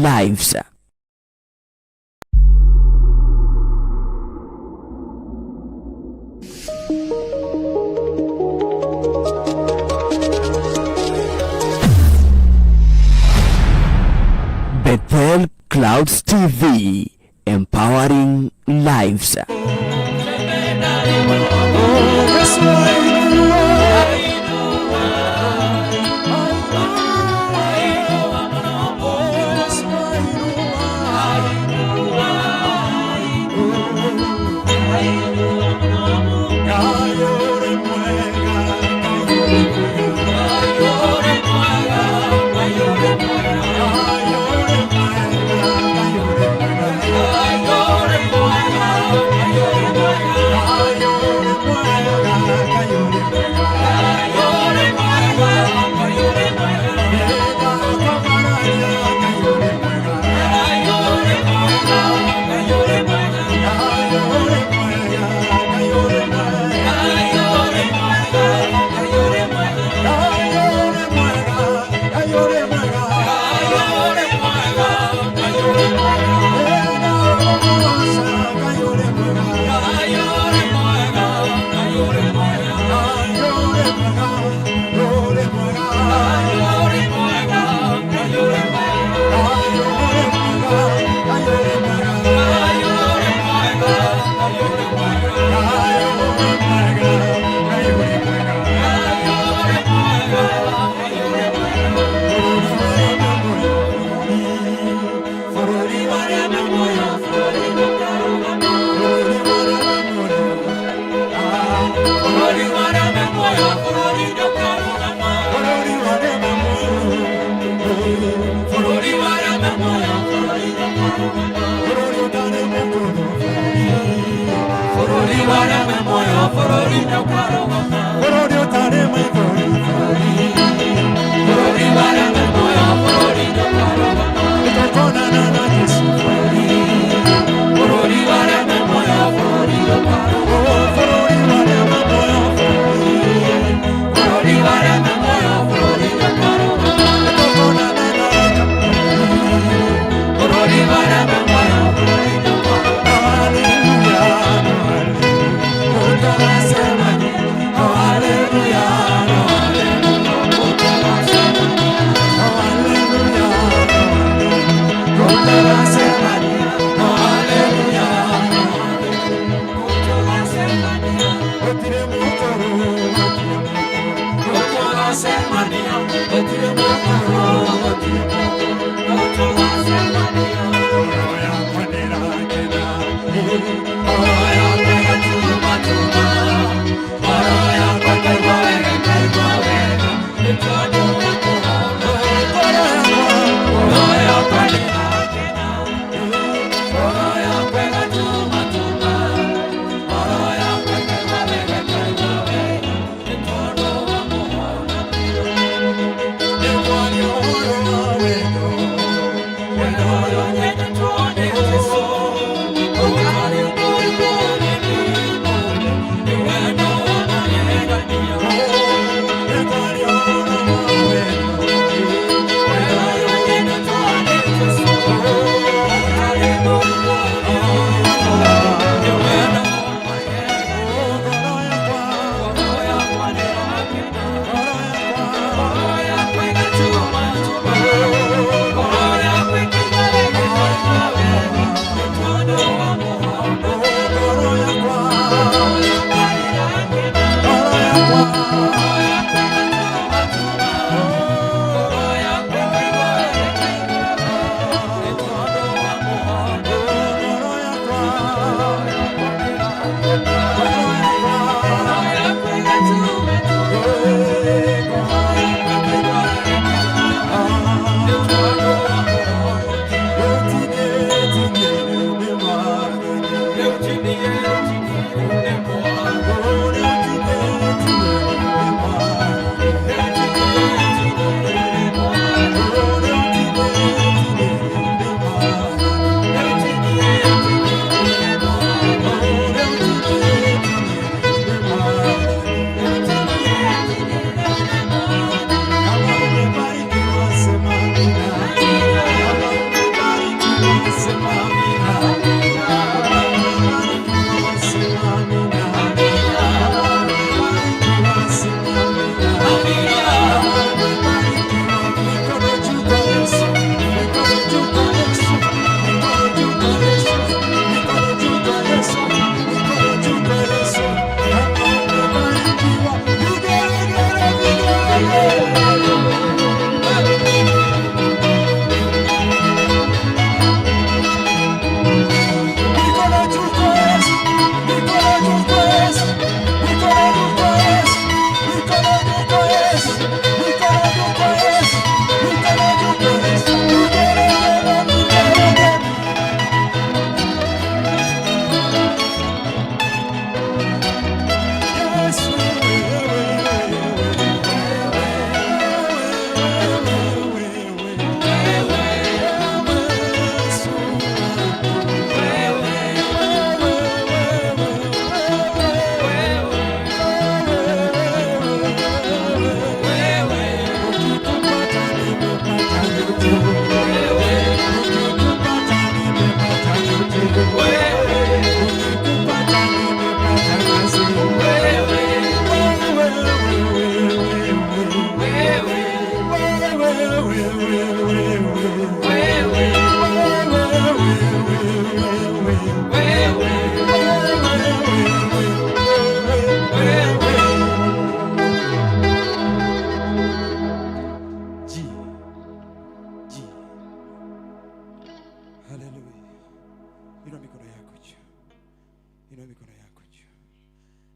lives. Bethel Clouds TV, empowering lives.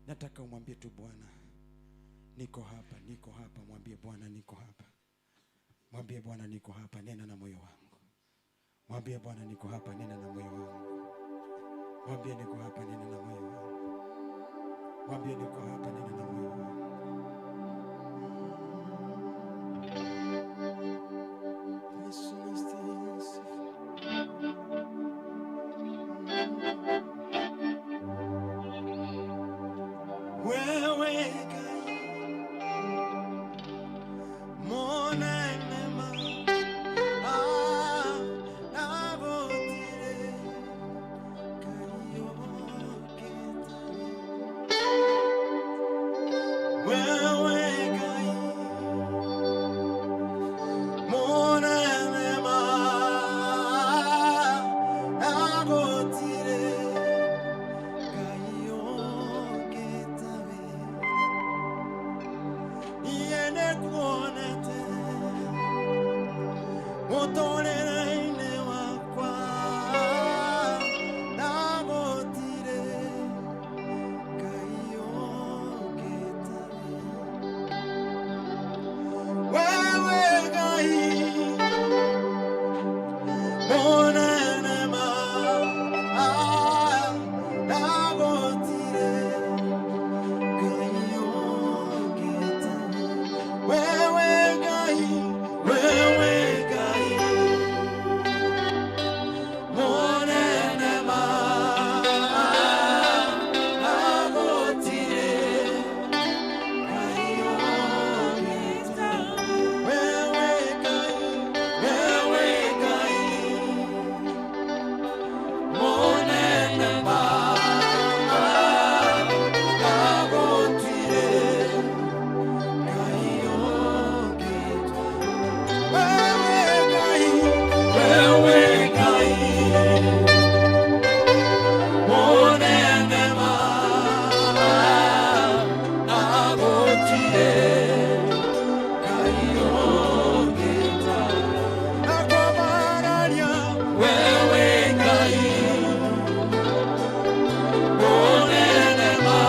Nataka umwambie tu Bwana, niko hapa, niko hapa. Mwambie Bwana, niko hapa. Mwambie Bwana, niko hapa, nena na moyo wangu. Mwambie Bwana, niko hapa, nena na moyo wangu. Mwambie niko hapa, nena na moyo wangu. Mwambie niko hapa, nena na moyo wangu. Yesu anastahili sifa. Wewe Ngai monene ma nagotire kaioketare. Wewe Ngai monene ma nagotire kaioketare. Iene kuonete mutorere-inĩ wakwa nagũtirĩ Ngai ũngĩtawe. Wewe Ngai mũnene ma nagũtirĩ Ngai ũngĩtawe. Wewe Ngai, wewe Ngai monene ma nagũtirĩ Ngai ũngĩtawe. Wewe Ngai, wewe Ngai monene ma nagũtirĩ Ngai ũngĩtawe. Wewe Ngai, wewe Ngai monene ma nagũtirĩ Ngai ũngĩtawe. Nakwambararia wewe Ngai monene ma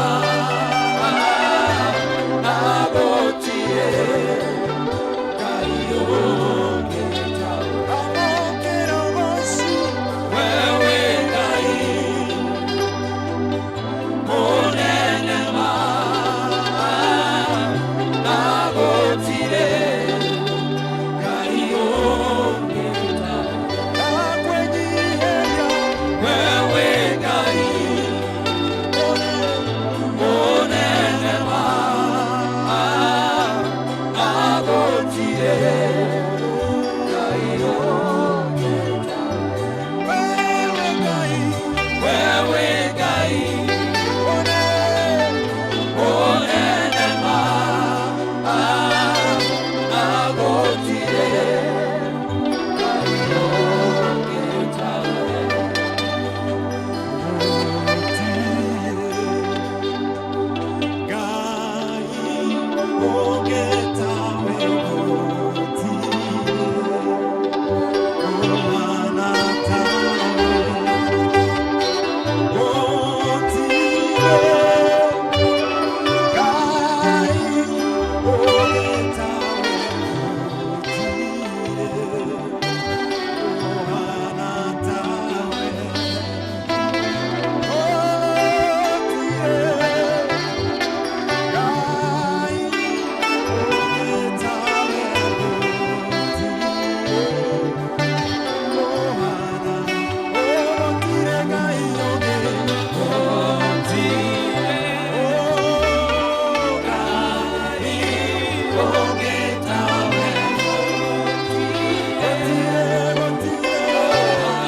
nagũtirĩ Ngai ũngĩtawe. Amũkĩra ũgoci wewe Ngai monene ma nagũtirĩ Ngai ũngĩtawe. Nakwĩnyiihĩria wewe Ngai monene ma nagũtirĩ Ngai ũngĩtawe. Wewe Ngai, wewe Ngai monene ma nagũtirĩ Ngai ũngĩtawe. Ngai ũngĩtawe gũtirĩ ũhaana tawe. Gũtirĩ Ngai ũngĩtawe gũtirĩ ũhaana tawe. Gũtirĩ Ngai ũngĩtawe gũtirĩ ũhaana. Gũtirĩ Ngai ũngĩ. Oh, Ngai ũngĩtawe gũtirĩ, gũtirĩ, gũtirĩ Ngai ũngĩ.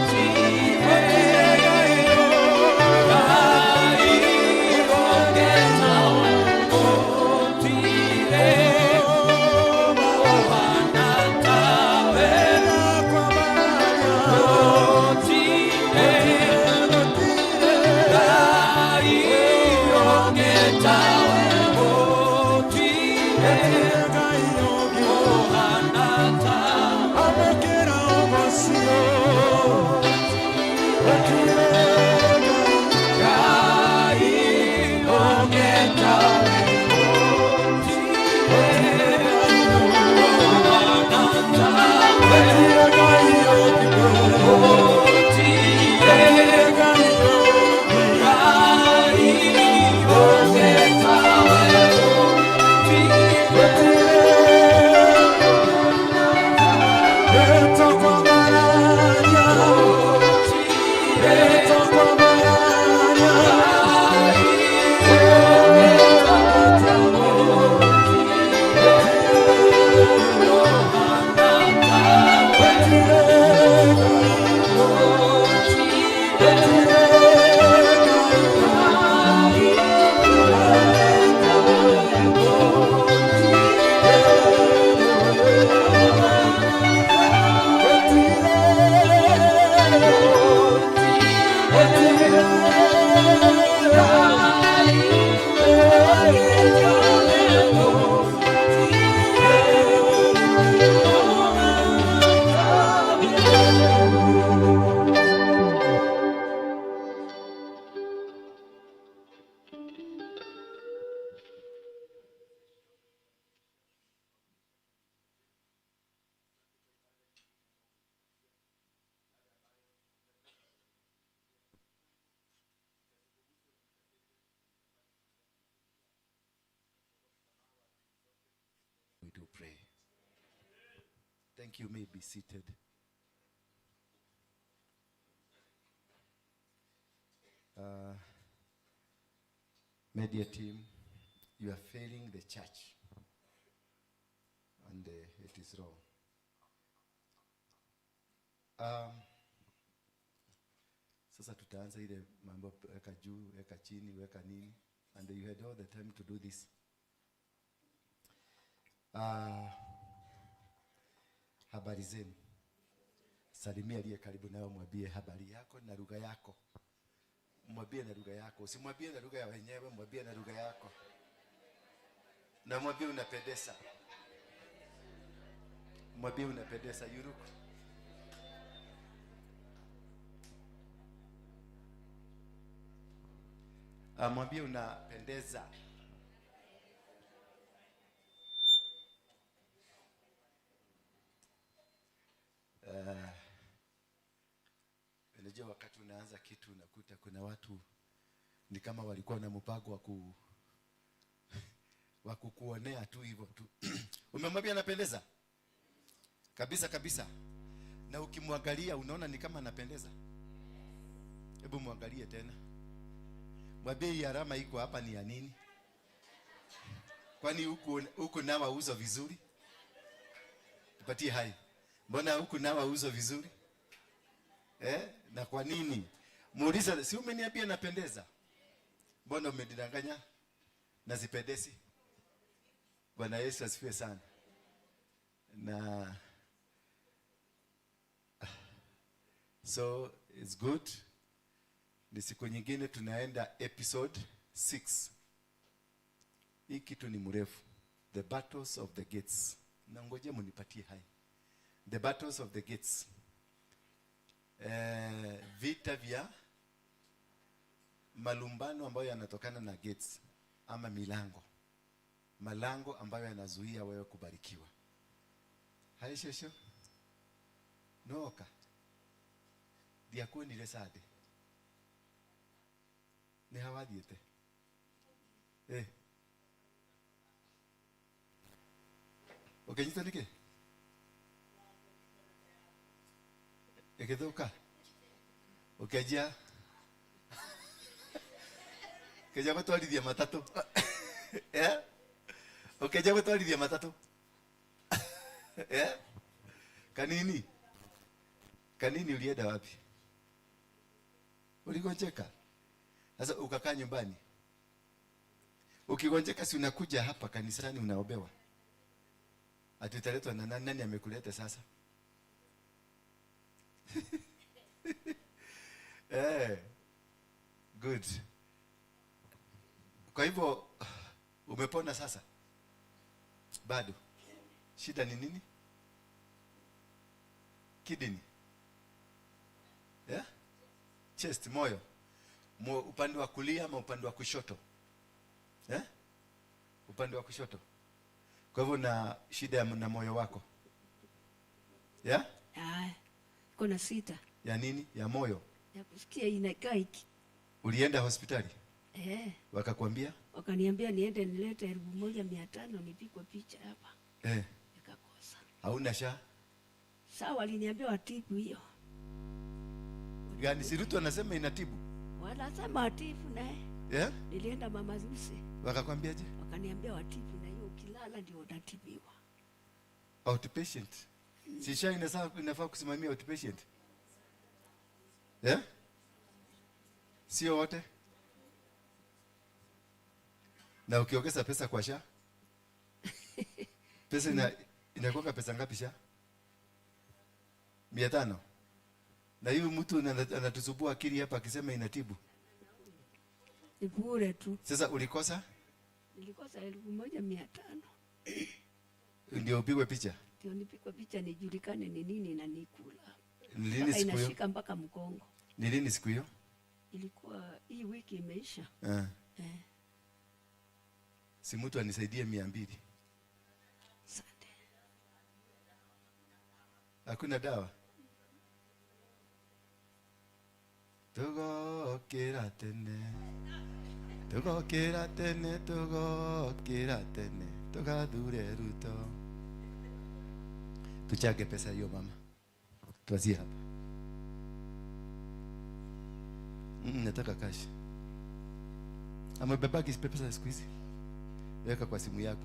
Gũtirĩ Ngai Amũkĩra ũgoci. We do pray. Thank you. May be seated. Uh, Media team, you are failing the church, and it is wrong. Sasa tutaanza ile mambo, weka juu, weka chini, weka nini, and you had all the time to do this. Habari zenu. Salimia aliye karibu nawe, mwambie habari yako na lugha yako. Mwambie na lugha yako, usimwambie na lugha ya wenyewe, mwambie na lugha yako, na mwambie unapendeza, mwambie unapendeza. You look. Mwambie unapendeza. Unajua wakati unaanza kitu unakuta kuna watu ni kama walikuwa na mpango wa kukuonea tu hivyo tu. Umemwambia anapendeza? Kabisa kabisa. Na ukimwangalia unaona ni kama anapendeza. Hebu muangalie tena. Mwambie hii alama iko hapa ni ya nini? Kwani huku nawa uso vizuri? Tupatie hai. Mbona huku nawa uso vizuri? Na kwa nini? Muulize, si umeniambia napendeza? Mbona umenidanganya? Na sipendezi? Bwana Yesu asifiwe sana. Na so it's good. Ni siku nyingine tunaenda episode 6. Hii kitu ni mrefu. The battles of the gates. Na ngoje mnipatie hai. The battles of the gates. Vita vya malumbano ambayo yanatokana na gates ama milango. Malango ambayo yanazuia wewe kubarikiwa. Hai shesho. Noka. Diakonire sade. Ni hawathiĩte. Ũkĩnyita nĩkĩ? Ĩgĩthũka. Ũkĩanjia ũkĩanjia gũtwarithia matatũ. Ũkĩanjia gũtwarithia matatũ. Kanini. Kanini ulienda wapi? Uligonjeka. Sasa ukakaa nyumbani. Ukigonjeka si unakuja hapa kanisani unaobewa. Ati utaletwa na nani? Nani amekuleta sasa? Good. Kwa hivyo umepona sasa? Bado. Shida ni nini? Kidney. Yeah? Chest, moyo. Upande wa kulia ama upande wa kushoto? Upande wa kushoto. Kwa hivyo na shida na moyo wako. Ya? Ah. Niko na sita. Ya nini? Ya moyo. Ya kusikia inakaa iki. Ulienda hospitali? Eh. Wakakwambia? Wakaniambia niende nilete 1500 nipigwe picha hapa. Eh. Nikakosa. Hauna SHA? Sawa, waliniambia watibu hiyo. Gani si Ruto anasema inatibu? Wanasema watibu naye. Yeah? Nilienda Mama Zusi. Wakakwambiaje? Wakaniambia watibu na hiyo ukilala ndio utatibiwa. Outpatient. Si SHA inafaa kusimamia outpatient? Yeah? Sio wote? Na ukiongeza pesa kwa SHA? Pesa inakuwa pesa ngapi SHA? 500. Na hiyo mtu anatusumbua akili hapa akisema inatibu. Ni bure tu. Sasa ulikosa? Nilikosa 1500. Ndio upigwe picha? Ndio nipigwe picha nijulikane ni nini na nikula. Ni lini siku hiyo? Inashika mpaka mgongo. Ni lini siku hiyo? Ilikuwa hii wiki imeisha. Eh. Si mtu anisaidie 200. Asante. Hakuna dawa. Tugokira tene. Tugokira tene, tugokira tene. Tugathure Ruto. Tuchange pesa hiyo mama. Tuanzie hapa. Nataka cash. Amebebaki pesa siku hizi. Weka kwa simu yako.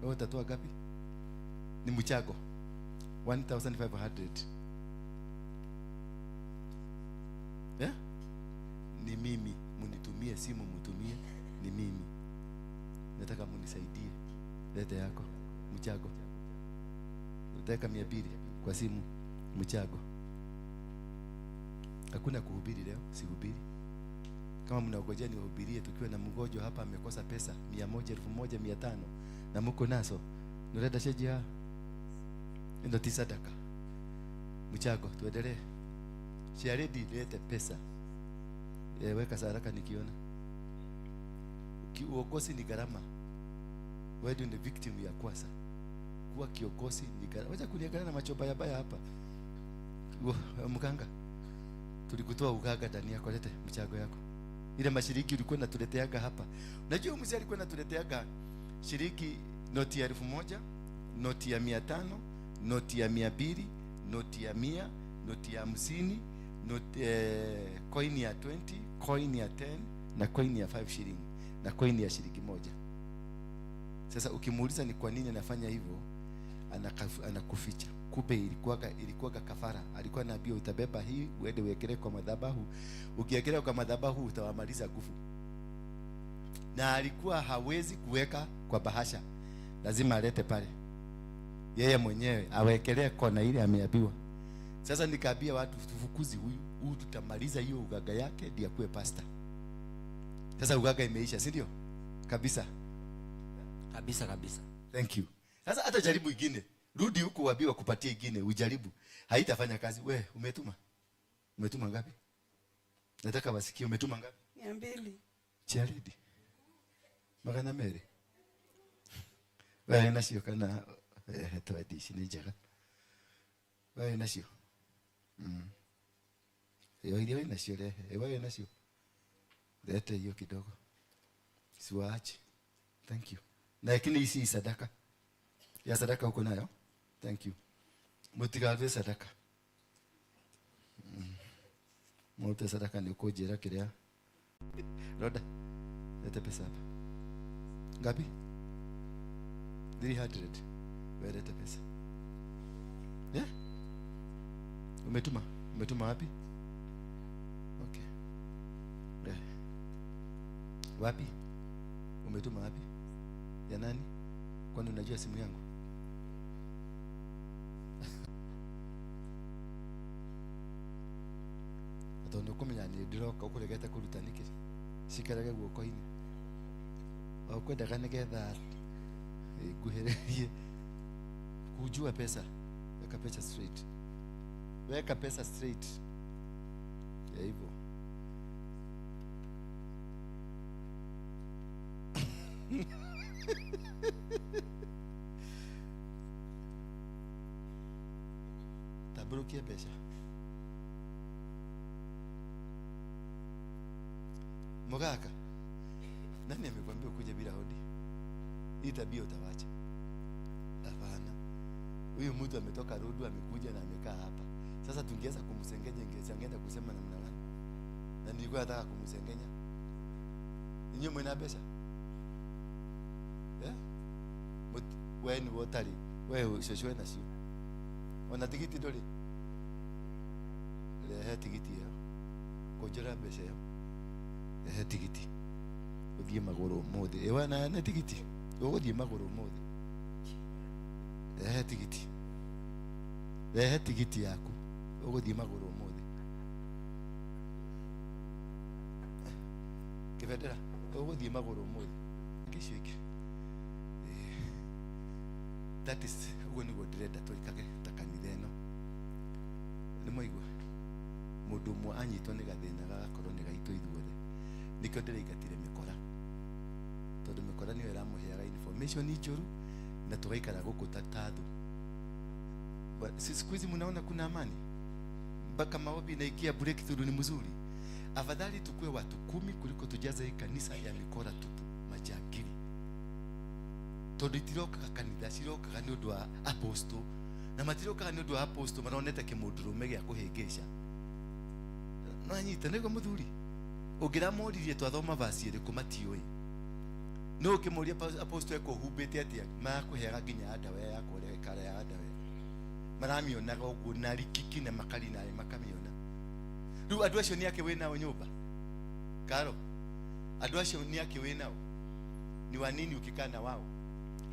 Wewe utatoa ngapi? Ni mchango. 1500. Yeah? Ni mimi, munitumie simu, mutumie, ni mimi. Nataka munisaidie. Lete yako mchango. Utaweka 200 kwa simu mchango. Hakuna kuhubiri leo, sihubiri. Kama mnaogojea niwahubirie tukiwa na mgonjwa hapa amekosa pesa 100, 1000, 500 na mko naso. Nureda shejia. Ndio tisadaka. Mchango tuendelee. Shiaredi lete pesa. Weka saraka nikiona. Uongozi ni gharama. Wewe ndio victim ya kwanza. Kuwa kiongozi ni gharama. Wacha kuniangalia na macho baya baya hapa. Mkanga. Tulikutoa ugaga ndani yako, lete mchango yako. Ile mashiriki ulikuwa unatuleteaga hapa. Unajua mzee alikuwa anatuleteaga shiriki noti ya 1000, noti ya 500, noti ya 200, noti ya 100, noti ya 50, noti coin ya 20, coin ya 10 na coin ya 5 shilling na coin ya shilingi 1. Sasa ukimuuliza ni kwa nini anafanya hivyo, anakuficha. Kumbe ilikuwaga kafara. Alikuwa anaambia utabeba hii uende uwekelee kwa madhabahu. Ukiwekelea kwa madhabahu utawamaliza nguvu. Na alikuwa hawezi kuweka kwa bahasha. Lazima alete pale. Yeye mwenyewe awekelee kona ile ameambiwa. Sasa nikaambia watu tufukuzi huyu tutamaliza hiyo ugaga yake ndiye akuwe pastor. Sasa ugaga imeisha, si ndio? Kabisa. Kabisa kabisa. Thank you. Sasa hata jaribu ingine. Rudi huko waambiwe kupatie ingine, ujaribu. Haitafanya kazi. We, umetuma? Umetuma ngapi? Nataka wasikie umetuma ngapi? 200. Chiaridi. Magana mere. Wewe nacio kana twadishi ni njega. Wewe nacio. Yo ile wewe nacio rehe. Wewe nacio. Lete hiyo kidogo. Siwaache. Thank you. Na lakini hii sadaka. Ya sadaka uko nayo? Thank you. Mutigathe sadaka. Mute sadaka ni ukujira kiria. Roda. Lete pesa hapa. Ngapi? 300. Wewe lete pesa. Yeah? Umetuma? Umetuma wapi? Okay. Yeah. Wapi? Umetuma wapi? Ya nani? Kwani unajua simu yangu? Tondu kumenya ni ndiroka ukuregete kuruta niki cikarage guoko-inĩ o kwendaga nigetha nguhĩrĩrie kujua pesa. Weka pesa straight, weka pesa straight ya hivyo. Tambũrũkia mbeca. Mogaka, nani amekwambia ukuje bila hodi? Hii tabia utawacha. Hapana. Huyu mtu ametoka Rudu amekuja na amekaa hapa. Sasa tungeweza kumsengenya, ingeenda kusema namna gani? Na nilikuwa nataka kumsengenya. Ninyi mwena pesa? Eh? Wewe ni wotari. Wewe ucocoe nacio. Ona tigiti ndũrĩ? Rehe tigiti ĩyo. Kũnjĩra mbeca ĩyo. Rehe tigiti. Ũthiĩ magũrũ ũmũthĩ. Ĩ we na nĩ tigiti? Ũgũthiĩ magũrũ ũmũthĩ. Rehe tigiti. Rehe tigiti yaku. Ũgũthiĩ magũrũ ũmũthĩ. Kĩbendera, ũgũthiĩ magũrũ ũmũthĩ. Icio ingĩ. That is ũguo nĩguo ndĩrenda twĩkage ta kanitha ĩno. Nĩ mwaigua? Mũndũ ũmwe anyitwo nĩ gathĩna gagakorwo nĩ gaitũ ithuothe. Nĩkĩo ndĩraingatire mĩkora. Tondũ mĩkora nĩyo ĩramũheaga information njũru na tũgaikara gũkũ ta thũ. But siku hizi mnaona kuna amani. Mpaka maombi inaikia breakthrough ni mzuri. Afadhali tukue watu 10 kuliko tujaze hii kanisa ya mikora tupu, majangili. Tondu itirokaga kanitha, cirokaga nĩ ũndũ wa apostle. Na matirokaga nĩ ũndũ wa apostle, maronete kĩmũndũrũme gĩa kũhĩngĩca. No anyite nĩguo mũthuri. Ũngĩramoririe twathoma verse ĩrĩkũ matiũĩ. No ũkĩmũria apostle ekũhumbĩte atĩa, marakũheaga nginya underwear ya kũrĩa kara ya underwear. Maramĩonaga ũguo na rikiki na makari nayo makamĩona. Rĩu andũ acio nĩ ake wĩ nao nyũmba? Karo, andũ acio nĩ ake wĩ nao? Ni wa nini ukikaa na wao?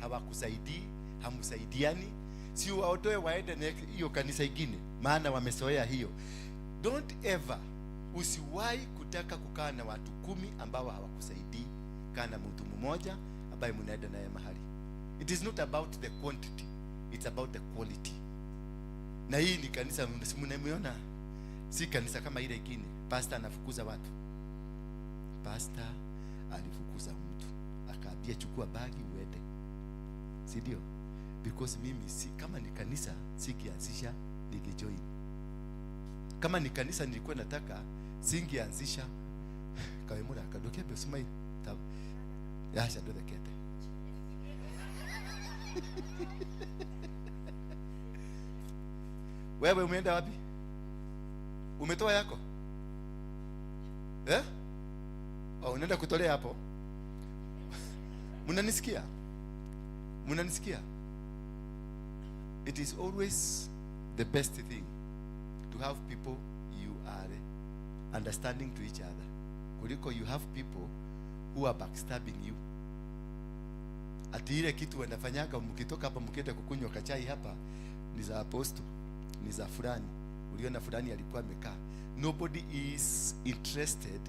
Hawakusaidii, hamsaidiani. Si waondoe waende na hiyo kanisa ingine, maana wamezoea hiyo. Don't ever, usiwahi kutaka kukaa na watu 10 ambao hawakusaidii. Kaa na mtu mmoja ambaye mnaenda naye mahali. It is not about the quantity, it's about the quality. Na hii ni kanisa, mnaiona, si kanisa kama ile ingine. Pastor anafukuza watu. Pastor alifukuza mtu, akaambia chukua bagi uende. Si ndio? Because mimi si, kama ni kanisa singeanzisha, ningejoin. Kama ni kanisa nilikuwa nataka singeanzisha. Kawemura kadoke besumai tab. Yasha ndothekete. Wewe umeenda wapi? Umetoa yako? Eh? Oh, unaenda kutolea hapo? Mnanisikia? Mnanisikia? It is always the best thing to have people you are understanding to each other. Kuliko you have people who are backstabbing you. Ati ile kitu wanafanyaga mkitoka hapa mkienda kukunywa kachai hapa ni za apostle, ni za fulani. Uliona fulani alikuwa amekaa. Nobody is interested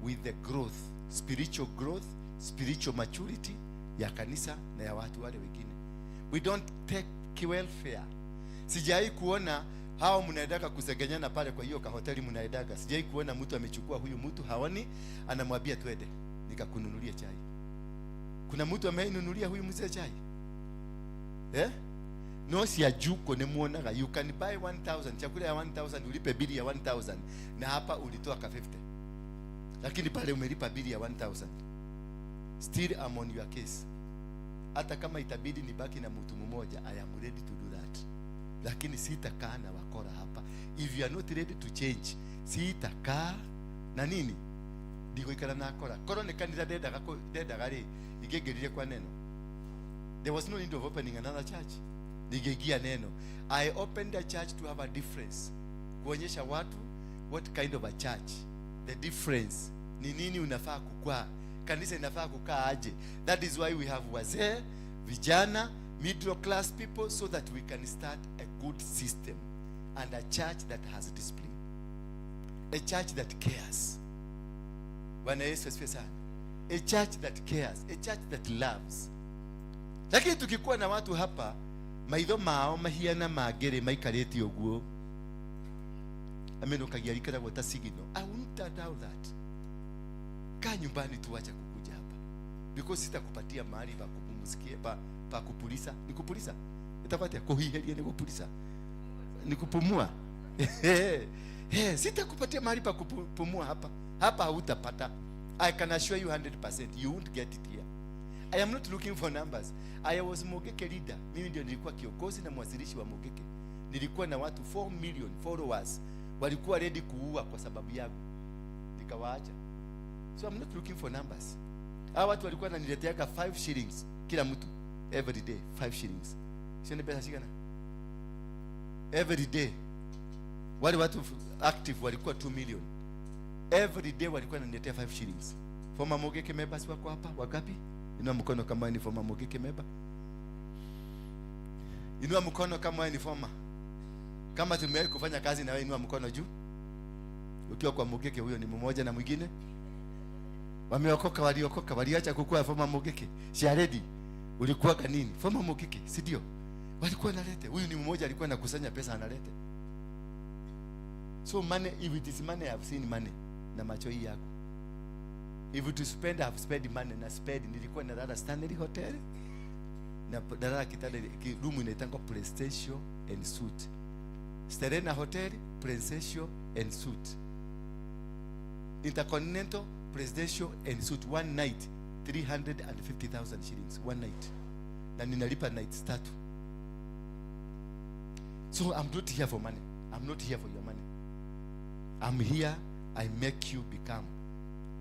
with the growth, spiritual growth, spiritual maturity ya kanisa na ya watu wale wengine. We don't take welfare. Sijai kuona hao mnaendaga kusegenyana pale kwa hiyo kahoteli mnaendaga. Sijai kuona mtu amechukua huyu mtu haoni, anamwambia twende nikakununulia chai. Kuna mtu ameinunulia huyu mzee chai? Eh? No si ajuko ni muonaga. You can buy 1000, chakula ya 1000 ulipe bili ya 1000 na hapa ulitoa ka 50. Lakini pale umelipa bili ya 1000. Still I'm on your case. Hata kama itabidi nibaki na mtu mmoja, I am ready to do that. Lakini sitakaa na wakora hapa. If you are not ready to change, sitakaa na nini? Ndigoikara na akora. Koro ni kanitha ndendaga ri, ingĩingĩrire kwa neno. There was no need of opening another church. Ningeingia neno. I opened a church to have a difference. Kuonyesha watu what kind of a church. The difference. Ni nini unafaa kukua. Kanisa inafaa kukaa aje. That is why we have wazee, vijana, middle class people, so that we can start a good system and a church that has discipline. A church that cares. Bwana Yesu asifiwe sana. A church that cares, a church that loves. Lakini tukikuwa na watu hapa maitho mao mahiana mangere maikarĩte ũguo, amenũkagia rikaragwo ta signal. I won't allow that. Kaa nyumbani tu, acha kukuja hapa, because sitakupatia mahali pa kupumzikia, pa kupulisa. Ni kupulisa itapatia kuhiheria, ni kupulisa, Ni kupumua. Sitakupatia mahali pa kupumua hapa. Hapa hautapata. I can assure you 100% you won't get it here. I am not looking for numbers. I was Mogeke leader. Mimi ndio nilikuwa kiongozi na mwasilishi wa Mogeke. Nilikuwa na watu 4 million followers. Walikuwa ready kuua kwa sababu yangu. Nikawaacha. So I'm not looking for numbers. Hawa watu walikuwa wananileteaga 5 shillings kila mtu every day, 5 shillings. Sio ni pesa shikana? Every day. Wale watu active walikuwa 2 million. Every day walikuwa wananiletea 5 shillings. Former Mogeke members wako hapa wangapi? Inua mkono kama ni former Mogeke member. Inua mkono kama ni former. Kama tumewahi kufanya kazi na wewe, inua mkono juu. Ukiwa kwa Mogeke, huyo ni mmoja na mwingine. Wameokoka, waliokoka, waliacha kukua former Mogeke. Sharedi, ulikuwa nini? Former Mogeke, si ndio? Walikuwa nalete. Huyu ni mmoja alikuwa anakusanya pesa analete. So money, if it is money, I've seen money na macho hii yako. If it is spend, I've spent money na spend. Nilikuwa nalala Stanley Hotel na nalala kitanda room inaitangwa PlayStation and Suite. Serena Hotel, Presidential and Suite. Intercontinental, Presidential and Suite. One night, 350,000 shillings. One night. Na ninalipa nights tatu. So I'm not here for money. I'm not here for your money. I'm here, I make you become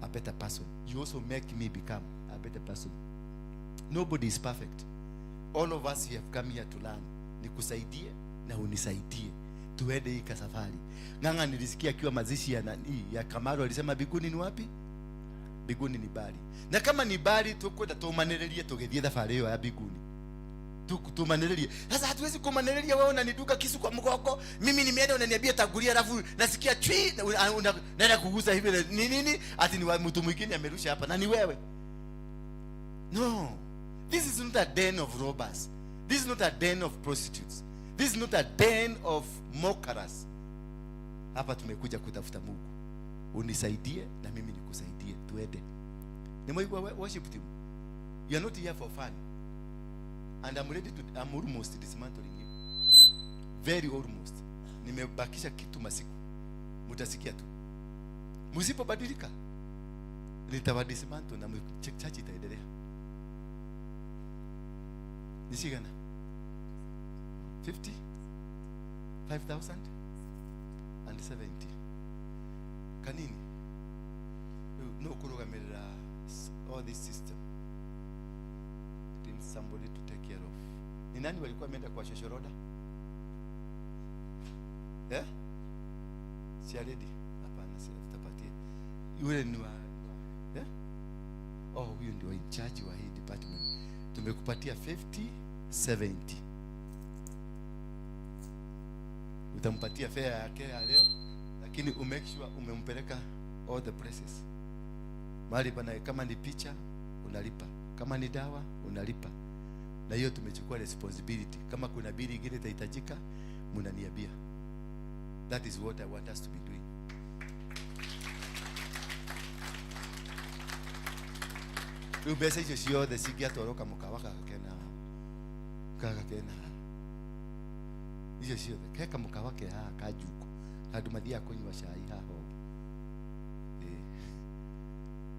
a better person. You also make me become a better person. Nobody is perfect. All of us have come here to learn. Nikusaidie na unisaidie. Tuende hii safari. Ng'ang'a nilisikia akiwa mazishi ya nani ya Kamaru alisema biguni ni wapi? Biguni ni bali. Na kama ni bali tukwenda tumanĩrĩrie tũgĩthiĩ thabarĩ ĩyo ya biguni. Tumanĩrĩrie. Sasa hatuwezi kumanĩrĩria wewe unaniduka kisu kwa mgongo, mimi nimeenda unaniambia tangulia, alafu nasikia chui naenda kugusa hivi ni nini? Ati ni mtu mwingine amerusha hapa na ni wewe. No. This is not a den of robbers. This is not a den of prostitutes. This is not a den of mockers. Hapa tumekuja kutafuta Mungu. Unisaidie na mimi nikusaidie. Tuende. Nimeigua worship team. You are not here for fun. And I'm ready to, I'm almost dismantling you. Very almost. Nimebakisha kitu masiku. Mutasikia tu. Msipobadilika nitawadismantle na church itaendelea. Ni cigana? 50? 5,000? And 70. Kanini? No kurugamirira all this system. It needs somebody to take care of. Ni nani walikuwa wameenda kwa shoshoroda? Eh? Si already? Hapana, si tutapatia. Yule ni wa, eh? Oh, huyu ndio in charge wa hii department. Tumekupatia 50, 70. Utampatia fare yake ya leo, lakini umake sure umempeleka all the places. Mahali pana, kama ni picha unalipa, kama ni dawa unalipa. Na hiyo tumechukua responsibility. Kama kuna bili ingine itahitajika, mnaniambia. That is what I want us to be doing. Rĩu mbeca icio ciothe cingĩatwarwo kamũkawa gaka kena icio ciothe ke kamũkawa ke haha ka njuko handũ mathiaga kũnyua cai haha ũguo.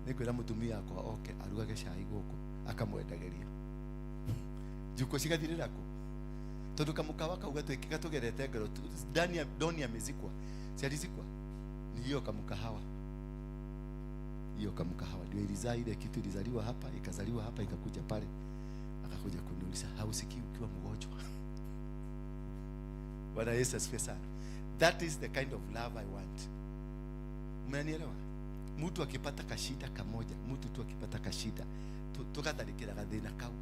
Nĩ kwĩra mũtumia wakwa oke arugage cai gũkũ akamwendagĩria njuko cigathirĩra kũ tondũ kamũkawa kau gatũgerete ngero Doni amezikwa, si alizikwa, ni hiyo kamkahawa. Hiyo kamkahawa ndio ilizaa ile kitu, ilizaliwa hapa, ikazaliwa hapa, ikakuja pale. Akakuja kuniuliza, hausikii ukiwa mgonjwa? Bwana Yesu asifiwe sana. That is the kind of love I want. Mnanielewa? Mtu akipata kashida kamoja, mtu tu akipata kashida, tukatharikira gathina kau,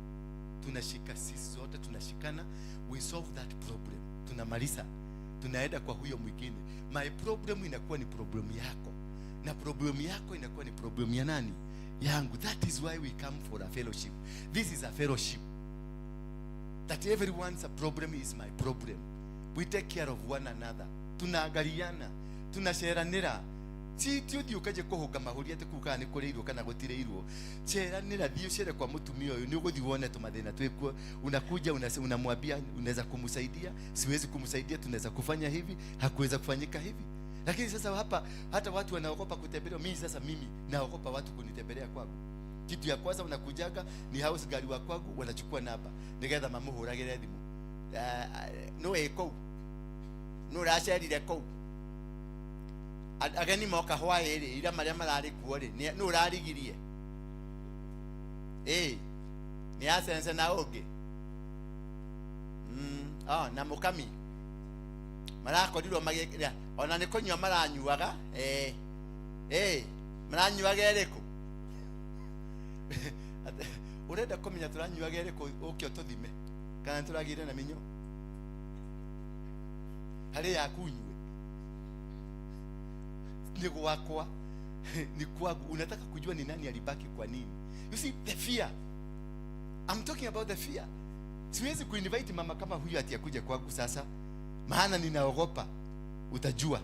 tunashika sisi zote, tunashikana, we solve that problem, tunamaliza, tunaenda kwa huyo mwingine. My problem inakuwa ni problem yako, na problem yako inakuwa ni problem ya nani? Yangu. That is why we come for a fellowship. This is a fellowship that everyone's problem is my problem. We take care of one another. Tunaangaliana, tunasheranira. Ti ti uthi ukaje kuhuka mahuri ati kuu kana ni kurirwo kana gutirirwo. Cheranira thiĩ ucere kwa mutumia uyu ni uguthi wone tumathina twikuo. Unakuja unamwambia unaweza kumsaidia, siwezi kumsaidia, tunaweza kufanya hivi, hakuweza kufanyika hivi. Lakini sasa hapa hata watu wanaogopa kutembelea. Mimi sasa mimi naogopa watu kunitembelea kwangu. Kitu ya kwanza unakujaga ni house girl wa kwangu wanachukua namba nigetha mamuhuragire thimu. No ĩ kũu, no ũracerire kũu, ageni moka hwaĩ rĩ, ira marĩa mararĩ kuo rĩ, nũ ũrarigirie? Ĩ nĩ acense na ũngĩ. Na mũkami marakorirwo magĩkĩra ona nĩ kũnyua maranyuaga. Maranyuaga ĩrĩkũ? Ũrenda kũmenya tũranyuaga ĩrĩkũ ũke ũtũthime kana nĩtũragĩire na mĩnyoo harĩ yaku unyue? Ni gwakwa, ni kwangu. Unataka kujua ni nani alibaki kwa nini? You see the fear. I'm talking about the fear. Siwezi kuinvite mama kama huyu ati akuje kwangu sasa, maana ninaogopa utajua.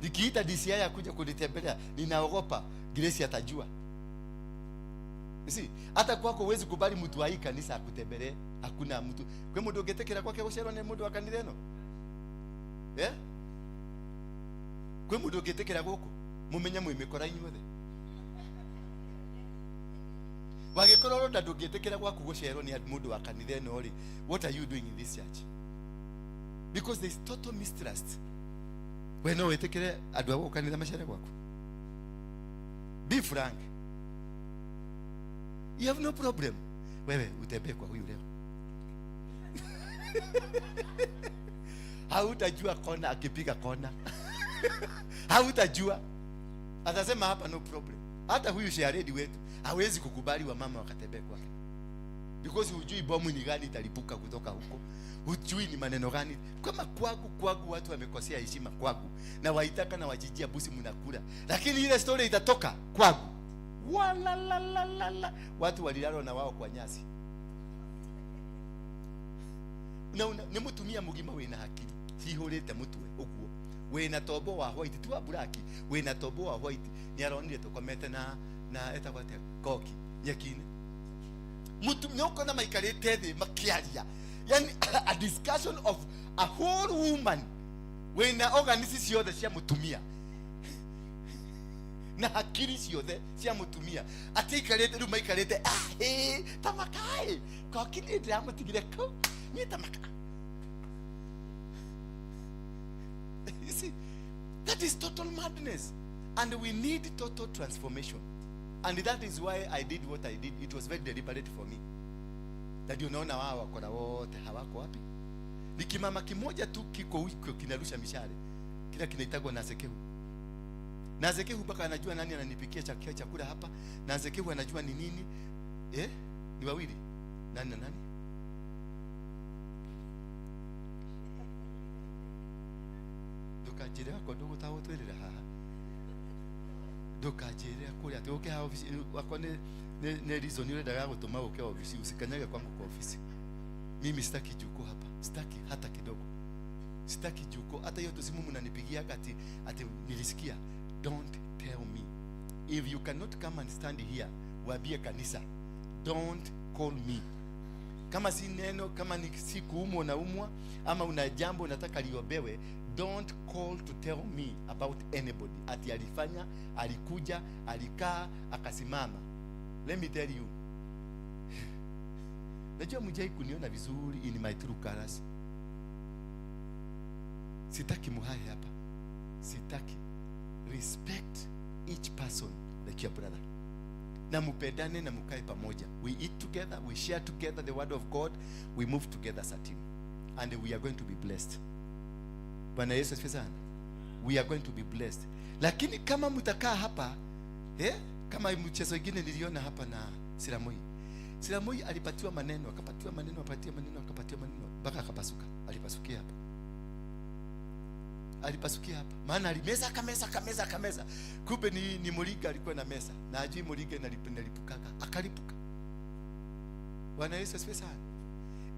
Nikiita DCI akuje kunitembelea, ninaogopa Grace atajua. You see, hata kwako huwezi kubali mtu wa hii kanisa akutembelee. Hakuna mtu. Kwa mundu ungetekera kwake gucerwo ni mundu wa kanitha ino? Kwi mundu ungitikira guku mumenye mwi mikora inyuothe. Wagikorwo uronda ndungitikira gwaku gucerwo ni mundu wa kanitha ino ri, what are you doing in this church? Because there is total mistrust. We no witikire andu a guku kanitha macere gwaku? Be frank. You have no problem. Wewe utembee kwa huyu leo. Hautajua kona akipiga kona. Hautajua. Atasema hapa no problem. Hata huyu sharedi wetu hawezi kukubali wa mama wakatembee kwake. Because hujui bomu ni gani italipuka kutoka huko. Hujui ni maneno gani. Kama kwangu watu wamekosea heshima kwangu. Na waitaka na wajijia busi mnakula. Lakini ile story itatoka kwangu. Wala la la la la. Watu walilala na wao kwa nyasi. Na ni mutumia mugima wina hakiri. Cihurite mutwe uguo. Wina tombo wa white tu wa black, wina tombo wa white. Ni aronire tukomete na etagwo atia koki nyekine. Mutu nyoko na maikarite thi makiaria. Yani a discussion of a whole woman wina organs ciothe cia mutumia. Na hakiri ciothe cia mutumia. Ati ikarite riu maikarite, tamakae. Koki ni ndiramutigire kuu. Ni tamaka. You see, that is total madness. And we need total transformation. And that is why I did what I did. It was very deliberate for me. That unaona wao wako na wote hawako wapi? Ni kimama kimoja tu kiko huko kinarusha mishale. Kila kinaitagwa na Zekehu. Na Zekehu mpaka anajua nani ananipikia chakula hapa. Na Zekehu anajua ni nini. Ni wawili. Nani na nani? Ndukanjire wako ndugutagutwirira haha. Ndukanjire kuria ati uke ha ofisi wako ni reason urendaga gutuma uke ofisi, usikanyage kwangu kwa ofisi. Mimi sitaki juko hapa, sitaki hata kidogo. Sitaki juko hata hiyo tusimu mnanipigia ati nilisikia. Don't tell me. If you cannot come and stand here, waambie kanisa. Don't call me. Kama si neno, kama ni si kuumwa na umwa, ama una jambo unataka liombewe, don't call to tell me about anybody. Ati alifanya, alikuja, alikaa, akasimama. Let me tell you. Najua mjai kuniona vizuri in my true colors. Sitaki muhae hapa. Sitaki. Respect each person like your brother. Na mupendane na mukae pamoja. We eat together, we share together the word of God, we move together as a team. And we are going to be blessed. Bwana Yesu asifiwe sana. We are going to be blessed. Lakini kama mtakaa hapa, kama mchezo mwingine niliona hapa na Siramoi. Siramoi alipatiwa maneno, akapatiwa maneno, akapatiwa maneno, akapatiwa maneno mpaka akapasuka. Alipasukia hapa. Alipasukia hapa. Maana alimeza, akameza, akameza, akameza. Kumbe ni Muriga alikuwa na mesa. Na ajui Muriga inalipukaka. Akalipuka. Bwana Yesu asifiwe sana.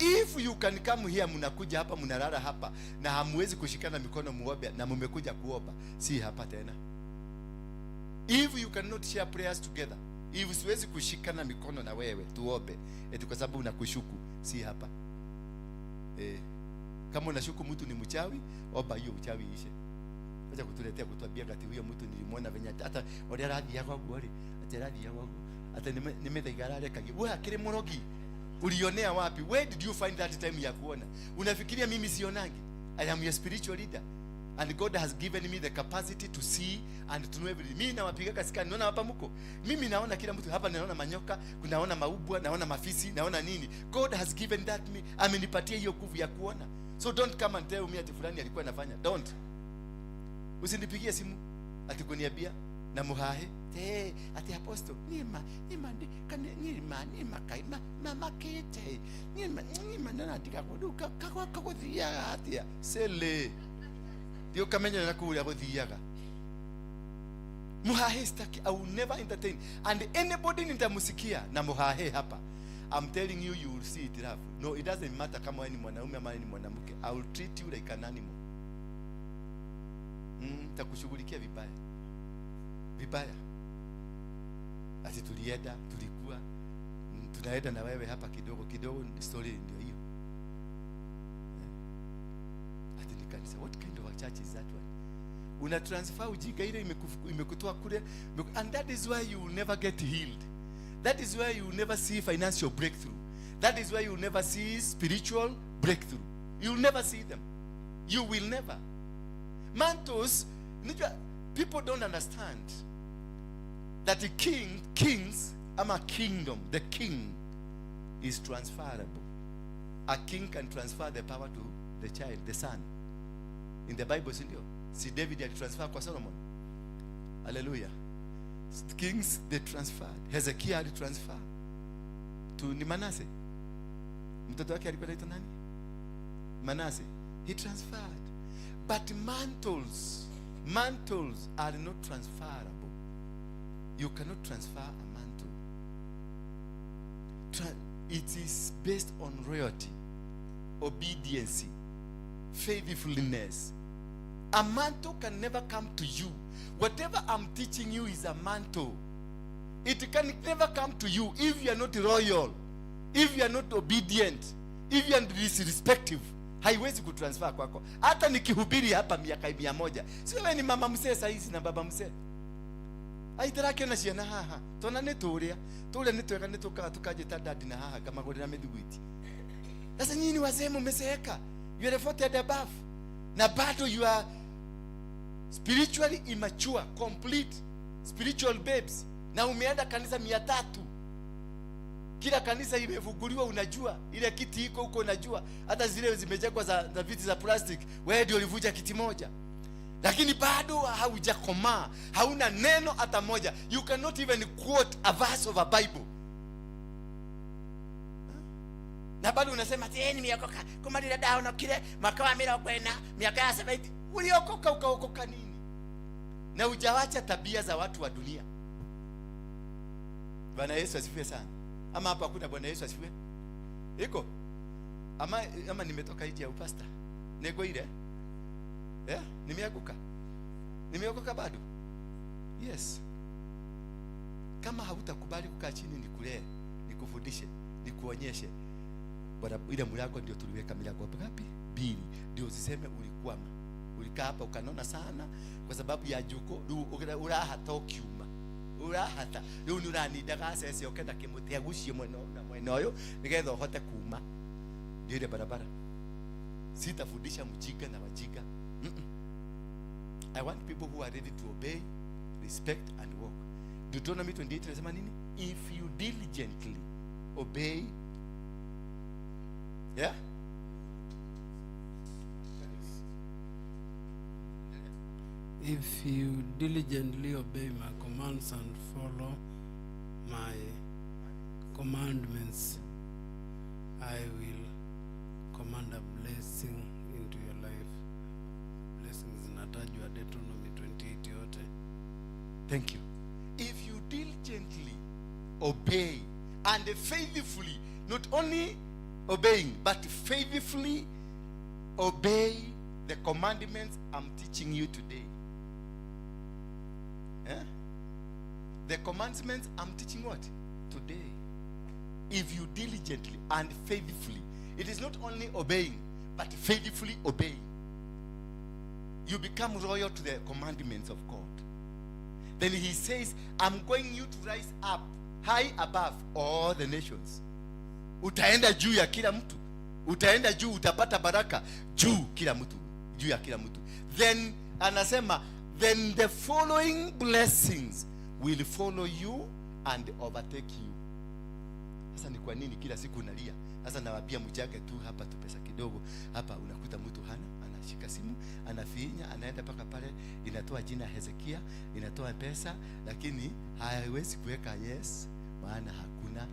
If you can come here, mnakuja hapa, mnalala hapa na hamwezi kushikana mikono muombe na mmekuja kuomba, si hapa tena. If you cannot share prayers together, if siwezi kushikana mikono na wewe tuombe eti kwa sababu unakushuku, si hapa. Kama unashuku mtu ni mchawi, omba hiyo uchawi ishe. Acha kutuletea kutuambia kati huyo mtu nilimwona venye hata ũrĩa arathiaga ũguo rĩ, ati arathiaga ũguo, ati nĩ mĩthaiga ararekagia. We akĩrĩ mũrogi, ulionea wapi? Where did you find that time ya kuona? Unafikiria mimi sionangi? I am your spiritual leader and God has given me the capacity to see and to know everything. Mimi nawapigaga scan, naona hapa mko. Mimi naona kila mtu hapa, naona manyoka, kunaona maubwa, naona mafisi, naona nini. God has given that me, amenipatia hiyo nguvu ya kuona. So don't come and tell me ati fulani alikuwa anafanya. Don't. Usinipigie simu ati kuniambia na muhahe te ati apostle nima nima ndi kane nima nima kaima mama kete nima nima nana ndika kuduka kakwa kaguthiaga atia sele ndio kamenya na kuria guthiaga muhahe. Staki. I will never entertain, and anybody nitamusikia na muhahe hapa, I'm telling you, you will see it rough. No, it doesn't matter kama wewe ni mwanaume ama ni mwanamke, I will treat you like an animal. Takushughulikia vibaya vibaya. Ati tulienda, tulikuwa tunaenda na wewe hapa kidogo kidogo, story ndio hiyo. Ati ni kanisa. What kind of a church is that one? Una transfer ujinga ile imekutoa kule, and that is why you will never get healed. That is why you will never see financial breakthrough. That is why you will never see spiritual breakthrough. You will never see them. You will never. Mantles, unajua, people don't understand that the king, kings, ama kingdom, the king is transferable. A king can transfer the power to the child, the son. In the Bible, si ndio? Si David alitransfer kwa Solomon? Hallelujah. Kings, they transferred. Hezekiah alitransfer to ni Manasseh. Mtoto wake alikuwa anaitwa nani? Manasseh. He transferred. But mantles are not transferable. You cannot transfer a mantle. It is based on royalty, obedience, faithfulness. A mantle can never come to you. Whatever I'm teaching you is a mantle. It can never come to you if you are not loyal, if you are not obedient, if you are disrespectful. Haiwezi kutransfer kwako. Hata nikihubiri hapa miaka 100. Si wewe ni mama mzee saizi na baba mzee. Aitarakiona ciana haha tona nĩ tũrĩa tũrĩa nĩ twega nĩ tũkaga tũkanjĩta daddy na haha ngamagũrĩra mĩthiguiti. Sasa nyinyi ni wazee, mmezeeka, you are 40 and above, na bado you are spiritually immature, complete spiritual babes, na umeenda kanisa 300. Kila kanisa imefunguliwa, unajua ile kiti iko huko, unajua hata zile zimejengwa za viti za plastic, wewe ndio ulivunja kiti moja, lakini bado haujakomaa, hauna neno hata moja. You cannot even quote a verse of a Bible, na bado unasema ati nimeokoka kuma rĩrĩa ndahonokire mwaka wa 40, miaka ya 70. Uliokoka ukaokoka nini na hujawacha tabia za watu wa dunia? Bwana Yesu asifiwe sana. Ama hapa hakuna Bwana Yesu asifiwe? Iko ama nimetoka nje ya upasta? Negoire, eh? Nimeanguka, nimeokoka bado? Yes. Kama hautakubali kukaa chini nikulee, nikufundishe, nikuonyeshe. Bwana, ile mlango ndio tuliweka milango ngapi? Mbili. Ndio usiseme ulikwama, ulikaa hapa ukanona sana kwa sababu ya juko. Riu urahata ukiuma, urahata riu ni uranindaga cece oke na kimuti agucie mwena ũyũ na mwena ũyũ nigetha ũhote kuma. Ndio ile barabara. Sitafundisha mjinga na wajinga. I want people who are ready to obey, respect and walk. Deuteronomy 28 inasema nini? If you diligently obey, yeah. If you diligently obey my commands and follow my commandments, I will command a blessing into your life. Blessings zinatajwa Deuteronomy 28 yote. Thank you. If you diligently obey and faithfully, not only obeying, but faithfully obey the commandments I'm teaching you today. Eh? The commandments I'm teaching what? Today. If you diligently and faithfully, it is not only obeying, but faithfully obeying. You become royal to the commandments of God. Then he says, I'm going you to rise up high above all the nations. Utaenda juu ya kila mtu. Utaenda juu, utapata baraka juu kila mtu, juu ya kila mtu. Then anasema, then the following blessings will follow you and overtake you. Sasa ni kwa nini kila siku unalia? Sasa nawaambia mjage tu hapa tu pesa kidogo. Hapa unakuta mtu hana, anashika simu, anafinya, anaenda mpaka pale, inatoa jina Hezekia, inatoa pesa, lakini haiwezi kuweka yes, maana hakuna.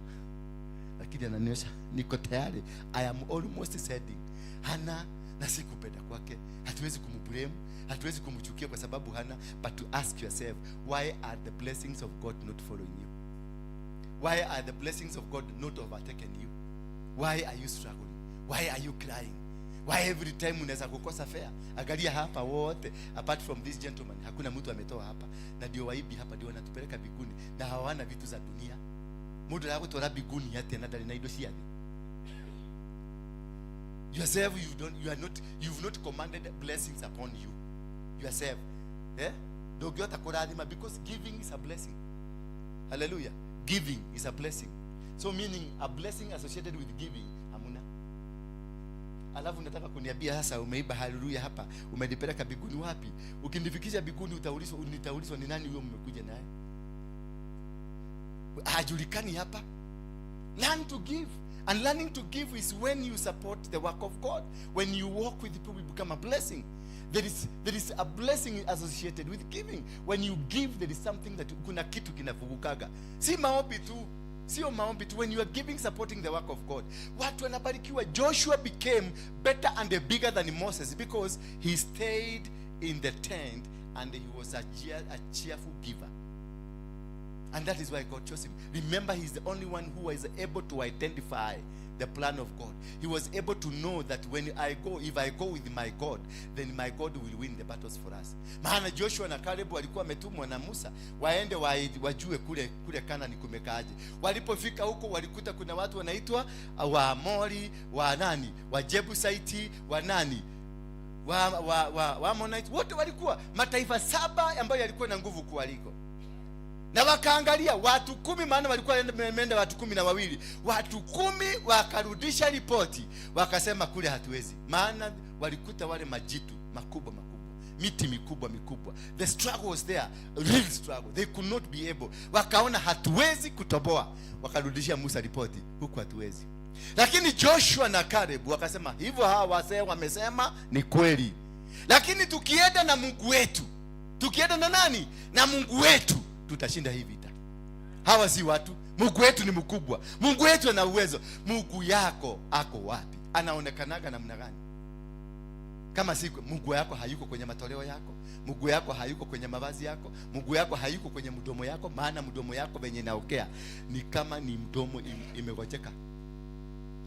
Lakini ananionyesha niko tayari, I am almost sending. Hana na si kupenda kwake, hatuwezi kumblame, hatuwezi kumchukia kwa sababu hana, but to ask yourself, why are the blessings of God not following you? Why are the blessings of God not overtaken you? Why are you struggling? Why are you crying? Why every time unaweza kukosa fare? Angalia hapa wote, apart from this gentleman, hakuna mtu ametoa hapa. Na ndio waibi hapa, ndio wanatupeleka biguni na hawana vitu za dunia. Mundu aragutwara biguni atia na ndarĩ na indo cia thĩ. Yourself, you don't, you are not, you've not commanded blessings upon you yourself. Eh? Ndũngĩhota kũrathima because giving is a blessing. Hallelujah. Giving is a blessing. So meaning a blessing associated with giving hamuna. Alafu nataka kuniambia sasa umeiba haleluya hapa, umenipeleka biguni wapi? Ukinifikisha biguni utaulizwa, nitaulizwa ni nani huyo mmekuja naye? Hajulikani hapa. Learn to give. And learning to give is when you support the work of God. When you walk with people, you become a blessing. There is a blessing associated with giving. When you give, there is something that kuna kitu kinavugukaga. Si maombi tu. Sio maombi tu. When you are giving, supporting the work of God. Watu wanabarikiwa. Joshua became better and bigger than Moses because he stayed in the tent and he was a cheerful giver. And that is why God chose him. Remember, he's the only one who was able to identify the plan of God. He was able to know that when I go, if I go with my God, then my God will win the battles for us. Maana Joshua na Caleb walikuwa wametumwa na Musa waende wajue kule Kanani kumekaaje. Walipofika huko walikuta kuna watu wanaitwa Waamori, wa nani, wa Jebusaiti, wa nani, wa Ammonite. Wote walikuwa mataifa 7 ambayo yalikuwa na nguvu kuwaliko. Na wakaangalia watu 10, maana walikuwa wameenda watu 12. Watu 10 wakarudisha ripoti, wakasema kule hatuwezi. Maana walikuta wale majitu makubwa makubwa, miti mikubwa mikubwa. The struggle was there, real struggle. They could not be able. Wakaona hatuwezi kutoboa, wakarudishia Musa ripoti, huku hatuwezi. Lakini Joshua na Caleb wakasema hivyo, hawa wazee wamesema ni kweli. Lakini tukienda na Mungu wetu, tukienda na nani? Na Mungu wetu, tutashinda hii vita. Hawa si watu. Mungu wetu ni mkubwa. Mungu wetu ana uwezo. Mungu yako ako wapi? Anaonekanaga namna gani? Kama si Mungu yako hayuko kwenye matoleo yako, Mungu yako hayuko kwenye mavazi yako, Mungu yako hayuko kwenye mdomo yako, maana mdomo yako venye naokea ni kama ni mdomo imegojeka.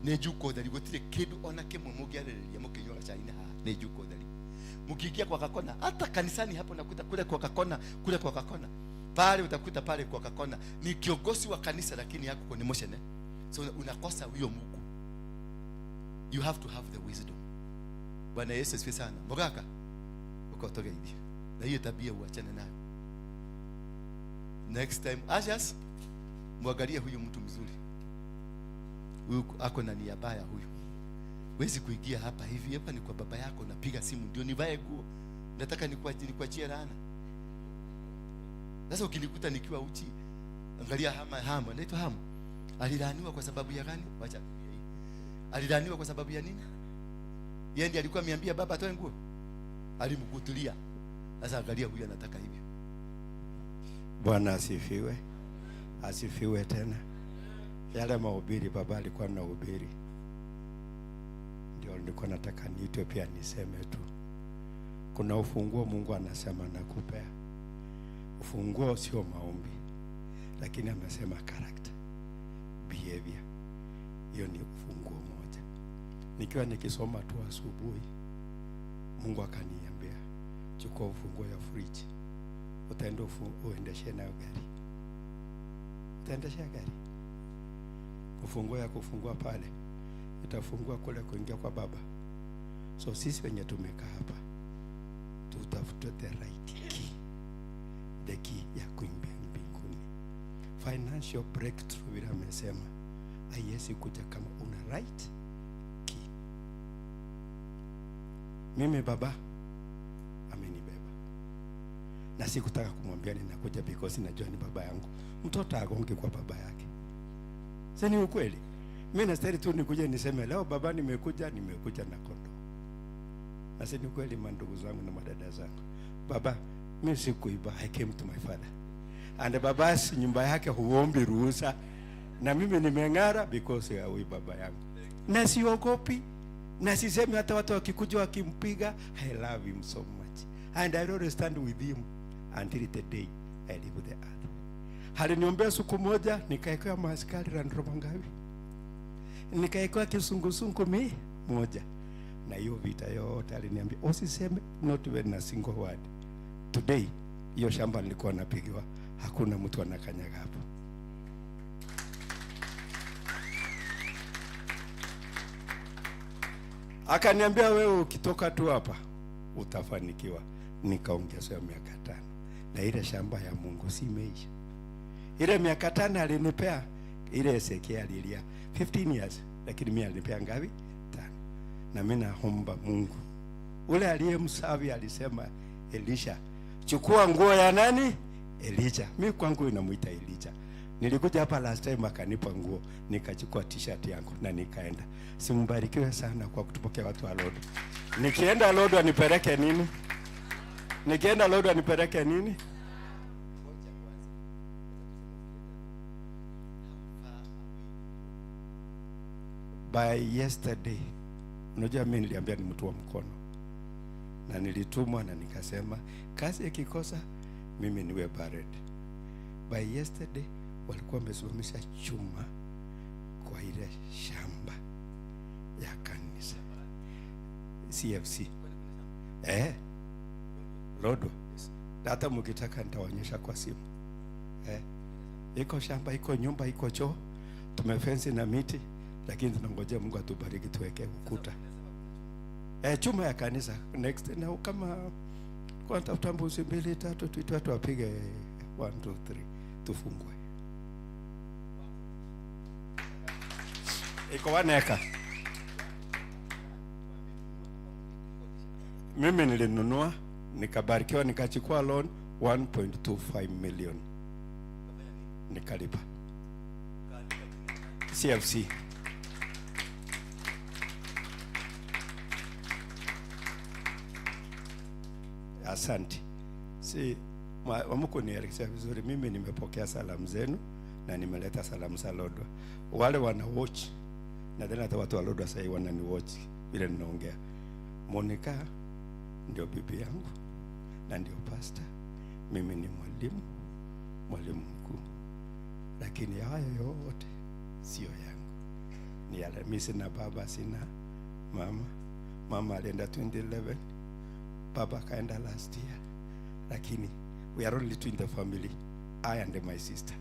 Nĩ njuko theri, gũtirĩ kĩndũ ona kĩmwe mũngĩarĩrĩria mũkĩnyuaga cai na haha, nĩ njuko theri. Mkiingia kwa kakona, hata kanisani hapo nakuta kule kwa kakona, kule kwa kakona pale utakuta pale kwa kakona ni kiongozi wa kanisa, lakini yako kwenye motion, eh? So unakosa huyo Mungu. You have to have the wisdom. Bwana Yesu asifiwe sana. Mogaka ukotogeithia na hiyo tabia uachane nayo. Next time ashes, muangalie huyu mtu mzuri. Huyu ako na nia baya huyu. Huwezi kuingia hapa hivi, hapa ni kwa baba yako, napiga simu ndio nivae nguo. Nataka nikuachie laana. Sasa ukinikuta nikiwa uchi, angalia Hama, anaitwa Hamu. Alilaaniwa kwa sababu ya gani? Wacha Biblia hii. Alilaaniwa kwa sababu ya nini? Yeye ndiye alikuwa ameambia baba atoe nguo. Alimkutulia. Sasa angalia huyu anataka hivyo. Bwana asifiwe. Asifiwe tena. Yale mahubiri baba alikuwa anahubiri, ndio nilikuwa nataka niitwe pia niseme tu. Kuna ufunguo Mungu anasema nakupea. Ufunguo sio maombi, lakini amesema character, behavior. Hiyo ni ufunguo moja. Nikiwa nikisoma tu asubuhi, Mungu akaniambia, chukua ufunguo ya fridge, utaenda uendeshe nayo gari, utaendeshea gari. Ufunguo ya kufungua pale itafungua kule kuingia kwa Baba. So sisi wenye tumekaa hapa tutafute the right key, the key ya kuingia mbinguni. Financial breakthrough vile amesema haiwezi kuja kama una right key. Mimi baba amenibeba na sikutaka kumwambia ninakuja because najua ni baba yangu. Mtoto agonge kwa baba yake, si ni ukweli? Mimi nastahili tu nikuje niseme leo baba, nimekuja, nimekuja na kondoo. Na si ni ukweli, mandugu zangu na madada zangu? Baba, mimi sikuiba, I came to my father. And baba si nyumba yake huombi ruhusa, na mimi nimeng'ara because ya huyu baba yangu, na siogopi na sisemi hata watu wakikuja wakimpiga. I love him so much and I will stand with him until the day I leave the earth. Aliniombea siku moja, nikaekewa maaskari Land Rover ngapi, nikaekewa kisungusungu mi moja, na hiyo vita yote aliniambia usiseme not even a single word. Today hiyo shamba nilikuwa napigiwa, hakuna mtu anakanyaga hapo. Akaniambia wewe ukitoka tu hapa utafanikiwa. Nikaongezewa miaka 5, na ile shamba ya Mungu si imeisha. Ile miaka 5 alinipea, ile Ezekiel alilia 15 years, lakini mimi alinipea ngapi? 5. Na mimi naomba Mungu ule aliyemsavi alisema, Elisha, chukua nguo ya nani? Elijah. Mimi kwangu inamuita Elijah. Nilikuja hapa last time akanipa nguo, nikachukua t-shirt yangu na nikaenda. Simbarikiwe sana kwa kutupokea watu wa Lodwar. Nikienda Lodwar nipeleke nini? Nikienda Lodwar nipeleke nini? By yesterday, unajua mimi niliambia ni mtu wa mkono. Na nilitumwa na nikasema kazi ikikosa mimi niwe buried. By yesterday walikuwa wamesimamisha chuma kwa ile shamba ya kanisa CFC. Lodwar. Hata mkitaka nitaonyesha kwa simu. Iko shamba, iko nyumba, iko choo. Tumefensi na miti, lakini tunangojea Mungu atubariki tuweke ukuta. Chuma ya kanisa next, na kama kwa tafuta mbuzi 2 3 tuitwe watu wapige 1 2 3 tufungue. Iko 1 acre. Mimi nilinunua, nikabarikiwa, nikachukua loan 1.25 million. Nikalipa. CFC. Asante. Si hamkunielezea vizuri. Mimi nimepokea salamu zenu na nimeleta salamu za Lodwar. Wale wana watch, nadhani hata watu wa Lodwar sasa hivi wanani watch vile ninaongea. Monica ndio bibi yangu na ndio pastor. Mimi ni mwalimu, mwalimu mkuu. Lakini haya yote sio yangu. Ni yale, mimi sina baba, sina mama. Mama alienda 2011, baba akaenda last year. Lakini we are only two in the family, I and my sister.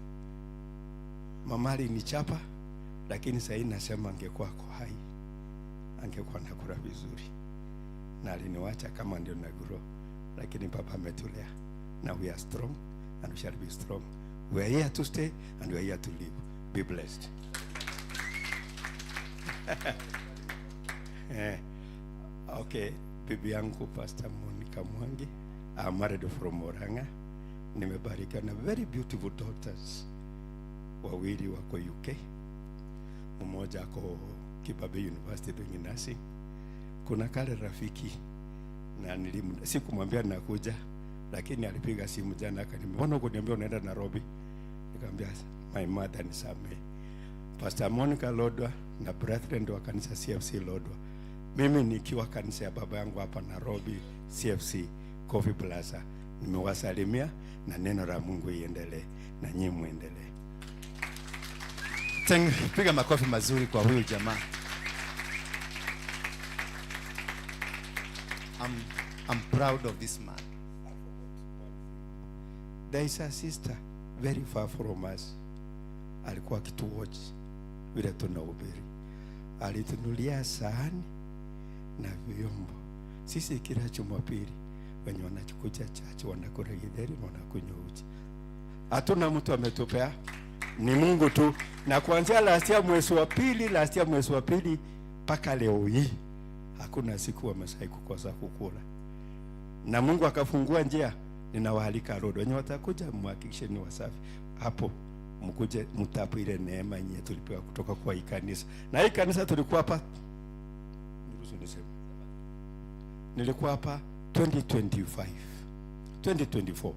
Mama alinichapa, lakini sasa nasema angekuwa ako hai, angekuwa nakula vizuri. Na aliniwacha kama ndio na grow. Lakini baba ametulea. Now we are strong and we shall be strong. We are here to stay and we are here to live. Be blessed. Okay, bibi yangu Pastor Monica Mwangi, I'm married from Murang'a. Nimebarikiwa na very beautiful daughters. Wawili wako UK. Mmoja ako Kibabii University doing nursing. Kuna kale rafiki na sikumwambia nakuja, lakini alipiga simu jana akaniambia, mbona hukuniambia unaenda Nairobi? Nikamwambia my mother nisamee. Pastor Monica Lodwar na brethren wa kanisa CFC Lodwar. Mimi nikiwa kanisa ya baba yangu hapa Nairobi CFC Coffee Plaza, nimewasalimia na neno la Mungu iendelee na nyinyi muendelee. Piga makofi mazuri kwa huyu jamaa. I'm proud of this man. There is a sister very far from us, alikuwa akituwatch vile tunahubiri, alitunulia sahani na vyombo. Sisi kila Jumapili wenye wanakuja church wanakula githeri na wanakunywa uji. Hatuna mtu ametupea, ni Mungu tu. Na kuanzia last year mwezi wa pili, last year mwezi wa pili mpaka leo hii hakuna siku wamesahau kukosa kukula, na Mungu akafungua njia. Ninawaalika road wenye watakuja, mhakikishe ni wasafi hapo, mkuje mtapu ile neema yenye tulipewa kutoka kwa hii kanisa. Na hii kanisa tulikuwa hapa, niruhusu niseme, nilikuwa hapa 2025 2024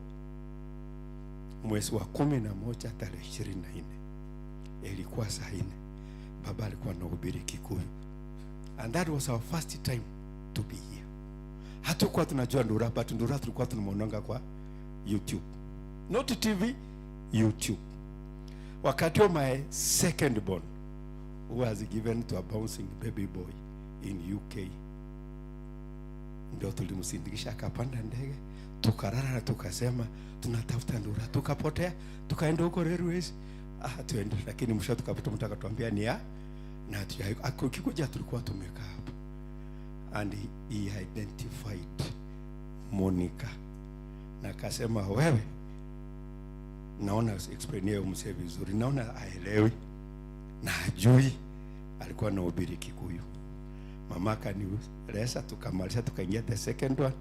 mwezi wa 11 tarehe 24, ilikuwa saa 4, baba alikuwa anahubiri Kikuyu, and that was our first time to be here. Hatukuwa tunajua Ndura, but Ndura tulikuwa tunamwonanga kwa YouTube, not TV, YouTube. Wakati wa my second born who was given to a bouncing baby boy in UK, ndio tulimsindikisha akapanda ndege, tukalala na tukasema tunatafuta Ndura, tukapotea, tukaenda huko railways, ah, tuende, lakini mwisho tukapata mtu akatuambia ni ya na akikuja, tulikuwa tumekaa hapo and he identified Monica na akasema, wewe, naona explain hiyo mzee vizuri, naona aelewi na ajui. Alikuwa anahubiri Kikuyu. Mama akanieleza, tukamaliza, tukaingia the second one,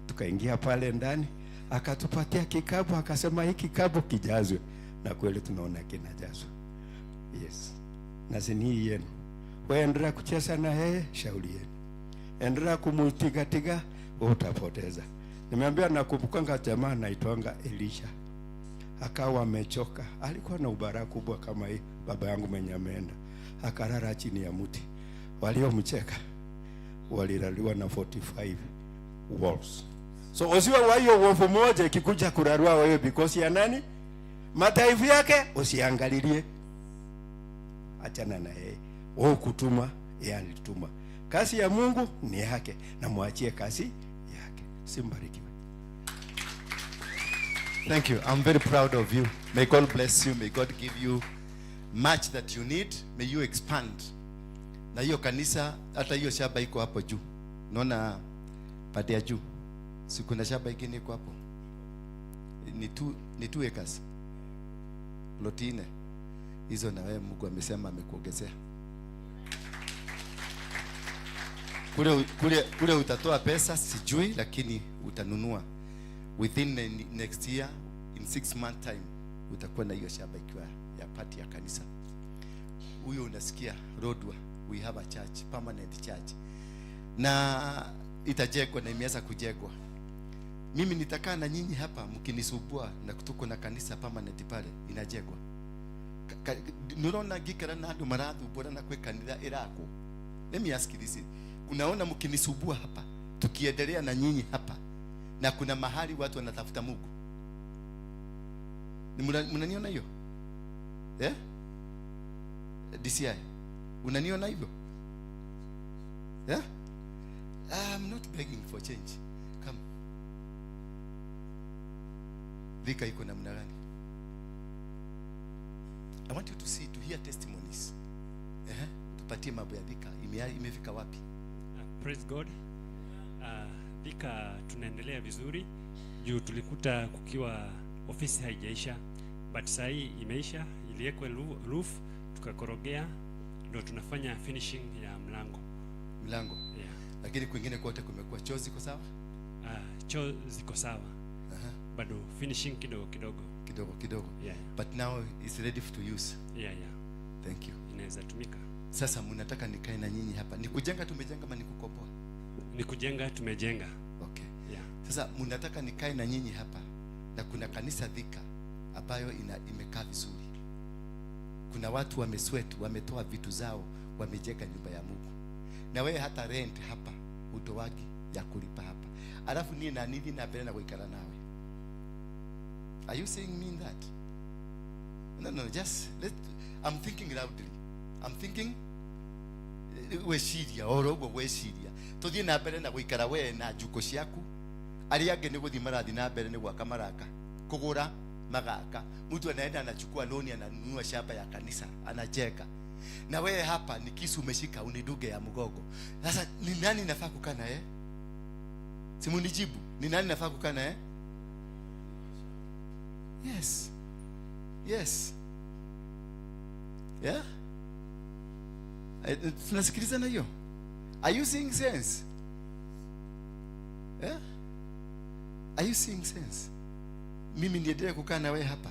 tukaingia pale ndani, akatupatia kikapu, akasema hii kikapu kijazwe, na kweli tunaona kinajazwa. Yes, na si ni yenu. Wewe endelea kucheza na yeye, shauri yenu. Endelea kumutigatiga, wewe utapoteza. Nimeambia nakumbukanga jamaa anaitwanga Elisha, akawa amechoka, alikuwa na ubara kubwa kama hii baba yangu mwenye ameenda, akalala chini ya mti. Waliomcheka walilaliwa na 45 wolves. So usiwe wa hiyo wolf moja ikikuja kurarua wewe because ya nani? Madhaifu yake usiangalilie, achana na yeye. Wewe kutuma, yeye alituma. Kazi ya Mungu ni yake, na mwachie kazi yake. Simbarikiwe. Thank you. I'm very proud of you. May God bless you. May God give you much that you need. May you expand. Na hiyo kanisa, hata hiyo shamba iko hapo juu. Naona pande ya juu. Si kuna shamba ingine iko hapo? Ni 2 acres. Ploti nne. Hizo na wewe Mungu amesema amekuongezea. Kule utatoa pesa sijui, lakini utanunua within the next year, in 6 month time utakuwa na hiyo shamba ikiwa ya part ya kanisa. Huyo unasikia Lodwar, we have a church, permanent church, na itajengwa na imeanza kujengwa. Mimi nitakaa na nyinyi hapa mkinisumbua, na tuko na kanisa permanent pale inajengwa. Nurona ngikara na andu marathumbũra na kwĩ kanitha ĩrakwo. Let me ask you this, unaona mkinisumbua hapa tukiendelea na nyinyi hapa, na kuna mahali watu wanatafuta Mungu. Ni mnaniona hiyo, eh? DCI, unaniona hivyo, yeah? I'm not begging for change. Come. Thika iko namna gani? I want you to see, to hear testimonies. Eh, tupatie mambo ya Thika. Imefika wapi? Praise God. Thika tunaendelea vizuri juu tulikuta kukiwa ofisi haijaisha, but saa hii imeisha, iliwekwa roof tukakorogea, ndo tunafanya finishing ya mlango. Mlango. Yeah. Lakini kwingine kote kumekuwa, choo ziko sawa? Choo ziko sawa, bado finishing kidogo kidogo. Kidogo kidogo. Yeah. But now it's ready to use. Yeah. Thank you. Inaweza tumika. Sasa mnataka nikae na nyinyi hapa. Ni kujenga tumejenga ama ni kukopoa? Ni kujenga tumejenga. Okay. Yeah. Sasa mnataka nikae na nyinyi hapa, na kuna kanisa Thika ambayo imekaa vizuri. Kuna watu wamesweat, wametoa vitu zao, wamejenga nyumba ya Mungu. Na wewe hata rent hapa utoagi ya kulipa hapa. Alafu niĩ na nithi na mbere na gũikara nawe. Are you saying me that? No, just let, I'm thinking loudly. I'm thinking. Gwĩciria oro ũguo, gwĩciria tũthiĩ na mbere na gũikara we na njuko ciaku, arĩa angĩ nĩ gũthiĩ marathiĩ na mbere nĩ gwaka maraka, kũgũra magaka. Mtu anaenda anachukua loni, ananunua shamba ya kanisa, anajenga, na wewe hapa ni kisu umeshika unidunge ya mgongo. Sasa ni nani nafaa kukaa naye? Simunijibu, ni nani nafaa kukaa naye? Yes, yeah. Tunasikilizana hiyo? Are you seeing sense? Yeah? Are you seeing sense? Mimi niendelee kukaa na wewe hapa,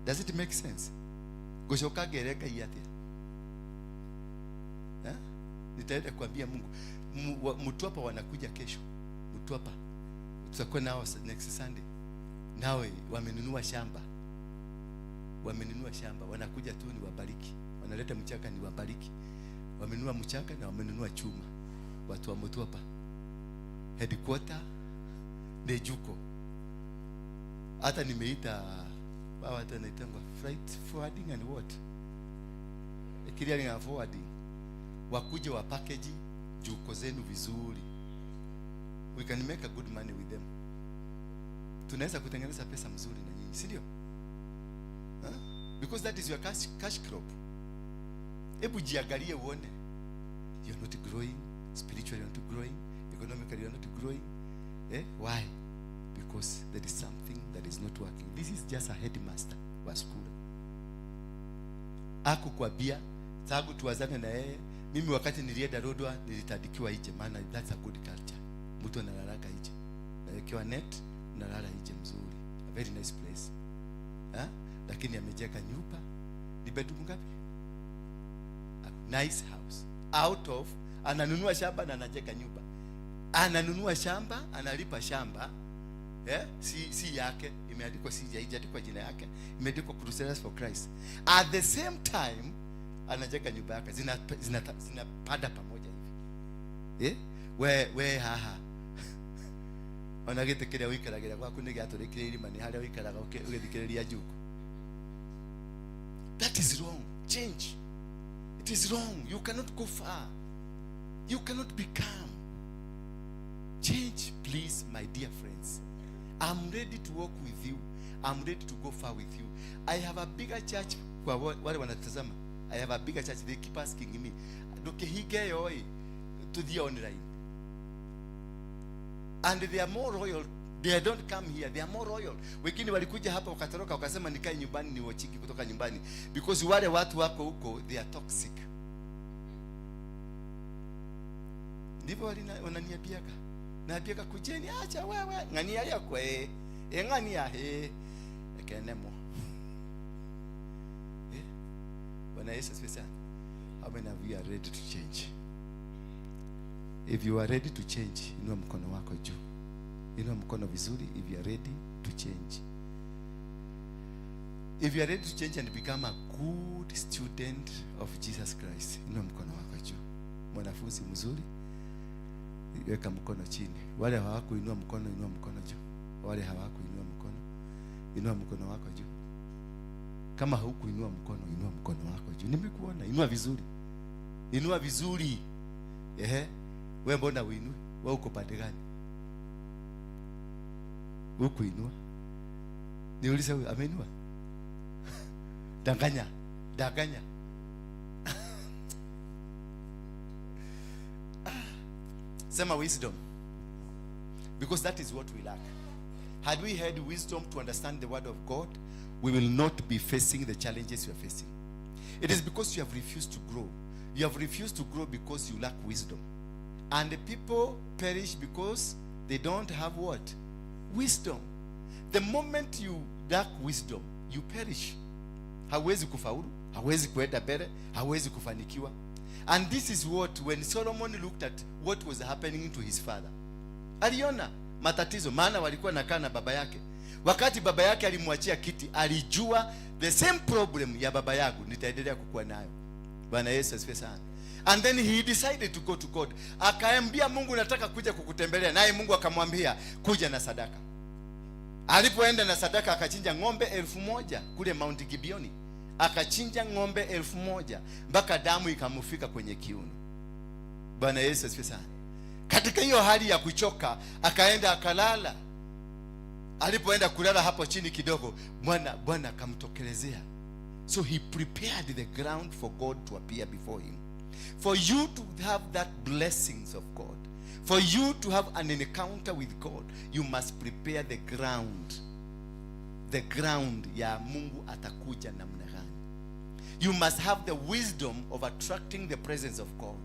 does it make sense? Ngũcoka ngere Ngai atĩa? Eh? Nitaenda kuambia Mungu, Mtwapa wanakuja kesho. Mtwapa tutakuwa nao next Sunday. Nawe wamenunua shamba, wamenunua shamba, wanakuja tu ni wabariki, wanaleta mchanga ni wabariki. Wamenunua mchanga na wamenunua chuma. Watu wa Mtwapa, headquarter ni Juko. Hata nimeita hawa watu wanaitangwa freight forwarding and what, clearing and forwarding, wakuje wa package juko zenu vizuri. We can make a good money with them. Tunaweza kutengeneza pesa mzuri na nyinyi, si ndio? Huh? Because that is your cash crop. Hebu jiangalie uone. You are not growing spiritually, you are not growing economically, you are not growing. Eh? Why? Because there is something that is not working. This is just a headmaster wa school. Akukwambia tangu tuwazane na yeye. Mimi wakati nilienda Lodwar nilitandikiwa nje, maana that's a good culture. Mtu analalaka nje, nawekewa net, nalala nje mzuri, a very nice place, eh? Lakini amejenga nyumba, ni bedroom ngapi? A nice house out of, ananunua shamba na anajenga nyumba, ananunua shamba, analipa shamba, eh? Si yake, imeandikwa, si haijaandikwa jina yake, imeandikwa Crusaders for Christ. At the same time anajenga nyumba yake, zinapanda pamoja hivi, eh? We haha ona gĩtĩ kĩrĩa ũikaragĩra gwaku nĩ gĩatũrĩkire irima, nĩ harĩa ũikaraga ũgĩthikĩrĩria njuku. That is wrong. Change. It is wrong. You cannot go far, you cannot become. Change, please, my dear friends. I'm ready to work with you. I'm ready to go far with you. I have a bigger church. Kwa wale wanatazama, I have a bigger church. They keep asking me, ndũkĩhinge ĩyo ĩ, tũthiĩ online. And they are more loyal. They don't come here, they are more loyal. Wengine walikuja hapa wakatoroka, wakasema nikae nyumbani ni wachiki kutoka nyumbani, because wale watu wako huko, they are toxic. Ndivyo wananiambiaga. Naambiaga, kujeni. Acha wewe, ng'ania yakwe e, ng'ania he ekenemo, eh. Bwana Yesu asifiwe sana. How many of you are ready to change? If you are ready to change, inua mkono wako juu. Inua mkono vizuri if you are ready to change. If you are ready to change and become a good student of Jesus Christ, inua mkono wako juu. Mwanafunzi mzuri, weka mkono chini. Wale hawakuinua mkono, inua mkono juu. Wale hawakuinua mkono, inua mkono wako juu. Kama haukuinua mkono, inua mkono wako juu. Nimekuona, inua vizuri. Inua vizuri. Ehe. Wewe mbona uinue? Wewe uko pande gani? Hukuinua. Niulize huyu ameinua? Danganya. Danganya. Sema wisdom. Because that is what we lack. Had we had wisdom to understand the word of God, we will not be facing the challenges you are facing. It is because you have refused to grow. You have refused to grow because you lack wisdom. And the people perish because they don't have what? Wisdom. The moment you lack wisdom, you perish. Hawezi kufaulu, hawezi kuenda mbele, hawezi kufanikiwa. And this is what, when Solomon looked at what was happening to his father, aliona matatizo, maana walikuwa nakaa na baba yake. Wakati baba yake alimwachia kiti, alijua the same problem ya baba yangu nitaendelea kukuwa nayo. Bwana Yesu asifiwe sana. And then he decided to go to God. Akaambia Mungu, nataka kuja kukutembelea. Naye Mungu akamwambia, kuja na sadaka. Alipoenda na sadaka, akachinja ng'ombe 1000 kule Mount Gibeoni. Akachinja ng'ombe 1000 mpaka damu ikamufika kwenye kiuno. Bwana Yesu asifiwe sana. Katika hiyo hali ya kuchoka akaenda akalala. Alipoenda kulala hapo chini kidogo, Bwana akamtokelezea. So he prepared the ground for God to appear before him. For you to have that blessings of God, for you to have an encounter with God, you must prepare the ground. The ground ya Mungu atakuja namna gani. You must have the wisdom of attracting the presence of God.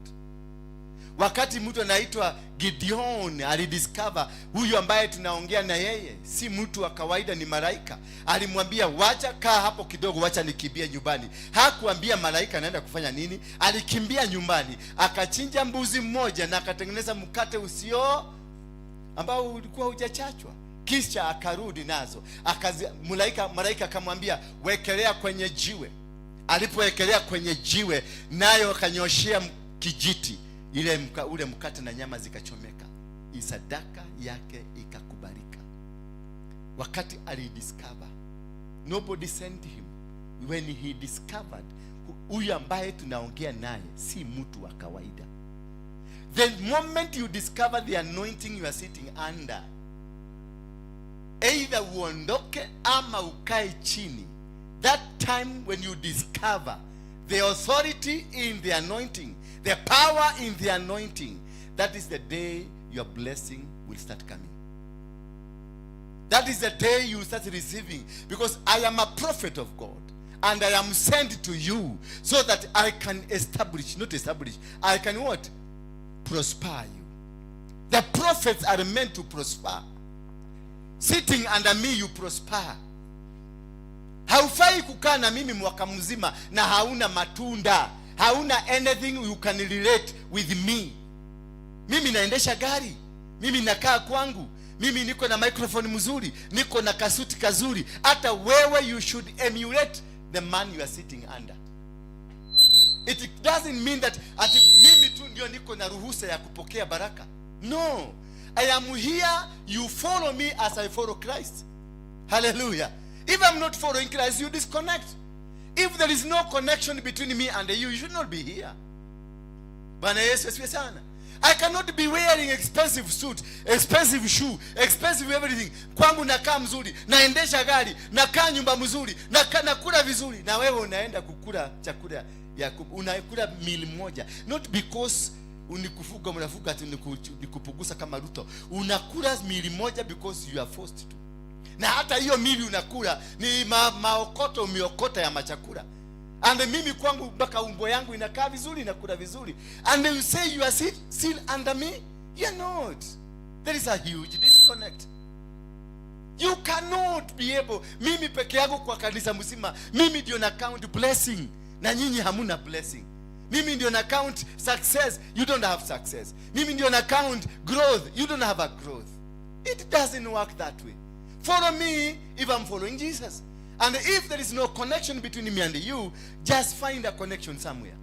Wakati mtu anaitwa Gideon alidiscover huyu ambaye tunaongea na yeye si mtu wa kawaida, ni malaika. Alimwambia, wacha kaa hapo kidogo, wacha nikimbie nyumbani. Hakuambia malaika anaenda kufanya nini. Alikimbia nyumbani akachinja mbuzi mmoja na akatengeneza mkate usio ambao ulikuwa hujachachwa, kisha akarudi nazo. Malaika akamwambia, wekelea kwenye jiwe. Alipowekelea kwenye jiwe, nayo akanyoshea kijiti ule mkate na nyama zikachomeka. Sadaka yake ikakubalika. Wakati alidiscover, nobody sent him. When he discovered, huyu ambaye tunaongea naye si mtu wa kawaida. The moment you discover the anointing you are sitting under, either uondoke ama ukae chini. That time when you discover the authority in the anointing, the power in the anointing, that is the day your blessing will start coming. That is the day you start receiving. Because I am a prophet of God, and I am sent to you so that I can establish, not establish, I can what? Prosper you. The prophets are meant to prosper. Sitting under me, you prosper. Haufai kukaa na mimi mwaka mzima na hauna matunda, hauna anything you can relate with me. Mimi naendesha gari, mimi nakaa kwangu, mimi niko na microphone mzuri, niko na kasuti kazuri. Hata wewe, you should emulate the man you are sitting under. It doesn't mean that ati mimi tu ndio niko na ruhusa ya kupokea baraka. No, I am here, you follow me as I follow Christ. Hallelujah. If I'm not following Christ, you disconnect. If there is no connection between me and you, you should not be here. Bwana Yesu asifiwe sana. I cannot be wearing expensive suit, expensive shoe, expensive everything. Kwangu nakaa mzuri, naendesha gari, nakaa nyumba mzuri, nakula vizuri, na wewe unaenda kukula chakula ya unakula meal moja. Not because unikufuga, mnafuga ati nikupugusa kama Ruto. Unakula meal moja because you are forced to. Na hata hiyo meal unakula ni maokoto umeokota ya machakula. And mimi kwangu mpaka umbo yangu inakaa vizuri, inakula vizuri. And you say you are still under me? You are not. There is a huge disconnect. You cannot be able. Mimi peke yangu kwa kanisa mzima, mimi ndio na count blessing na nyinyi hamuna blessing. Mimi ndio na count success, you don't have success. Mimi ndio na count growth, you don't have a growth. It doesn't work that way. Follow me if I'm following Jesus. And if there is no connection between me and you, just find a connection somewhere.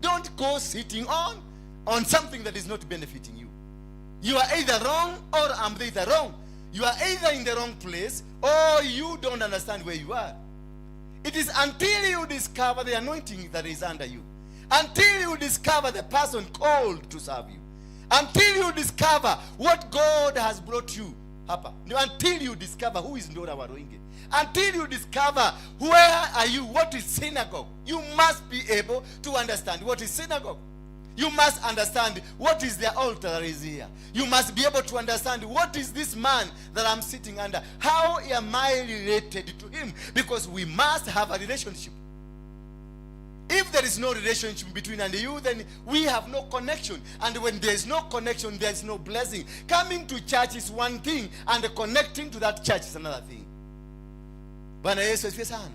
Don't go sitting on something that is not benefiting you. You are either wrong or I'm either wrong. You are either in the wrong place or you don't understand where you are. It is until you discover the anointing that is under you, until you discover the person called to serve you, until you discover what God has brought you hapa, until you discover who is Ndora Waruinge, until you discover where are you, what is synagogue. You must be able to understand what is synagogue. You must understand what is the altar that is here. You must be able to understand what is this man that I'm sitting under. How am I related to him? Because we must have a relationship. If there is no relationship between and you, then we have no connection. And when there is no connection, there is no blessing. Coming to church is one thing, and connecting to that church is another thing. Bwana Yesu asifiwe sana.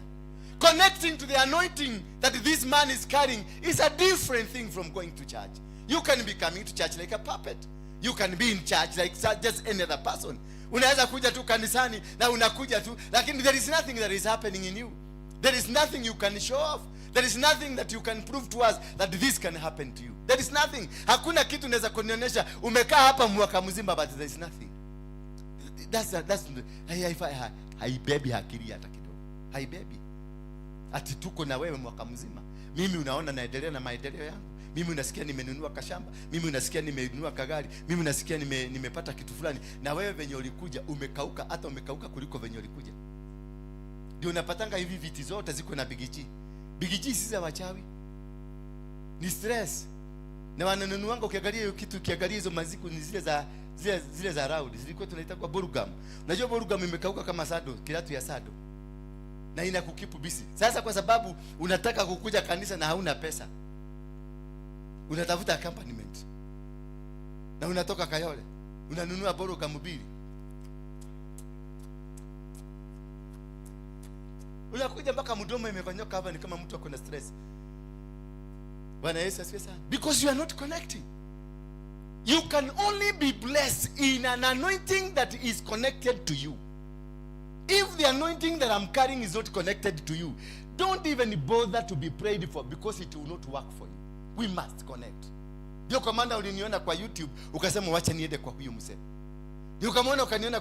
Connecting to the anointing that this man is carrying is a different thing from going to church. You can be coming to church like a puppet. You can be in church like just any other person. Unaweza kuja tu kanisani na unakuja tu, lakini there is nothing that is happening in you. There is nothing you can show off. There is nothing that you can prove to us that this can happen to you. There is nothing. Hakuna kitu unaweza kunionyesha umekaa hapa mwaka mzima, but there is nothing. Haibebi akili hata kidogo. Haibebi. Ati tuko na wewe mwaka mzima. Mimi unaona naendelea na maendeleo yangu. Mimi unasikia nimenunua kashamba, mimi unasikia nimenunua kagari, mimi unasikia nimepata kitu fulani, na wewe venye ulikuja umekauka, hata umekauka kuliko venye ulikuja. Ndio unapatanga hivi viti zote ziko na Big G. Big G si za wachawi, ni stress. Na wananunuanga, ukiangalia hiyo kitu, ukiangalia hizo maziku ni zile za round, zilikuwa tunaita kwa bubblegum. Unajua bubblegum imekauka kama sado, kiatu ya sado, na inakukeep busy. Sasa kwa sababu unataka kukuja kanisa na hauna pesa, unatafuta accompaniment na unatoka Kayole unanunua bubblegum mbili, unakuja mpaka mdomo imekonyoka hapa, ni kama mtu ako na stress. Bwana Yesu asifiwe sana. Because you are not connecting. You can only be blessed in an anointing that is connected to you. If the anointing that I'm carrying is not connected to you, don't even bother to be prayed for, because it will not work for you. We must connect. Ndio kwa maana uliniona kwa YouTube ukasema, "Wacha niende kwa huyu mzee." Ndio kama ukaniona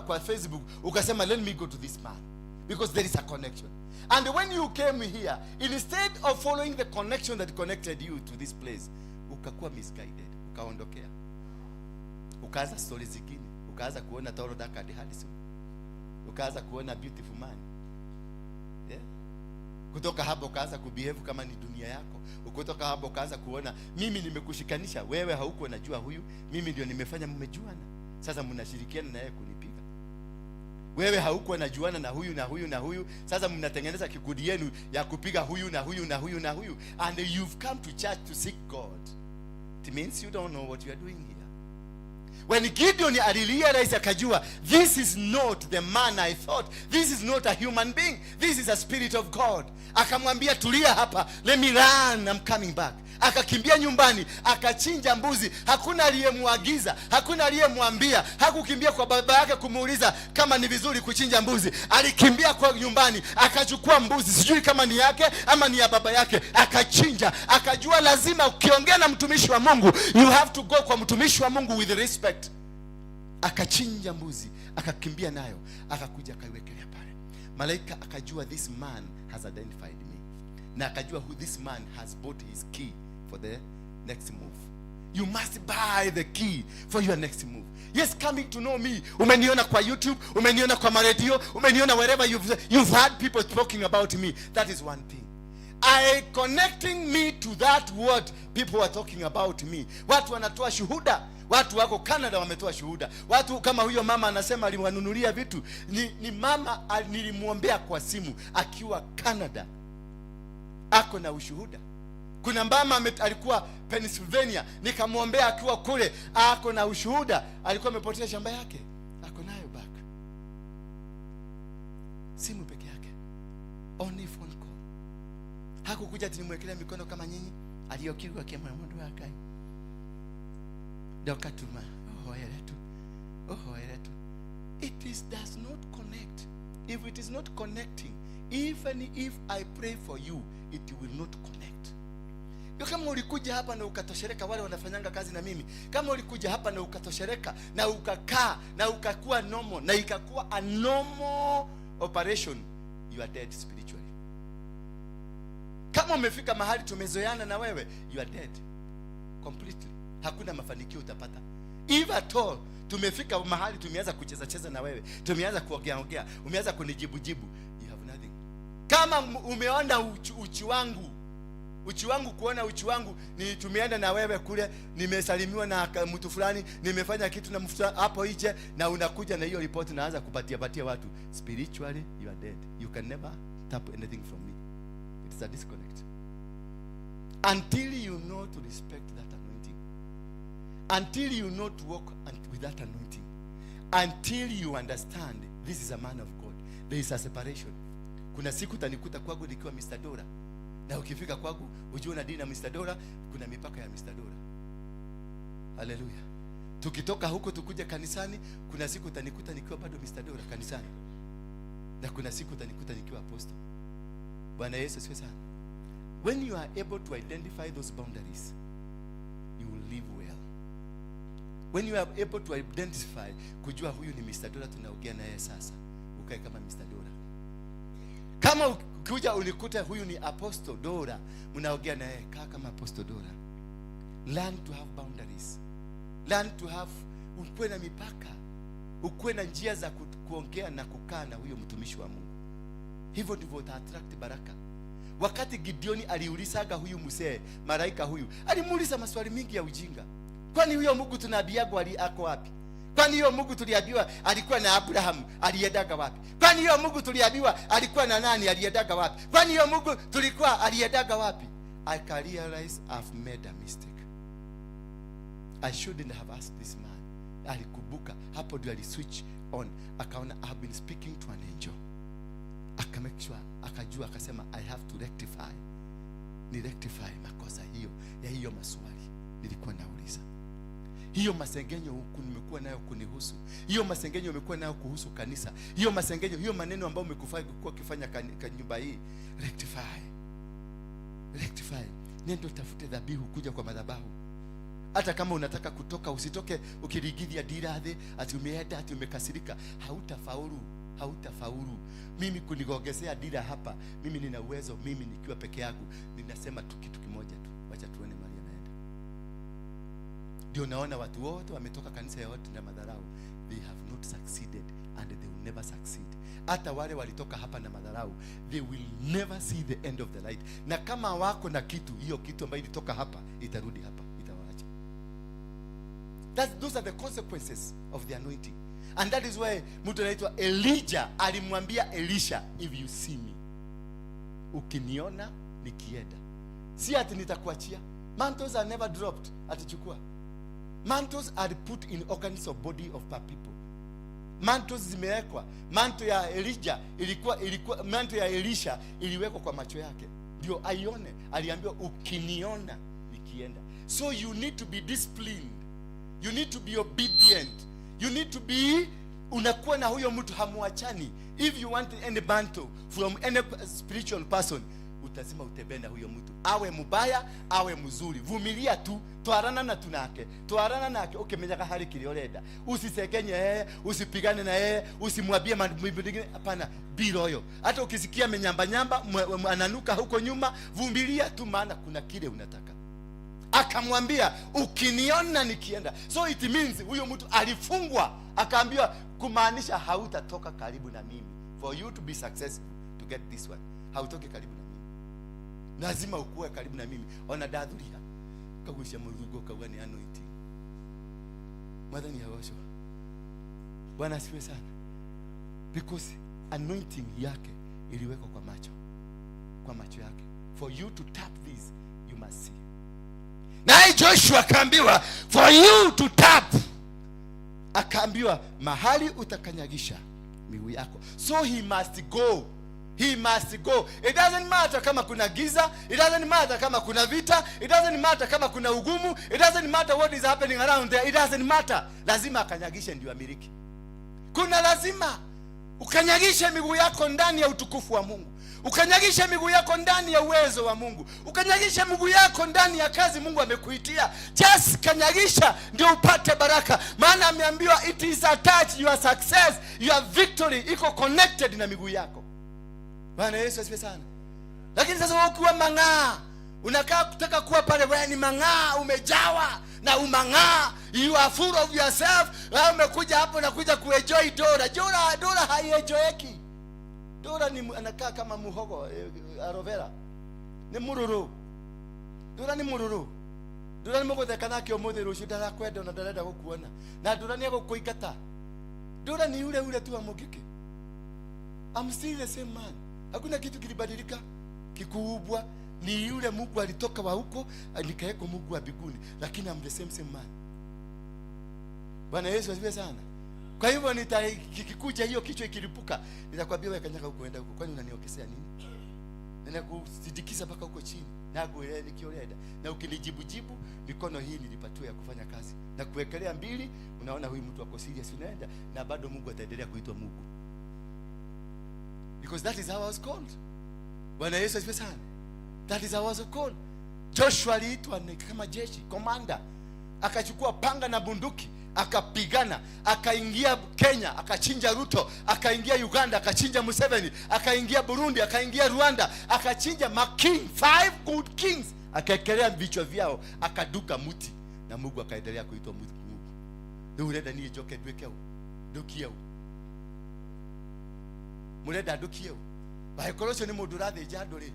kwa Facebook ukasema, "Let me go to this man," because there is a connection. And when you came here, instead of following the connection that connected you to this place, ukakuwa misguided, ukaondokea, ukaanza stori zingine, ukaanza kuona tall, dark and handsome, ukaanza kuona beautiful man, yeah? Kutoka hapo ukaanza kubehave kama ni dunia yako. Kutoka hapo ukaanza kuona mimi nimekushikanisha wewe, haukuwa unajua huyu, mimi ndio nimefanya mmejuana, sasa mnashirikiana na yeye kunipiga wewe. Haukuwa najuana na huyu na huyu na huyu, sasa mnatengeneza kikundi yenu ya kupiga huyu na huyu na huyu na huyu, and you've come to church to seek God. It means you don't know what you are doing here. When Gideon alirealize, akajua this is not the man I thought, this is not a human being, this is a spirit of God. Akamwambia, "Tulia hapa, let me run, I'm coming back." Akakimbia nyumbani, akachinja mbuzi. Hakuna aliyemwagiza, hakuna aliyemwambia. Hakukimbia kwa baba yake kumuuliza kama ni vizuri kuchinja mbuzi. Alikimbia kwa nyumbani, akachukua mbuzi, sijui kama ni yake ama ni ya baba yake, akachinja. Akajua lazima ukiongea na mtumishi wa Mungu, you have to go kwa mtumishi wa Mungu with respect. Akachinja mbuzi, akakimbia nayo, akakuja akaiwekelea pale. Malaika akajua this man has identified me, na akajua who this man has bought his key for the next move. You must buy the key for your next move. Yes, coming to know me, umeniona kwa YouTube, umeniona kwa maredio, umeniona wherever, you've heard people talking about me. That is one thing. I connecting me to that word people are talking about me. Watu wanatoa shuhuda, watu wako Canada wametoa shuhuda. Watu kama huyo mama anasema aliwanunulia vitu, ni mama nilimwombea kwa simu akiwa Canada, ako na ushuhuda. Kuna mama alikuwa Pennsylvania, nikamwombea akiwa kule, ako na ushuhuda. Alikuwa amepotea shamba yake, ako nayo back. Simu peke yake, only phone call. Hakukuja ati nimwekelea mikono kama nyinyi. Aliokigwa kema mundu wakai ndokatuma uhoere tu, uhoere tu. It is does not connect. If it is not connecting, even if I pray for you, it will not connect. Ndio kama ulikuja hapa na ukatoshereka, wale wanafanyanga kazi na mimi, kama ulikuja hapa na ukatoshereka na ukakaa na ukakuwa normal na ikakuwa a normal operation, you are dead spiritually. Kama umefika mahali tumezoeana na wewe, you are dead completely. Hakuna mafanikio utapata. If at all tumefika mahali tumeanza kucheza cheza na wewe, tumeanza kuongea ongea, umeanza kunijibu jibu, you have nothing. Kama umeona uchi, uchi wangu, uchi wangu, kuona uchi wangu ni tumeenda na wewe kule, nimesalimiwa na mtu fulani, nimefanya kitu na mtu fulani hapo nje, na unakuja na hiyo ripoti, naanza kupatia patia watu, spiritually you are dead. You can never tap anything from me. It's a disconnect until you know to respect that anointing, until you know to walk with that anointing, until you understand this is a man of God. There is a separation. Kuna siku utanikuta kwangu nikiwa Mr. Dora, na ukifika kwangu ujue una deal na Mr. Dora. Kuna mipaka ya Mr. Dora. Haleluya! Tukitoka huko tukuja kanisani, kuna siku utanikuta nikiwa bado Mr. Dora kanisani, na kuna siku utanikuta nikiwa apostle. Bwana Yesu asifiwe sana. When you are able to identify those boundaries, you will live well. When you are able to identify, kujua huyu ni Mr. Dora tunaongea naye sasa, ukae kama Mr. Dora. Kama ukikuja unikute huyu ni Apostle Dora mnaongea naye, kaa kama Apostle Dora. Learn to have boundaries. Learn to have, ukuwe na mipaka, ukuwe na njia za kuongea na kukaa na huyo mtumishi wa Mungu. Hivyo ndivyo uta attract baraka. Wakati Gideoni aliulizaga huyu mzee, malaika huyu, alimuuliza maswali mingi ya ujinga. Kwani huyo Mungu tunaambiagwa ako wapi? Kwani hiyo Mungu tuliambiwa alikuwa na Abrahamu, aliendaga wapi? Kwani hiyo Mungu tuliambiwa alikuwa na nani, aliendaga wapi? Kwani hiyo Mungu tulikuwa aliendaga wapi? I can realize I've made a mistake. I shouldn't have asked this man. Alikumbuka hapo ndio aliswitch on, akaona I've been speaking to an angel. Aka make sure, akajua, akasema I have to rectify, ni rectify makosa hiyo ya hiyo maswali nilikuwa nauliza, hiyo masengenyo huku nimekuwa nayo kunihusu, hiyo masengenyo umekuwa nayo kuhusu kanisa, hiyo masengenyo, hiyo maneno ambayo umekufa kuwa ukifanya nyumba hii, rectify, rectify. Nenda utafute dhabihu kuja kwa madhabahu. Hata kama unataka kutoka, usitoke ukirigithia ndirathe ati umeenda, ati umekasirika. Hautafaulu, hautafaulu. Mimi kunigongezea dira hapa, mimi nina uwezo, mimi nikiwa peke yangu ninasema tu kitu kimoja tu, wacha tuone mahali anaenda. Ndio naona watu wote wametoka kanisa ya watu na madharau, they have not succeeded and they will never succeed. Hata wale walitoka hapa na madharau, they will never see the end of the light. Na kama wako na kitu, hiyo kitu ambayo ilitoka hapa itarudi hapa, itawaacha. Those are the consequences of the anointing. And that is why mtu anaitwa Elijah alimwambia Elisha, if you see me, ukiniona nikienda, si ati nitakuachia. Mantles are never dropped, atichukua. Mantles are put in organs of body of per people. Mantles zimewekwa. Mantle ya Elijah ilikuwa mantle ya Elisha iliwekwa kwa macho yake ndio aione. Aliambiwa ukiniona nikienda. So you need to be disciplined, you need to be obedient, you need to be, unakuwa na huyo mtu hamuachani. If you want any mantle from any spiritual person, utazima utembee na huyo mtu, awe mubaya awe mzuri, vumilia tu, twarana na tunake, twarana nake ukimenyaga hari kiria urenda. Usisekenye yeye, usipigane na yeye, usimwambie mambo mengine, hapana, be loyal. Hata ukisikia menyamba nyamba ananuka huko nyuma, vumilia tu, maana kuna kile unataka. Akamwambia ukiniona nikienda. So it means huyo mtu alifungwa, akaambiwa kumaanisha hautatoka karibu na mimi. For you to be successful to get this one, hautoki karibu na mimi, lazima ukuwe karibu na mimi. Ona ndathuria kagucia mũrungo kauga nĩ anointing. Mwathani agocwo. Bwana asifiwe sana. Because anointing yake iliwekwa kwa macho, kwa macho yake. For you to tap this, you must see. Naye Joshua akaambiwa for you to tap, akaambiwa mahali utakanyagisha miguu yako. So he must go, he must go. It doesn't matter kama kuna giza, it doesn't matter kama kuna vita, it doesn't matter kama kuna ugumu, it doesn't matter what is happening around there, it doesn't matter. Lazima akanyagishe ndio amiliki. Kuna lazima ukanyagishe miguu yako ndani ya utukufu wa Mungu, ukanyagishe miguu yako ndani ya uwezo wa Mungu, ukanyagishe miguu yako ndani ya kazi Mungu amekuitia. Just kanyagisha ndio upate baraka, maana ameambiwa it is attached, your success, your victory iko connected na miguu yako. Bwana Yesu asifiwe sana. Lakini sasa wewe ukiwa mang'aa, unakaa kutaka kuwa pale, wewe ni mang'aa, umejawa na umang'aa, you are full of yourself. Wewe umekuja hapo nakuja kuenjoy dora. Dora, dora haienjoyeki. Dora ni anakaa kama muhogo, aloe vera. Ni mururu. Dora ni mururu. Dora ni mugutheka nake umuthi, rucio ndarakwenda na ndarenda gukuona. Na dora ni egũkũingata. Dora ni yule yule tu wa Mungiki. I'm still the same man. Hakuna kitu kilibadilika kikubwa. Ni yule Mungu alitoka wa huko nikawekwa Mungu wa mbinguni, lakini I'm the same same man. Bwana Yesu asifiwe sana. Kwa hivyo kikikuja hiyo kichwa ikilipuka, nitakwambia wewe kanyaga huko, enda huko. Kwani unaniongezea nini? Ninakusindikiza mpaka huko chini. Na kuelewa nikioleda. Na ukinijibu jibu, mikono hii nilipatiwa ya kufanya kazi. Na kuwekelea mbili, unaona huyu mtu ako serious, unaenda na bado Mungu ataendelea kuitwa Mungu. Because that is how I was called. Bwana Yesu asifiwe sana. That is how I was called. Joshua aliitwa ni kama jeshi commander, akachukua panga na bunduki. Akapigana, akaingia Kenya, akachinja Ruto, akaingia Uganda, akachinja Museveni, akaingia Burundi, akaingia Rwanda, akachinja making 5 good kings, akaekelea vichwa vyao, akaduka muti na Mungu akaendelea kuitwa Mungu. Rĩu ũrenda niĩ njoke nduĩke ũ? Ndukie ũ? Mũrenda ndukie ũ? Angĩkorwo ũcio nĩ mũndũ ũrathĩnja andũ rĩ,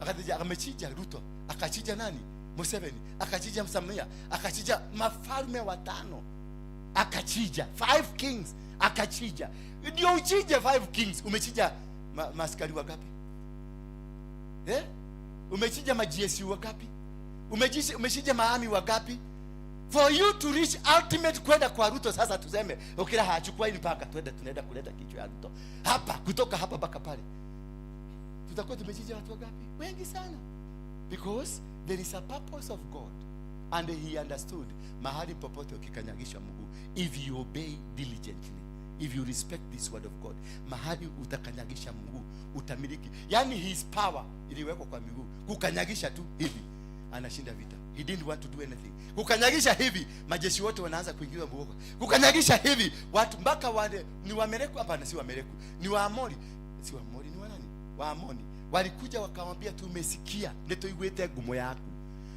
akathĩnja, amechinja Ruto, akachinja nani? Museveni, akachinja Samia, akachinja mafalme watano, akachinja 5 kings, akachinja. Ndio uchinje 5 kings, umechinja maaskari wangapi? Umechinja ma GSU wangapi? Umechinja maami wangapi? For you to reach ultimate kwenda kwa Ruto sasa tuseme ukira hachukua hili mpaka twende, tunaenda kuleta kichwa ya Ruto hapa, kutoka hapa mpaka pale, tutakuwa tumechinja watu wangapi? Wengi sana. Because there is a purpose of God and he understood mahali popote ukikanyagisha mguu, if you obey diligently, if you respect this word of God, mahali utakanyagisha mguu utamiliki. Yani his power iliwekwa kwa miguu, kukanyagisha tu hivi anashinda vita. He didn't want to do anything. Kukanyagisha hivi majeshi wote wanaanza kuingiza mguu. Kukanyagisha hivi watu mpaka wale ni Wamereku, hapana si Wamereku, ni Waamori, si Waamori, ni wanani? Waamoni. Walikuja wakamwambia tumesikia nituiguite ngumo yaku,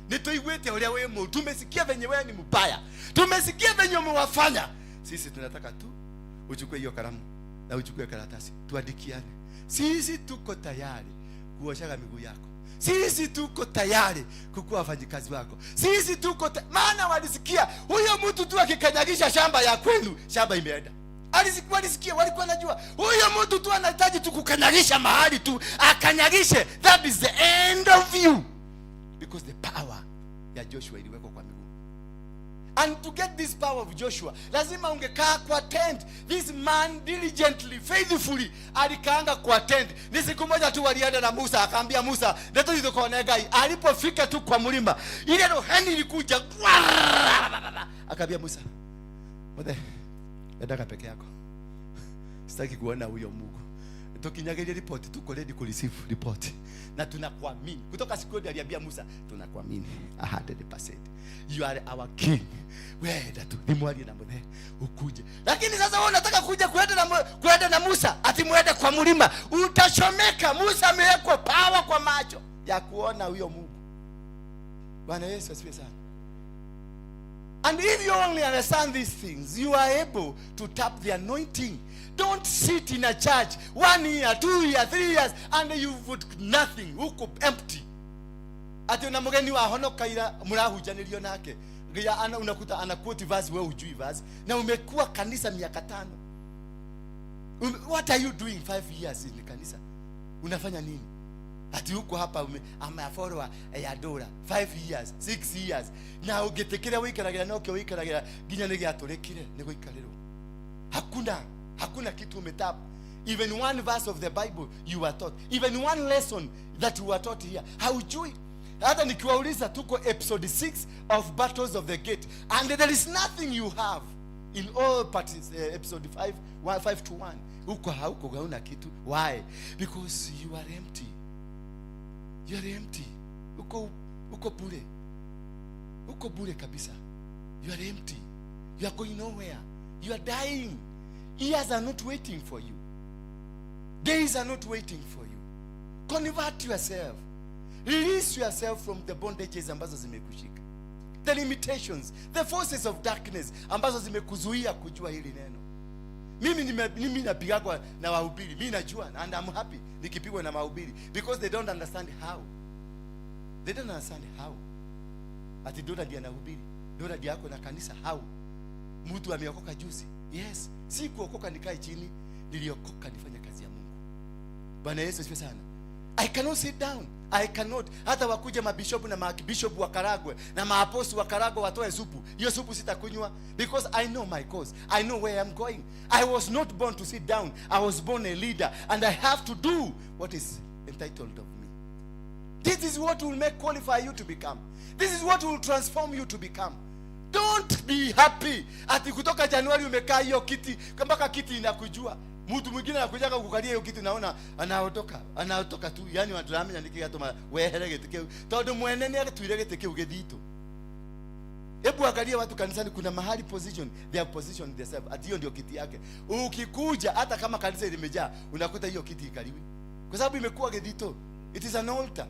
nituiguite uria we mu, tumesikia venye wewe ni mbaya, tumesikia venye umewafanya. Sisi tunataka tu uchukue hiyo kalamu na uchukue karatasi tuandikiane. Sisi tuko tayari kuoshaga miguu yako, sisi tuko tayari kukuwa wafanyikazi wako, sisi tuko maana walisikia huyo mtu tu akikanyagisha shamba ya kwenu, shamba imeenda. Walisikia, walikuwa wanajua huyo mtu tu anahitaji tu kukanyagisha mahali tu akanyagishe, that is the end of you. Because the power ya Joshua iliwekwa kwa miguu. And to get this power of Joshua, lazima ungekaa kwa tent. This man diligently, faithfully alikaanga kwa tent. Ni siku moja tu walienda na Musa, akaambia Musa, Ndeto hizo kwa Ngai. Alipofika tu kwa mlima, ile rohani ilikuja. Akaambia Musa, Mothe, endaka peke yako. Sitaki kuona huyo Mungu. Tukinyagiria report, tuko ready ku receive report. Na tunakuamini. Kutoka siku ile aliambia Musa, tunakuamini 100%. You are our king. Wewe tu ni mwali na mzee ukuje. Lakini sasa wewe unataka kuja kuenda na Musa, ati muende kwa mlima, utachomeka. Musa amewekwa power kwa macho ya kuona huyo Mungu. Bwana Yesu asifiwe sana. And if you only understand these things, you are able to tap the anointing. Don't sit in a church 1 year, 2 years, 3 years, and you've got nothing. Uko empty. Ati una mgeni wa honoka ila mrahujanirio nake. Ngia ana unakuta ana quote verse, wewe hujui verse. Na umekuwa kanisa miaka 5. What are you doing 5 years in kanisa? Unafanya nini? Ati huko hapa ama follower ya Dora 5 years, 6 years. Na ungetikira wikaragira no kio wikaragira nginya ni giaturikire ni guikarirwo. Hakuna kitu umetap. Even one verse of the Bible you were taught. Even one lesson that you were taught here. Haujui. Hata nikiwauliza tuko episode 6 of Battles of the Gate and there is nothing you have in all parties, episode 5, one, five to 1. Huko hauko hauna kitu. Why? Because you are empty. You are empty. Uko bure. Uko bure kabisa. You are empty. You are going nowhere. You are dying. Years are not waiting for you. Days are not waiting for you. Convert yourself. Release yourself from the bondages ambazo zimekushika. The limitations, the forces of darkness ambazo zimekuzuia kujua hili neno. Mimi napigwa na wahubiri. Mimi najua and I'm happy nikipigwa na mahubiri because they don't understand how. They don't understand how. Ati Dora ndiye anahubiri. Dora ndiye ako na kanisa how? Mtu ameokoka juzi. Yes, si kuokoka nikae chini, niliokoka nifanye kazi ya Mungu. Bwana Yesu asifiwe sana. I cannot sit down. I cannot. Hata wakuje mabishopu na maarchbishop wa Karagwe na maapostu wa Karagwe watoe supu, hiyo supu sitakunywa because I know my cause. I know where I'm going. I was not born to sit down. I was born a leader and I have to do what is entitled of me. This is what will make qualify you to become. This is what will transform you to become. Don't be happy ati kutoka Januari umekaa hiyo kiti mpaka kiti inakujua. Mtu mwingine anakuja kukukalia hiyo kiti, naona anaondoka tu. Yani watu ni kigatuma wehere giti kiu tondu mwene ni atuire giti kiu githitu. Hebu angalia watu kanisani, kuna mahali position, they have positioned themselves. Ati hiyo ndio kiti yake. Ukikuja hata kama kanisa limejaa, unakuta hiyo kiti ikaliwi. Kwa sababu imekuwa githito. It is an altar.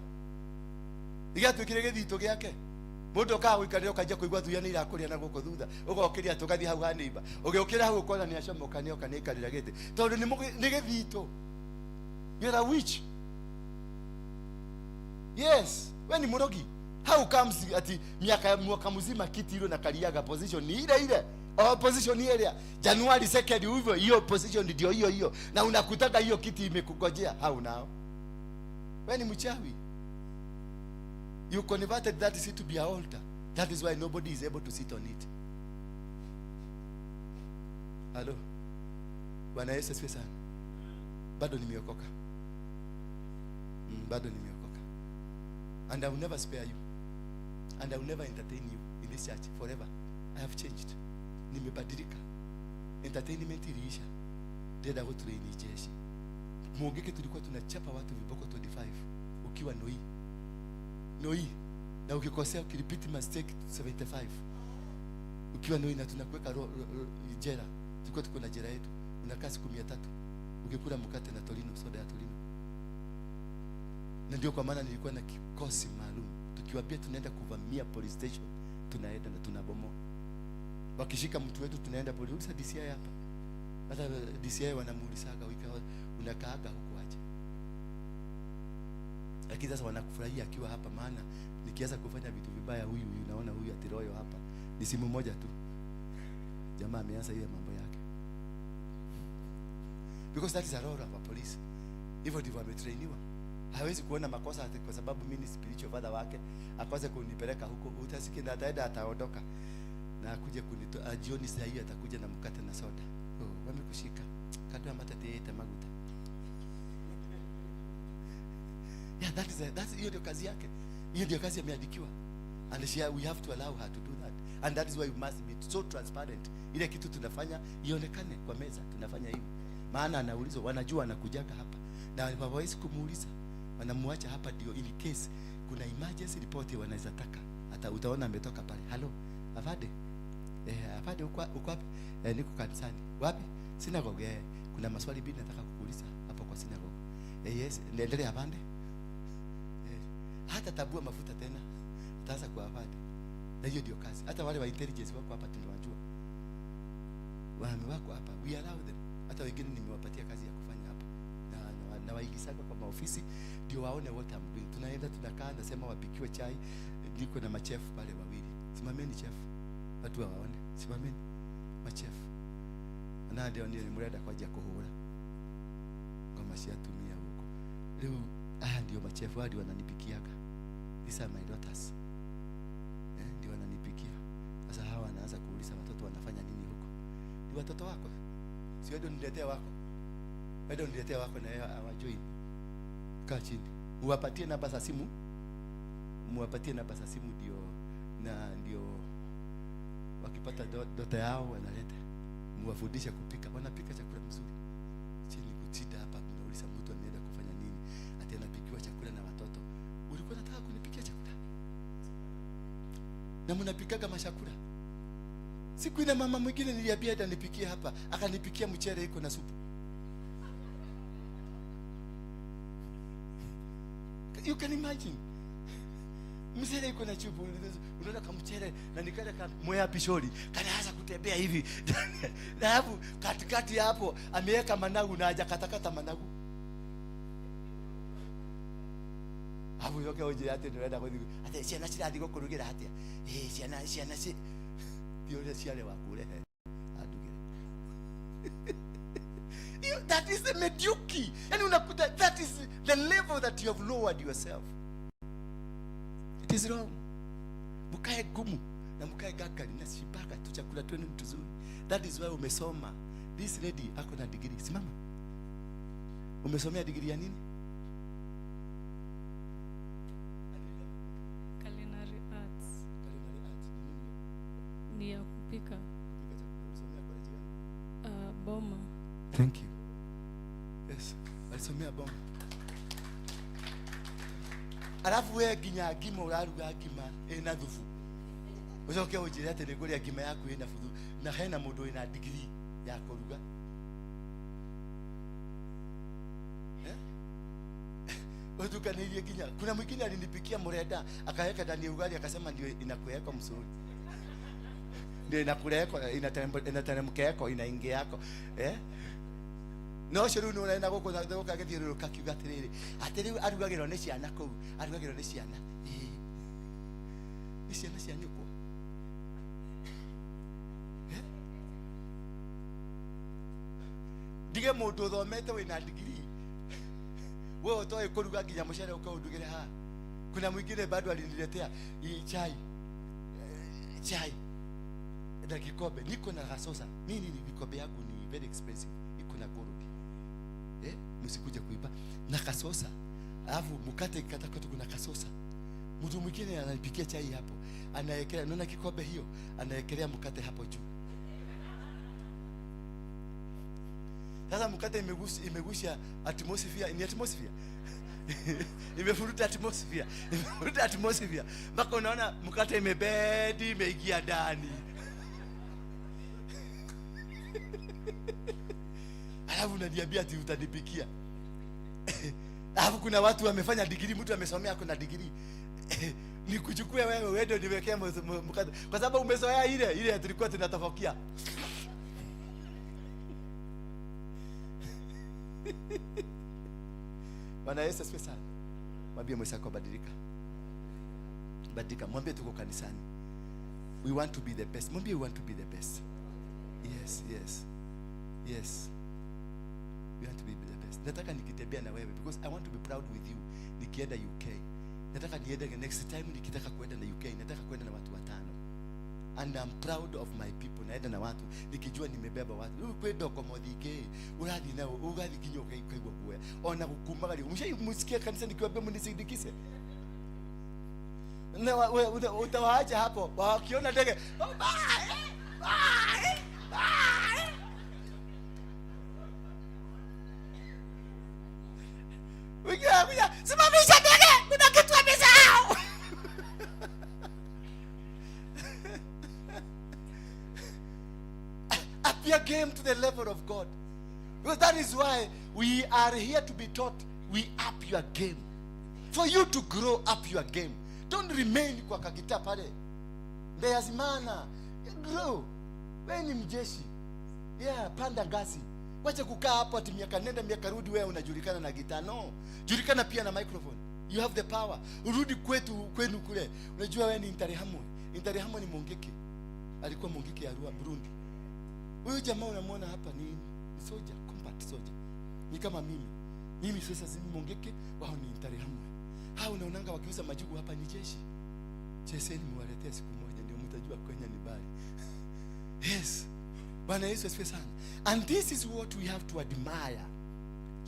Igatuikire githito giake. Mundu okaga guikarira ukanjia kuigua thuya ni irakuria na guku thutha, ugokiria tugathie hau ha neighbor, ugiukira hau ukona ni acomoka ni oka ni aikarira giti, tondu ni githito. You're a witch. Yes, we ni murogi. How comes ati miaka mwaka mzima kiti hilo na kaliaga position ni ile ile. Oh, position ni ile. January 2nd hivyo hiyo position ndio hiyo hiyo. Na unakutaka hiyo kiti imekugojea. How now? We ni mchawi. You converted that seat to be an altar. That is why nobody is able to sit on it. Hello. Bwana Yesu asifiwe sana. Bado nimeokoka. Bado nimeokoka. And I will never spare you. And I will never entertain you in this church forever. I have changed. Nimebadilika. Entertainment iliisha. Ndenda gutrain jeshi. Mungiki tulikuwa tunachapa watu viboko 25 ukiwa noi. Noi. Na ukikosea ukirepeat mistake 75. Ukiwa noi na tunakuweka jela. Tulikuwa tuko na jela yetu. Unakaa siku 300 ukikula mkate na Torino, soda ya Torino. Na ndio kwa maana nilikuwa na kikosi maalum. Tukiwaambia tunaenda kuvamia police station, tunaenda na tunabomoa. Wakishika mtu wetu tunaenda polisi. Uliza DCI hapa. Hata DCI wanamuulizaga wika unakaaga huko aje. Lakini sasa wanakufurahia akiwa hapa, maana nikianza kufanya vitu vibaya huyu huyu naona huyu atiroyo hapa. Ni simu moja tu. Jamaa ameanza ile mambo yake. Because that is a role of a police. Hivyo ndivyo ametrainiwa. Hawezi kuona makosa ati kwa sababu mimi ni spiritual father wake, akose kunipeleka huko. Utasikia na ataenda ataondoka. Na akuje kunitoa jioni saa hiyo atakuja na mkate na soda. Oh, wamekushika. Kadwa matete maguta. Yeah, that's hiyo ndio kazi yake. Hiyo ndio kazi ameandikiwa. And we have to allow her to do that. And that is why we must be so transparent. Ile kitu tunafanya ionekane kwa meza, tunafanya hivi. Maana anaulizwa, wanajua anakujaga hapa. Na hawawezi kumuuliza. Wanamuacha hapa ndio in case kuna emergency report wanaweza taka. Hata utaona ametoka pale. Hello, afande. Afande uko wapi? Niko kanisani. Wapi? Synagogue. Kuna maswali mbili nataka kukuuliza hapo kwa synagogue. Yes, niendelee afande. Hata tabua mafuta tena. Ataanza kwa afande. Na hiyo ndio kazi. Hata wale wa intelligence wako hapa tunawajua. Wame wako hapa. We allow them. Hata wengine nimewapatia kazi ya kufanya hapa. Na waigizaga kwa maofisi ndio waone what I'm doing. Tunaenda tunakaa, nasema wapikiwe chai. Niko na machef pale wawili. Simameni chef. Watu waone. Simameni machef. Na ndio ni mrenda kwa ajili ya kuhura. Ngoma siatumia huko. Leo ndio machef hadi wananipikiaga. These are my daughters. Ndio wananipikia. Sasa hawa wanaanza kuuliza watoto wanafanya nini huko. Ni watoto wako? Si wewe uniletee wako. Wewe uniletee wako na yeye awajoin. Kaa chini. Uwapatie namba za simu. Muwapatie namba za simu ndio na ndio wakipata dota yao wanaleta. Muwafundishe kupika. Wanapika chakula mzuri. Chini kuchida hapa mnauliza mtu ameenda kufanya nini? Ati anapikiwa chakula na watoto. Ulikuwa unataka kunipikia chakula? Na mnapikaga mashakula. Siku ile mama mwingine niliambia enda nipikie hapa, akanipikia mchele iko na supu. You can imagine. Mchele iko na chupu, unaona kama mchele na nikale kama moya pishori, kanaanza kutembea hivi. Na hapo katikati hapo ameweka managu na hajakatakata managu. Hapo yoke oje ate ndio kwa hivi. Ate ciana cirathi gukurugira atia? Ciana ci ti uria ciare wakurehe andugire. That is the mediocrity. Yani unakuta that is the level that you have lowered yourself. It is wrong. Mkae gumu na mkae gakari na shibaka tu chakula twenu tuzuri. That is why umesoma. This lady ako na degree. Simama. Umesomea degree ya nini? Culinary arts. Culinary arts ni nini? Ni ya kupika. Kupika chakula. Ulisomea college gani? Boma. Thank you. Yes, alisomea Boma. Alafu wewe nginya ngima uraruga ngima ina thubu. Ucoke unjire ati ni nguria ngima yaku ina buthu na hena mundu wina degree ya kuruga. Eh? Utukanirie nginya. Kuna mwingine alinipikia murenda akaweka ndani ya ugali akasema ndio inakuweka mzuri. Ndio inakuleko inateremka yako inaingia yako. Eh? No ũcio rĩu nĩ ũrenda gũkũ gũka gĩthiũrũrũka kiuga atĩrĩrĩ atĩ rĩu arugagĩrwo nĩ ciana kũu arugagĩrwo nĩ ciana. Ĩĩ. Nĩ ciana cia nyũkwa. Ndige mũndũ ũthomete wĩna degree wewe ũtoĩ kũruga nginya mũcere ũkaũndugĩre haha. Kuna mwingine bado aliniletea chai chai na kikombe, niko na gasosa nini ni vikombe yangu ni very expensive, iko na gold. Msikuja kuiba na kasosa, alafu mkate katakata kuna kasosa. Mtu mwingine ananipikia chai hapo, anaekelea, naona kikombe hiyo, anaekelea mkate hapo juu. Sasa mkate imegusha atmosphere, ni atmosphere. Imefuruta atmosphere, imefuruta atmosphere. Mpaka unaona mkate imebedi, imeingia ndani. Alafu unaniambia ati utanipikia. Alafu kuna watu wamefanya degree, mtu amesomea kuna degree. Nikuchukue wewe uende niwekee mkate. Kwa sababu umezoea ile ile tulikuwa tunatofokia. Bwana Yesu asifiwe sana. Mwambie mwenzako badilika. Badilika. Mwambie tuko kanisani. We want to be the best. Mwambie we want to be the best. Yes, yes. Yes. We want to be the best. Nataka nikitembea na wewe because I want to be proud with you. Nikienda UK. Nataka niende next time nikitaka kuenda na UK, nataka kuenda na watu watano. And I'm proud of my people. Naenda na watu nikijua nimebeba watu. Rĩu kwĩ ndoko mothingĩ ũrathiĩ nao ũgathiĩ nginya ũkaigua guoya ona gũkumagaria. Mshaimsikia kanisa nikiwaambia mnisindikize? Na utawaacha hapo wakiona ndege. Oh, bye, bye, bye. Wengine simamisha ndege, kuna kitu amesahau. Up your game to the level of God. Because that is why we are here to be taught. We up your game. For you to grow up your game. Don't remain kwa kagita pale. Ndeyazimana. Grow. Wewe ni mjeshi. Yeah, panda ngazi. Wacha kukaa hapo ati miaka nenda miaka rudi wewe unajulikana na gitaa. No. Julikana pia na microphone. You have the power. Urudi kwetu kwenu kule. Unajua wewe ni Interahamwe. Interahamwe ni Mungiki. Alikuwa Mungiki ya Burundi. Huyu jamaa unamwona hapa ni soldier, combat soldier. Ni kama mimi. Mimi sasa si Mungiki, wao ni Interahamwe. Hao unaonanga wakiuza majugu hapa ni jeshi. Cheseni muwaletee siku moja ndio mtajua Kenya ni bali. Yes. Bwana Yesu asifiwe sana. And this is what we have to admire.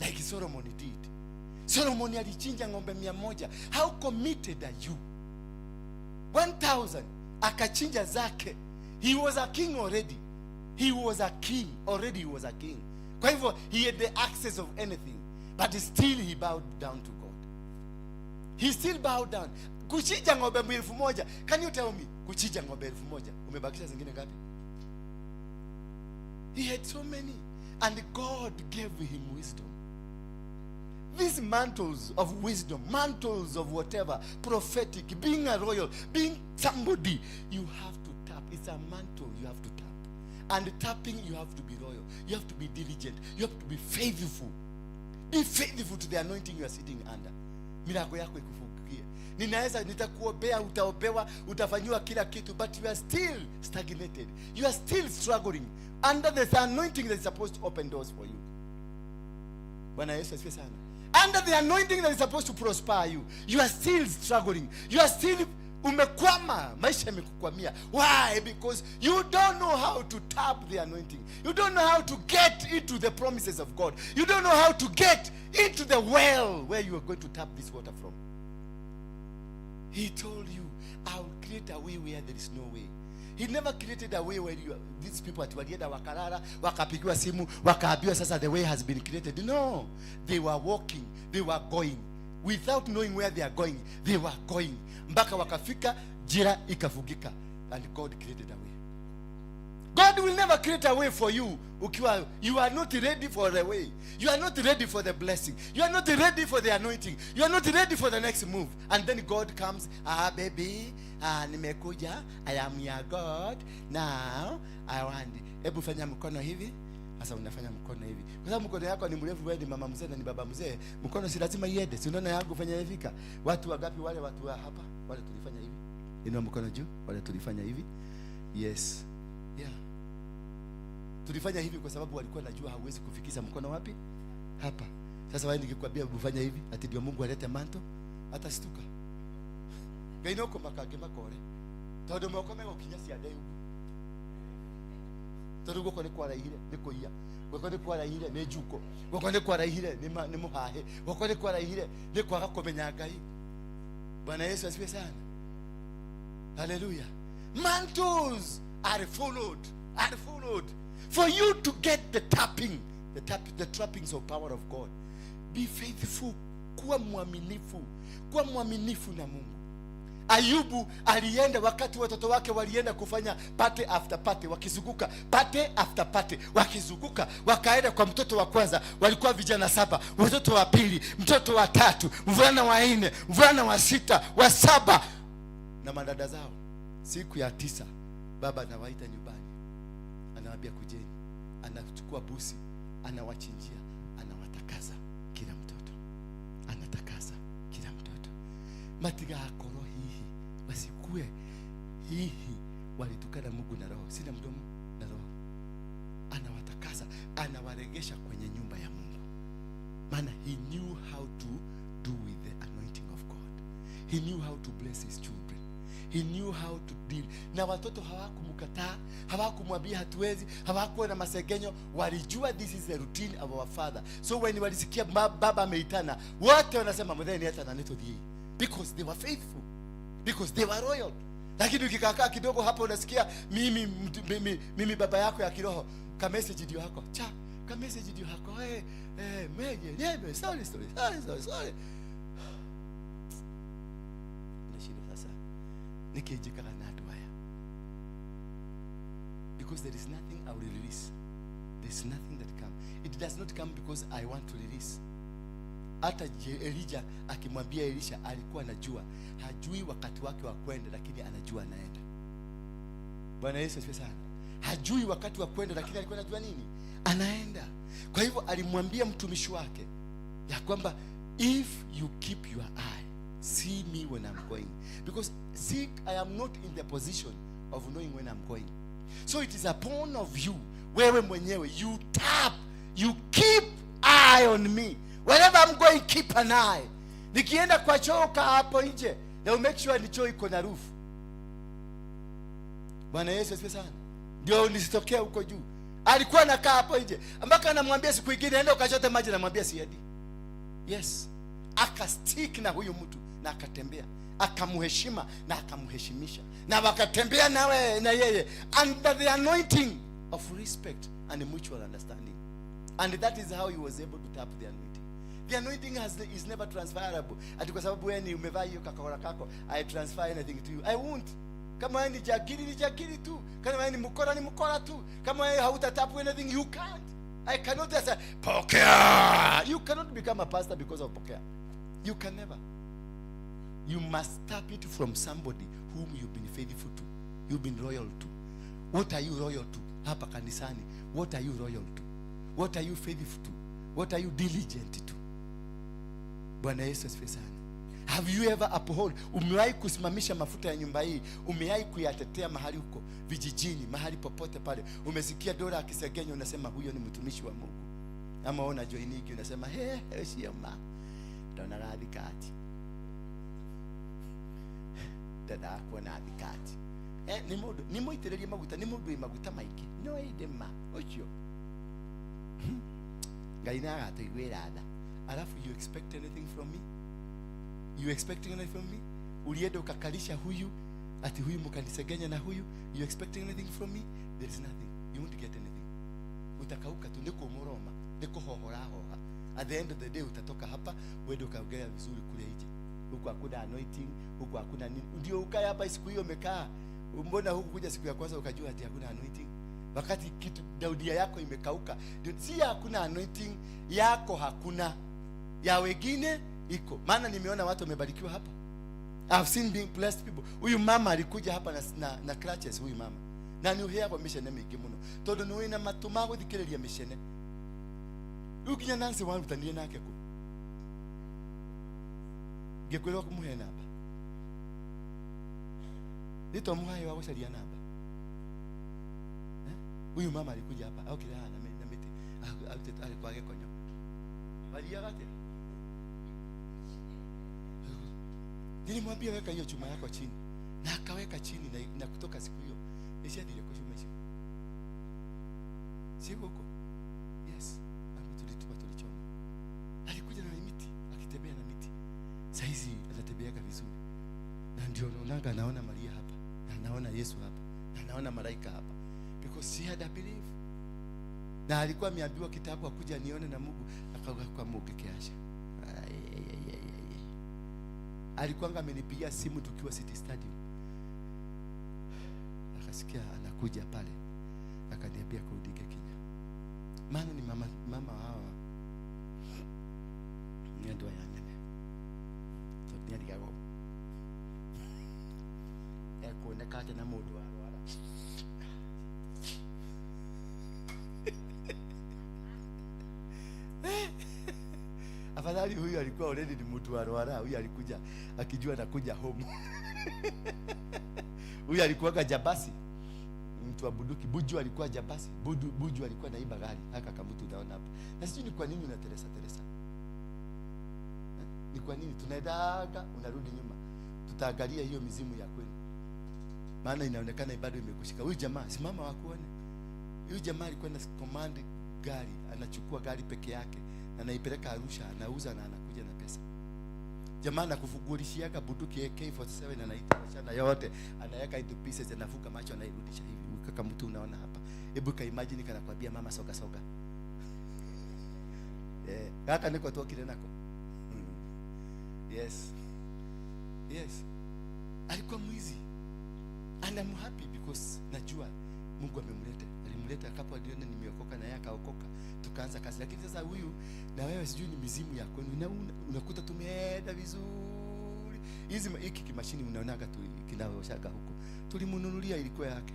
Like Solomon did. Solomon alichinja ng'ombe 100. How committed are you? 1000 akachinja zake. He was a king already. He was a king. Already he was a king. Kwa hivyo he had the access of anything. But still he bowed down to God. He still bowed down. Kuchinja ng'ombe 1000. Can you tell me? Kuchinja ng'ombe 1000. Umebakisha zingine ngapi? He had so many. And God gave him wisdom. These mantles of wisdom, mantles of whatever, prophetic, being a royal, being somebody, you have to tap. It's a mantle you have to tap. And tapping, you have to be royal. You have to be diligent. You have to be faithful. Be faithful to the anointing you are sitting under. Milango yako ikufungukie. Ninaweza nitakuombea, utaombewa, utafanyiwa kila kitu, but you are still stagnated. You are still struggling under the anointing that is supposed to open doors for you. Bwana Yesu asifiwe sana. Under the anointing that is supposed to prosper you, you are still struggling. You are still umekwama, maisha yamekukwamia. Why? Because you don't know how to tap the anointing. You don't know how to get into the promises of God. You don't know how to get into the well where you are going to tap this water from. He told you, I will create a way where there is no way. He never created a way where you, these people at walienda wakalala, wakapigiwa simu, wakaambiwa sasa the way has been created. No, they were walking, they were going. Without knowing where they are going, they were going. Mpaka wakafika, njira ikafungika. And God created a way. God will never create a way for you ukiwa you are not ready for the way. You are not ready for the blessing. You are not ready for the anointing. You are not ready for the next move. And then God comes, "Ah, baby, ah, nimekuja, I am your God. Now I want. Hebu fanya mkono hivi." Sasa unafanya mkono hivi. Kwa sababu mkono yako ni mrefu, wewe ni mama mzee na ni baba mzee, mkono si lazima iende. Si unaona yangu fanya hivi ka? Watu wangapi wale watu wa hapa? Wale tulifanya hivi. Inua mkono juu, wale tulifanya hivi. Yes. Yeah. Tulifanya hivi kwa sababu walikuwa najua hauwezi kufikisha mkono wapi? Hapa. Sasa wewe nikikwambia ufanye hivi, ati ndio Mungu alete manto, atashtuka. Ngai no kũmaka makore. Tondũ moko megũkinya ciande ũguo. Tondũ guoko nĩ kwaraihire nĩ kũiya. Guoko nĩ kwaraihire nĩ njuko. Guoko nĩ kwaraihire nĩ mũhahĩ. Guoko nĩ kwaraihire nĩ kwaga kũmenya Ngai. Bwana Yesu asifiwe sana. Hallelujah. Mantles are followed, are followed. For you to get the tapping, the trappings of power of God. Be faithful. Kuwa mwaminifu. Kuwa mwaminifu na Mungu. Ayubu alienda wakati watoto wake walienda kufanya party after party, wakizunguka party after party, wakizunguka, wakaenda kwa mtoto wa kwanza, walikuwa vijana 7, mtoto wa pili, mtoto wa tatu, mvulana wa 4, mvulana wa 6, wa 7 na madada zao. Siku ya 9 baba anawaita nyumbani, anawaambia kujeni, anachukua busi, anawachinjia, anawatakaza kila mtoto, anatakasa kila mtoto. Matigakoro hihi wasikue hihi walitukana Mungu na roho, sina mdomo na roho. Anawatakasa, anawaregesha kwenye nyumba ya Mungu. Maana he knew how to do with the anointing of God. He knew how to bless his children. He knew how to deal. Na watoto hawakumkataa, hawakumwambia hatuwezi, hawakuwa na masegenyo, walijua this is the routine of our father. So when walisikia baba ameitana, wote wanasema mzee ni hata na neto die. Because they were faithful. Because they were royal. Lakini ukikaa kidogo hapo unasikia mimi baba yako ya kiroho, ka message ndio yako. Cha, ka message ndio yako. Meje, niebe, sorry, sorry, sorry, sorry, sorry. Nashida sasa. Nikijikana na watu haya. Because there is nothing I will release. There is nothing that come. It does not come because I want to release. Hata Elijah akimwambia Elisha alikuwa anajua. Hajui wakati wake wa kwenda, lakini anajua anaenda. Bwana Yesu asifiwe sana. Hajui wakati wa kwenda, lakini alikuwa anajua nini? Anaenda. Kwa hivyo alimwambia mtumishi wake ya kwamba if you keep your eye, see me when I'm going. Because see, I am not in the position of knowing when I'm going. So it is upon of you, wewe mwenyewe, you tap, you keep eye on me. Wherever I'm going, keep an eye. Nikienda kwa choo kaa hapo nje, na make sure ni choo iko na roof. Bwana Yesu asifiwe sana. Ndio nisitokee huko juu. Alikuwa anakaa hapo nje. Mpaka anamwambia siku nyingine enda ukachote maji, anamwambia siendi. Yes. Akastick na huyu mtu na akatembea. Akamheshima na akamheshimisha. Na wakatembea nawe na yeye under the anointing of respect and mutual understanding. And that is how he was able to tap the anointing. The anointing is never transferable. Ati kwa sababu wewe ni umevaa hiyo kakora kako, I transfer anything to you. I won't. Kama wewe ni jagiri, ni jagiri tu. Kama wewe ni mkora, ni mkora tu. Kama wewe hautatap anything, you can't. I cannot just say, pokea. You cannot become a pastor because of pokea. You can never. You must tap it from somebody whom you've been faithful to. You've been loyal to. What are you loyal to? Hapa kanisani. What are you loyal to? What are you faithful to? What are you diligent to? Bwana Yesu asifiwe sana. Have you ever uphold? Umewahi kusimamisha mafuta ya nyumba hii? Umewahi kuyatetea mahali huko vijijini, mahali popote pale? Umesikia Dora akisegenya, unasema huyo ni mtumishi wa Mungu. Ama wewe unajoin hiki unasema he, he sio ma. Ndona rathikati. Dada kuona thikati. Ni mundu, ni muitiririe maguta, ni mundu wi maguta maingi. No inde ma ucio. Ngai na agatuiguira tha. Alafu you expect anything from me? You expecting anything from me? Ulienda ukakalisha huyu, ati huyu mkanisegenya na huyu. You expecting anything from me? There is nothing. You won't get anything. Utakauka tu, niko moroma, niko hohora hoha. At the end of the day utatoka hapa uende ukaongea vizuri kule nje. Huku hakuna anointing, huku hakuna nini. Ndio ukae hapa siku hiyo umekaa. Mbona hukukuja siku ya kwanza ukajua ati hakuna anointing? Wakati kitu daudia yako imekauka. Si hakuna anointing, yako hakuna. Ya wengine iko. Maana nimeona watu wamebarikiwa hapa. I've seen being blessed people. Huyu mama alikuja hapa na crutches, huyu mama. Na ni uheagwo mĩcene mĩingĩ mũno. Tondũ nĩ wĩna matũ ma gũthikĩrĩria mĩcene. Rĩu nginya Nancy warutanire nake kũ? Ngĩkwĩrwo kũmũhe namba. Nĩto mũhae wa gũcaria namba. Huyu mama alikuja hapa, okire haha na mĩtĩ, arutĩte arĩ kwa gĩkonyo. Waliaga atĩa? Nilimwambia weka hiyo chuma yako chini. Na akaweka chini na kutoka siku hiyo ishathire kwa chuma hicho. Si huko? Yes. Tulitupa, tulichoma. Alikuja na miti, akitembea na miti. Saizi anatembeaga vizuri. Na ndio unaonanga anaona Maria hapa, na anaona Yesu hapa, na anaona malaika hapa. Because she had a belief. Na alikuwa ameambiwa kitabu akuja nione na Mungu, akauga kwa Mungu kiasha. Alikuwa amenipigia simu tukiwa City Stadium. Akasikia anakuja pale. Akaniambia kurudi Kenya. Maana ni mama hawa. Ni ndoa ya nene. Tondũ nĩarigagwo. Ekuoneka atĩ na mũndũ arwara. Afadhali huyu alikuwa already ni mtu arwara, huyu alikuja akijua anakuja home. Huyu alikuwa jabasi. Mtu wa bunduki. Buju alikuwa jabasi. Buju alikuwa naiba gari. Haka kama mtu unaona hapa. Na sijui ni kwa nini unateresa teresa. Ni kwa nini tunaendaga unarudi nyuma. Tutaangalia hiyo mizimu ya kwenu. Maana inaonekana bado imekushika. Huyu jamaa simama wakuone. Huyu jamaa alikuwa na command gari, anachukua gari peke yake, anaipeleka Arusha, anauza na anakuja na pesa. Jamaa anakufugulishiaga bunduki AK47 anaitawashana yote, anaweka into pieces, anafuka macho, anairudisha hivi. Kaka mtu unaona hapa. Hebu ka imagine kana kwambia mama soga soga. Kaka niko tokire nako. Yes. Yes. Alikuwa mwizi. And I'm happy because najua Mungu amemleta. Alimleta akapo aliona nimeokoka na yeye akaokoka. Tukaanza kazi. Lakini sasa huyu na wewe sijui ni mizimu ya kwenu. Unakuta tumeenda vizuri. Hizi hiki kimashini unaonaga tu kinaoshaga huko. Tulimnunulia ilikuwa yake.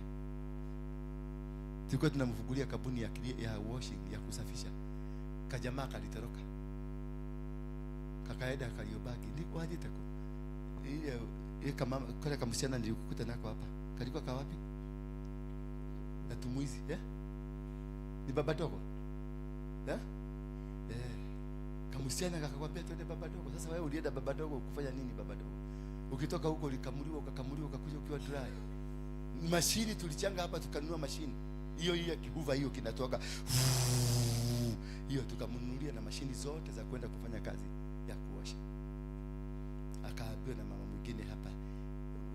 Tulikuwa tunamfungulia kampuni ya washing, ya kusafisha. Kajamaa kalitoroka. Kakaenda kaliobaki. Ni waje tako. Ile kama kale kamsichana nilikukuta nako hapa. Kalikuwa ka wapi? Na tumuizi, eh? Ni baba dogo. Eh? Eh. Kamsichana akakwambia twende baba dogo. Sasa wewe ulienda baba dogo kufanya nini baba dogo? Ukitoka huko ulikamuliwa, ukakamuliwa, ukakuja ukiwa dry. Mashini tulichanga hapa tukanunua mashini. Hiyo hiyo kihuva hiyo kinatoka. Hiyo tukamnunulia na mashini zote za kwenda kufanya kazi ya kuosha. Akaambiwa na mama mwingine hapa,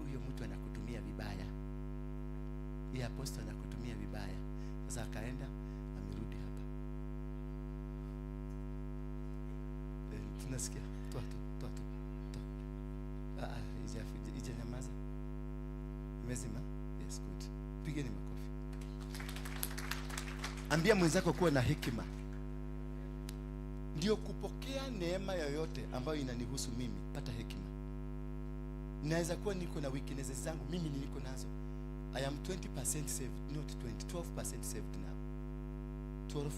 huyo mtu anakutumia vibaya. Yeye apostle anakutumia vibaya. Sasa akaenda amerudi hapa. Tunasikia toa tu. Ija nyamaza. Imezima? Yes, good. Pigeni makofi. Ambia mwenzako kuwa na hekima. Ndio kupokea neema yoyote ambayo inanihusu mimi, pata hekima. Naweza kuwa niko na weaknesses zangu, mimi niko nazo. I am 20% saved, not 20, 12% saved now. 12%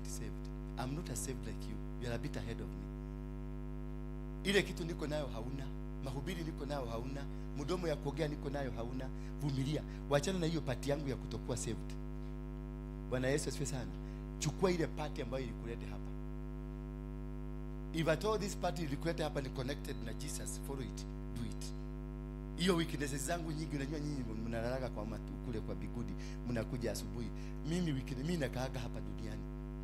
saved. I'm not as saved like you. You are a bit ahead of me. Ile kitu niko nayo hauna, mahubiri niko nayo hauna, mdomo ya kuongea niko nayo hauna. Vumilia. Wachana na hiyo pati yangu ya kutokuwa saved. Bwana Yesu asifiwe sana. Chukua ile pati ambayo ilikuleta hapa. If at all this party ilikuleta hapa ni connected na Jesus, follow it, do it. Hiyo weaknesses zangu nyingi, unajua nyinyi mnalalaga kwa matu kule kwa bigudi, mnakuja asubuhi. Mimi weekend mimi nakaaga hapa duniani.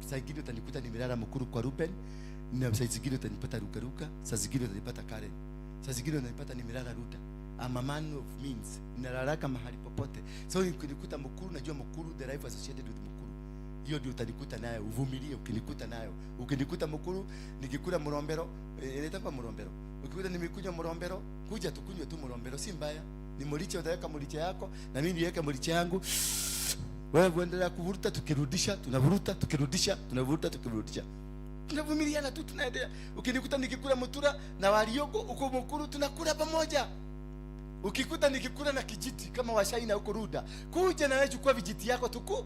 Saa nyingine utanikuta nimelala Mukuru kwa Ruben, na saa nyingine utanipata Rukaruka, saa nyingine utanipata Karen. Saa nyingine utanipata nimelala Ruta. I'm a man of means. Nalalaka mahali popote. So ukinikuta Mukuru, najua Mukuru, the life associated with Mukuru. Hiyo ndio utanikuta nayo, uvumilie ukinikuta nayo. Ukinikuta Mukuru, nikikula murombero, inaitwa murombero. Ukikuta nimekunywa murombero, kuja tukunywe tu murombero, si mbaya. Ni muricha, utaweka muricha yako na mimi niweke muricha yangu. Wewe uendelea kuvuruta, tukirudisha, tunavuruta, tukirudisha, tunavuruta, tukirudisha. Tunavumiliana tu, tunaendelea. Ukinikuta nikikula mutura na waliogo uko mukuru, tunakula pamoja. Ukikuta nikikula na kijiti kama washaina huko Ruda, kuja na wewe chukua vijiti yako tuku.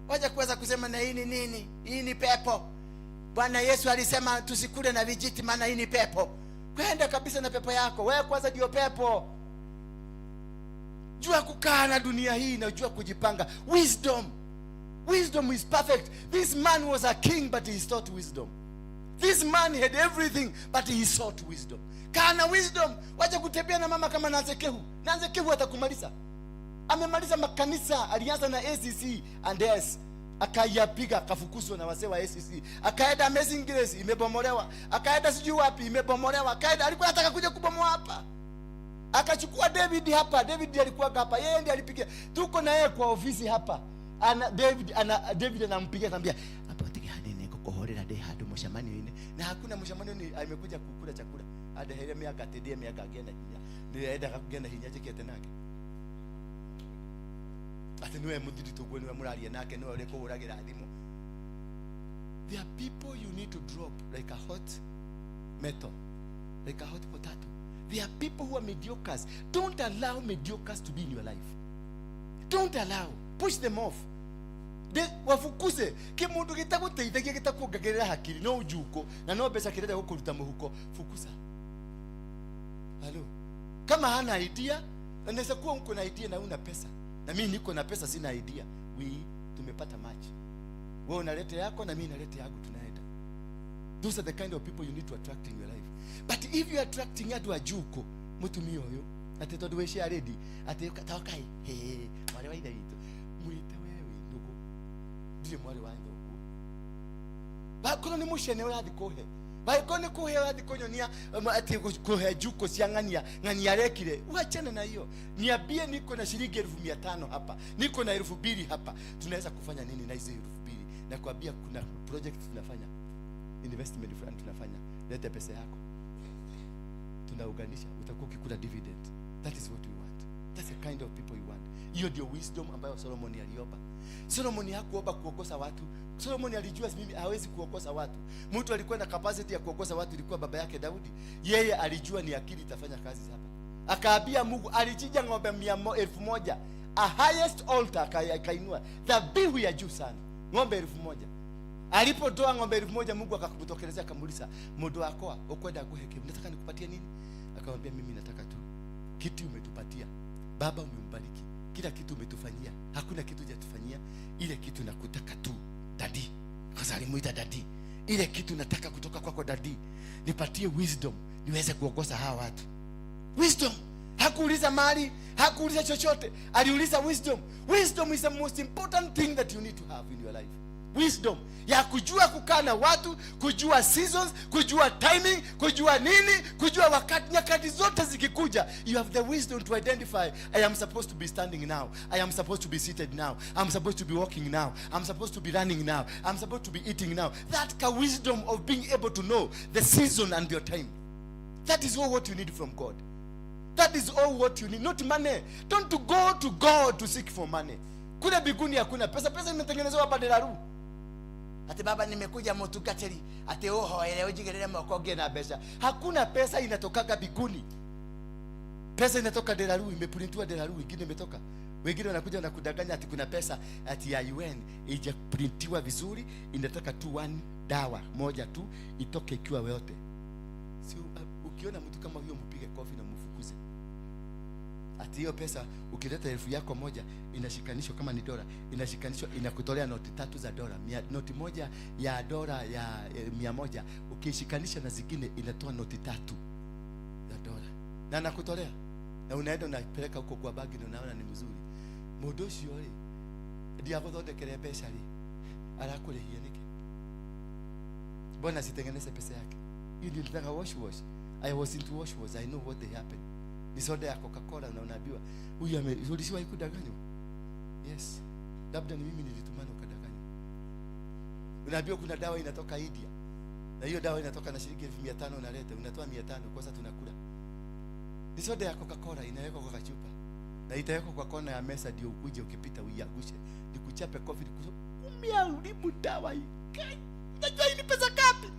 Wacha kuweza kusema na hii ni nini? Hii ni pepo. Bwana Yesu alisema tusikule na vijiti maana hii ni pepo. Kwenda kabisa na pepo yako. Wewe kwanza ndio pepo. Jua kukaa na dunia hii na jua kujipanga. Wisdom. Wisdom is perfect. This man was a king but he sought wisdom. This man had everything but he sought wisdom. Kaa na wisdom. Wacha kutembea na mama kama Nanzekehu. Nanzekehu atakumaliza. Amemaliza makanisa, alianza na ACC and S. Akayapiga, akafukuzwa na wazee wa ACC. Akaenda Amazing Grace, imebomolewa. Akaenda sijui wapi, imebomolewa. Akaenda, alikuwa anataka kuja kubomoa hapa. Akachukua David hapa. David alikuwa hapa. Yeye ndiye alipiga. Tuko na yeye kwa ofisi hapa. David anampigia anamwambia, "Hapa tigani niko kuhorera de hadu mshamani ine." Na hakuna mshamani ni amekuja kukula chakula. Adahere miaka tedie miaka agenda hinya. Nienda kugenda hinya jikete nake. Ati niwe muthiri tuguo niwe muraria nake niwe uri kuhuragira thimu. There are people you need to drop like a hot metal, like a hot potato. There are people who are mediocres. Don't allow mediocres to be in your life. Don't allow. Push them off. Wafukuze. Kimundu gitaguteithagia gitakuongagirira hakiri no ujuko na no mbeca kirenda gukuruta muhuko. Fukuza. Halo. Kama hana idea, anaweza kuwa uko na idea na una pesa. Na mimi niko na pesa sina idea. We tumepata match. Wewe unaleta yako na mimi naleta yangu, tunaenda. Those are the kind of people you need to attract in your life. But if you are attracting andu ajuko, mutumia uyu, ati tondu wi share ready, ati tokai, he, mwari wa ithe witu, mwite wewe ndugu. Ndire mwari wa thoguo. Bakorwo ni mucene urathi kuhe. Bakorwo ni kuhe urathi kunyonia, ati kuhe njuko cia ng'ania, ng'ania arekire. Uachane na hiyo. Niambie niko na shilingi 5,000 hapa. Niko na 2,000 hapa. Tunaweza kufanya nini na hizi 2,000? Nakwambia kuna project tunafanya. Investment fulani tunafanya. Lete pesa yako. Tunaunganisha, utakuwa ukikula dividend. That is what we want. That's the kind of people you want. Hiyo ndio wisdom ambayo Solomon aliomba. Solomon hakuomba kuongoza watu. Solomon alijua mimi hawezi kuongoza watu. Mtu alikuwa na capacity ya kuongoza watu ilikuwa baba yake Daudi. Yeye alijua ni akili itafanya kazi hapa. Akaambia Mungu, alichinja ng'ombe 1,000. A highest altar akainua. Dhabihu ya juu sana. Ng'ombe 1,000. Alipotoa ng'ombe 1,000 Mungu akakutokelezea akamuuliza, "Mundu wakwa ukwenda nguhe ki? Unataka nikupatie nini?" Akamwambia, "Mimi nataka tu kitu umetupatia. Baba umembariki. Kila kitu umetufanyia. Hakuna kitu hujatufanyia. Ile kitu nakutaka tu, daddy." Kwa sababu alimuita daddy. Ile kitu nataka kutoka kwako daddy. Nipatie wisdom niweze kuongoza hawa watu. Wisdom. Hakuuliza mali, hakuuliza chochote. Aliuliza wisdom. Wisdom is the most important thing that you need to have in your life. Wisdom ya kujua kukaa na watu, kujua seasons, kujua timing, kujua nini, kujua wakati, nyakati zote zikikuja, you have the wisdom to identify, I am supposed to be standing now, I am supposed to be seated now, I'm supposed to be walking now, I'm supposed to be running now, I'm supposed to be eating now. That wisdom of being able to know the season and your time. That is all what you need from God. That is all what you need, not money. Don't go to God to seek for money. Kule biguni hakuna pesa, pesa imetengenezwa hapa Delaru. Ati baba nimekuja mutungatiri, ati uhoere ujigirire moko ngie na mbeca. Hakuna pesa inatokaga biguni. Pesa inatoka Delaru, imeprintiwa Delaru, ingine imetoka. Wengine wanakuja na kudanganya ati kuna pesa ati ya UN haijaprintiwa vizuri, inataka tu one dawa moja tu itoke ikiwa yote. Si ukiona mtu kama huyo mpige kofi na mfukuze. Ati hiyo pesa ukileta 1,000 yako moja inashikanishwa kama ni dola, inashikanishwa inakutolea noti 3 za dola. Noti moja ya dola ya 100 ukishikanisha na zingine inatoa noti 3 za dola. Na nakutolea. Na unaenda unapeleka huko kwa bagi na unaona ni mzuri. Mundu ucio ri ndiaguthondekere mbeca ri arakurihia niki? Mbona asitengeneze pesa yake? Hiyo ndio nitaka wash wash. I was into wash wash. I know what they happened. Ni soda ya Coca-Cola na unaambiwa huyu ulishawahi kudanganywa? Yes. Labda ni mimi nilitumana ukadanganywa. Unaambiwa kuna dawa inatoka India. Na hiyo dawa inatoka na shilingi 5,000 unaleta, unatoa 500 kwa sababu tunakula. Ni soda ya Coca-Cola inawekwa kwa kachupa. Na itawekwa kwa kona ya mesa ndio ukuje ukipita uiangushe. Nikuchape kofi umeharibu dawa hii. Kai, unajua hii ni pesa ngapi?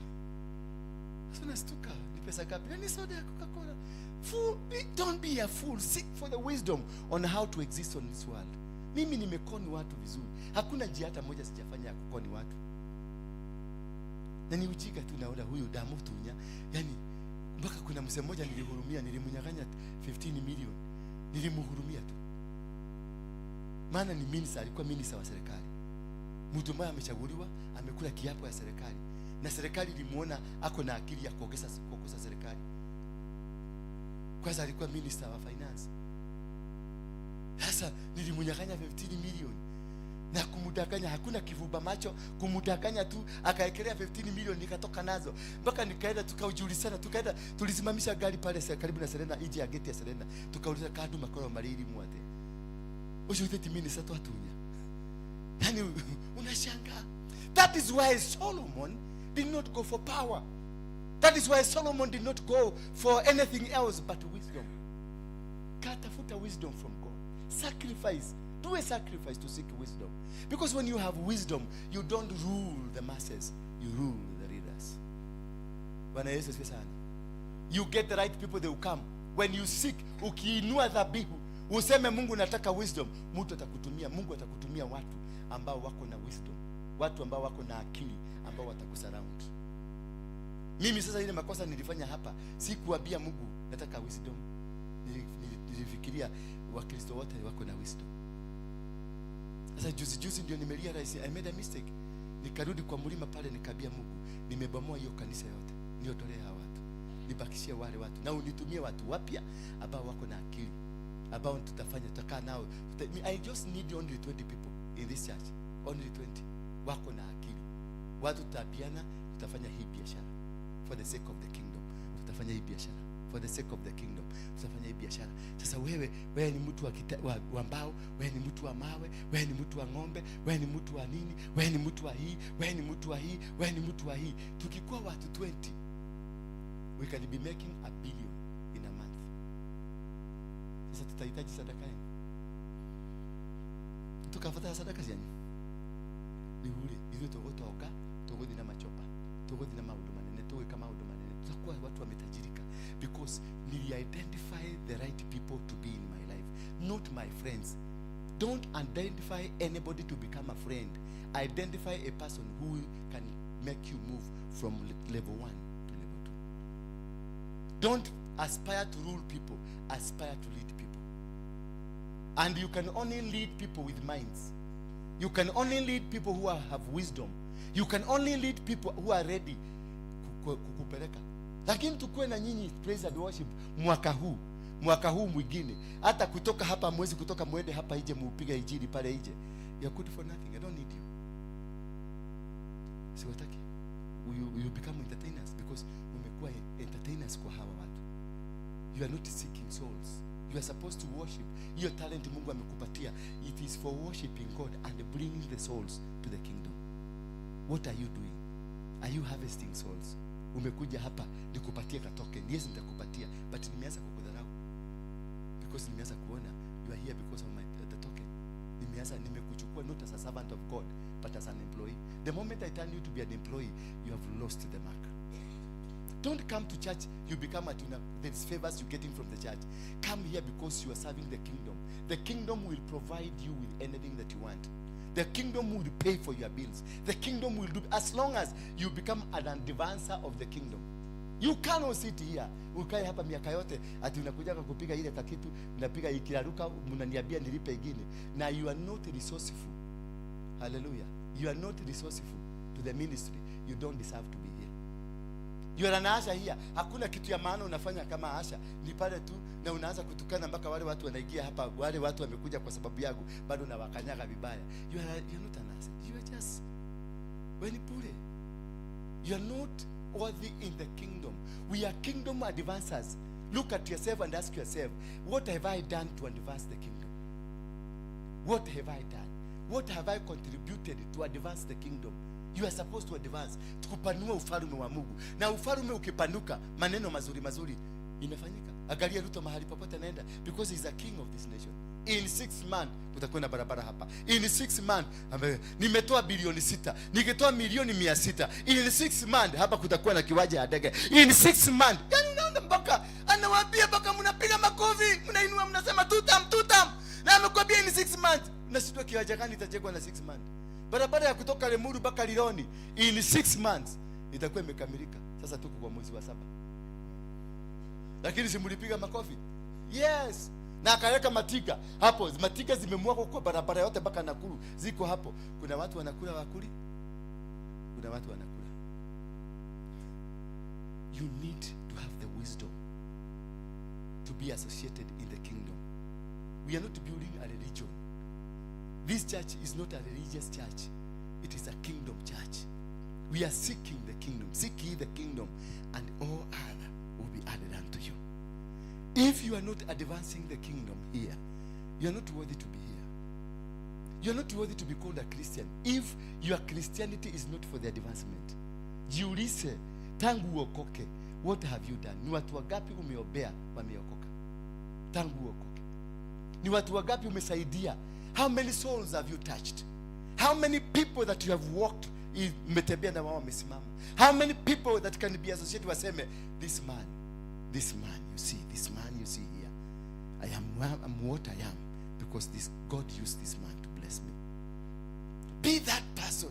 Sasa unastuka, ni pesa ngapi? Na ni soda ya Coca-Cola. Fool, don't be a fool. Seek for the wisdom on how to exist on this world. Mimi nimekoni watu vizuri. Hakuna njia hata moja sijafanya ya kukoni watu. Na ni ujinga tu, naona huyu damu tunya. Yaani mpaka kuna mzee mmoja nilihurumia, nilimnyang'anya 15 million. Nilimhurumia tu. Maana ni minister, alikuwa minister wa serikali. Mtu ambaye amechaguliwa, amekula kiapo ya serikali. Na serikali ilimuona ako na akili ya kuongoza serikali. Kwanza alikuwa minister wa finance. Sasa nilimnyang'anya 15 million na kumdanganya, hakuna kivumba macho, kumdanganya tu, akaekelea 15 million nikatoka nazo. Mpaka nikaenda tukaujulizana, tukaenda tulisimamisha gari pale karibu na Serena, nje ya gate ya Serena. Tukauliza kadu makoro mariri mwate. Ucio 30 minutes twatunya. Yaani unashangaa. That is why Solomon did not go for power. That is why Solomon did not go for anything else but wisdom. Katafuta wisdom from God. Sacrifice. Do a sacrifice to seek wisdom. Because when you have wisdom, you don't rule the masses, you rule the leaders. Bwana Yesu asifiwe sana. You get the right people, they will come. When you seek, ukiinua dhabihu, useme Mungu nataka wisdom, mtu atakutumia, Mungu atakutumia watu ambao wako na wisdom, watu ambao wako na akili, ambao watakusurround. Mimi sasa ile makosa nilifanya hapa, sikuambia Mungu nataka wisdom. Nilifikiria Wakristo wote wako na wisdom. Sasa juzi juzi ndio nimerealize I made a mistake. Nikarudi kwa mlima pale nikaambia Mungu, nimebomoa hiyo kanisa yote, niondolee hawa watu, nibakishie wale watu, na unitumie watu wapya ambao wako na akili, ambao tutakaa nao. I just need only 20 people in this church, only 20 wako na akili. Watu tutaambiana, tutafanya hii biashara for the sake of the kingdom, tutafanya hii biashara for the sake of the kingdom, tutafanya hii biashara. Sasa wewe ni mtu wa mbao, wewe ni mtu wa mawe, wewe ni mtu wa ng'ombe, wewe ni mtu wa nini, wewe ni mtu wa hii, wewe ni mtu wa hii, wewe ni mtu wa hii. Tukikuwa watu 20, we can be making a billion in a month. Sasa tutahitaji sadaka yenu. Tukafuata sadaka zenyu. Ni ithuĩ tũgũtonga, tũgũthiĩ na machopa, tũgũthiĩ na maũndũ manene, tũgwĩka maũndũ manene, tutakuwa watu wametajirika because nili identify the right people to be in my life, not my friends. Don't identify anybody to become a friend. Identify a person who can make you move from level 1 to level 2. Don't aspire to rule people, aspire to lead people. And you can only lead people with minds. You can only lead people who have wisdom. You can only lead people who are ready kukupeleka. Lakini tukue na nyinyi praise and worship mwaka huu, mwaka huu mwingine. Hata kutoka hapa mwezi kutoka mwende hapa nje muupige injili pale nje. You are good for nothing. I don't need you. Siwataki. You become entertainers because umekuwa entertainers kwa hawa watu. You are not seeking souls. You are supposed to worship. Your talent Mungu amekupatia, it is for worshiping God and bringing the souls to the kingdom. What are you doing? Are you harvesting souls? Umekuja hapa nikupatie katoken. Yes, nitakupatia, but nimeanza kukudharau because nimeanza kuona you are here because of the token. Nimekuchukua not as a servant of God but as an employee. The moment I turn you to be an employee, you have lost the mark. Don't come to church, you become a tuna. There's favors you're getting from the church. Come here because you are serving the kingdom. The kingdom will provide you with anything that you want. The kingdom will pay for your bills. The kingdom will do, as long as you become an advancer of the kingdom. You cannot sit here. Ukae hapa miaka yote ati unakuja kupiga ile kakitu, unapiga ikiraruka, mnaniambia nilipe ingine. Na you are not resourceful. Hallelujah. You are not resourceful to the ministry. You don't deserve to be here. You are an usher here. Hakuna kitu ya maana unafanya kama usher. Ni pale tu na unaanza kutukana mpaka wale watu wanaingia hapa, wale watu wamekuja kwa sababu yangu, bado na wakanyaga vibaya. You are not an usher. You are just when pure. You are not worthy in the kingdom. We are kingdom advancers. Look at yourself and ask yourself, what have I done to advance the kingdom? What have I done? What have I contributed to advance the kingdom? You are supposed to advance. Kupanua ufalme wa Mungu. Na ufalme ukipanuka, maneno mazuri mazuri inafanyika. Angalia Ruto mahali popote anaenda, because he is a king of this nation. In 6 months kutakuwa na barabara hapa. In 6 months nimetoa bilioni 6, nikitoa milioni 600. In 6 months hapa kutakuwa na kiwanja ya ndege. In 6 months. Yaani unaona mpaka anawaambia mpaka mnapiga makofi, mnainua, mnasema tutam tutam. Na amekwambia in 6 months. Unashindwa kiwanja gani itajengwa na 6 months? Barabara ya kutoka Limuru mpaka Rironi in 6 months itakuwa imekamilika. Sasa tuko kwa mwezi wa 7. Lakini si mlipiga makofi? Yes. Na akaweka matika hapo, matika zimemwagwa kwa barabara yote mpaka Nakuru, ziko hapo. Kuna watu wanakula wakuli, kuna watu wanakula. You need to have the wisdom to be associated in the kingdom. We are not building a religion. This church is not a religious church. It is a kingdom church. We are seeking the kingdom. Seek ye the kingdom, and all other will be added unto you. If you are not advancing the kingdom here, you are not worthy to be here. You are not worthy to be called a Christian if your Christianity is not for the advancement. Jiulize, tangu uokoke, what have you done? Ni watu wangapi umeombea wameokoka? Tangu uokoke. Ni watu wangapi umesaidia? How many souls have you touched? How many people that you have walked, umetembea na wao wamesimama? How many people that can be associated waseme, this man, this man you see, this man you see here, I'm what I am because this God used this man to bless me. Be that person.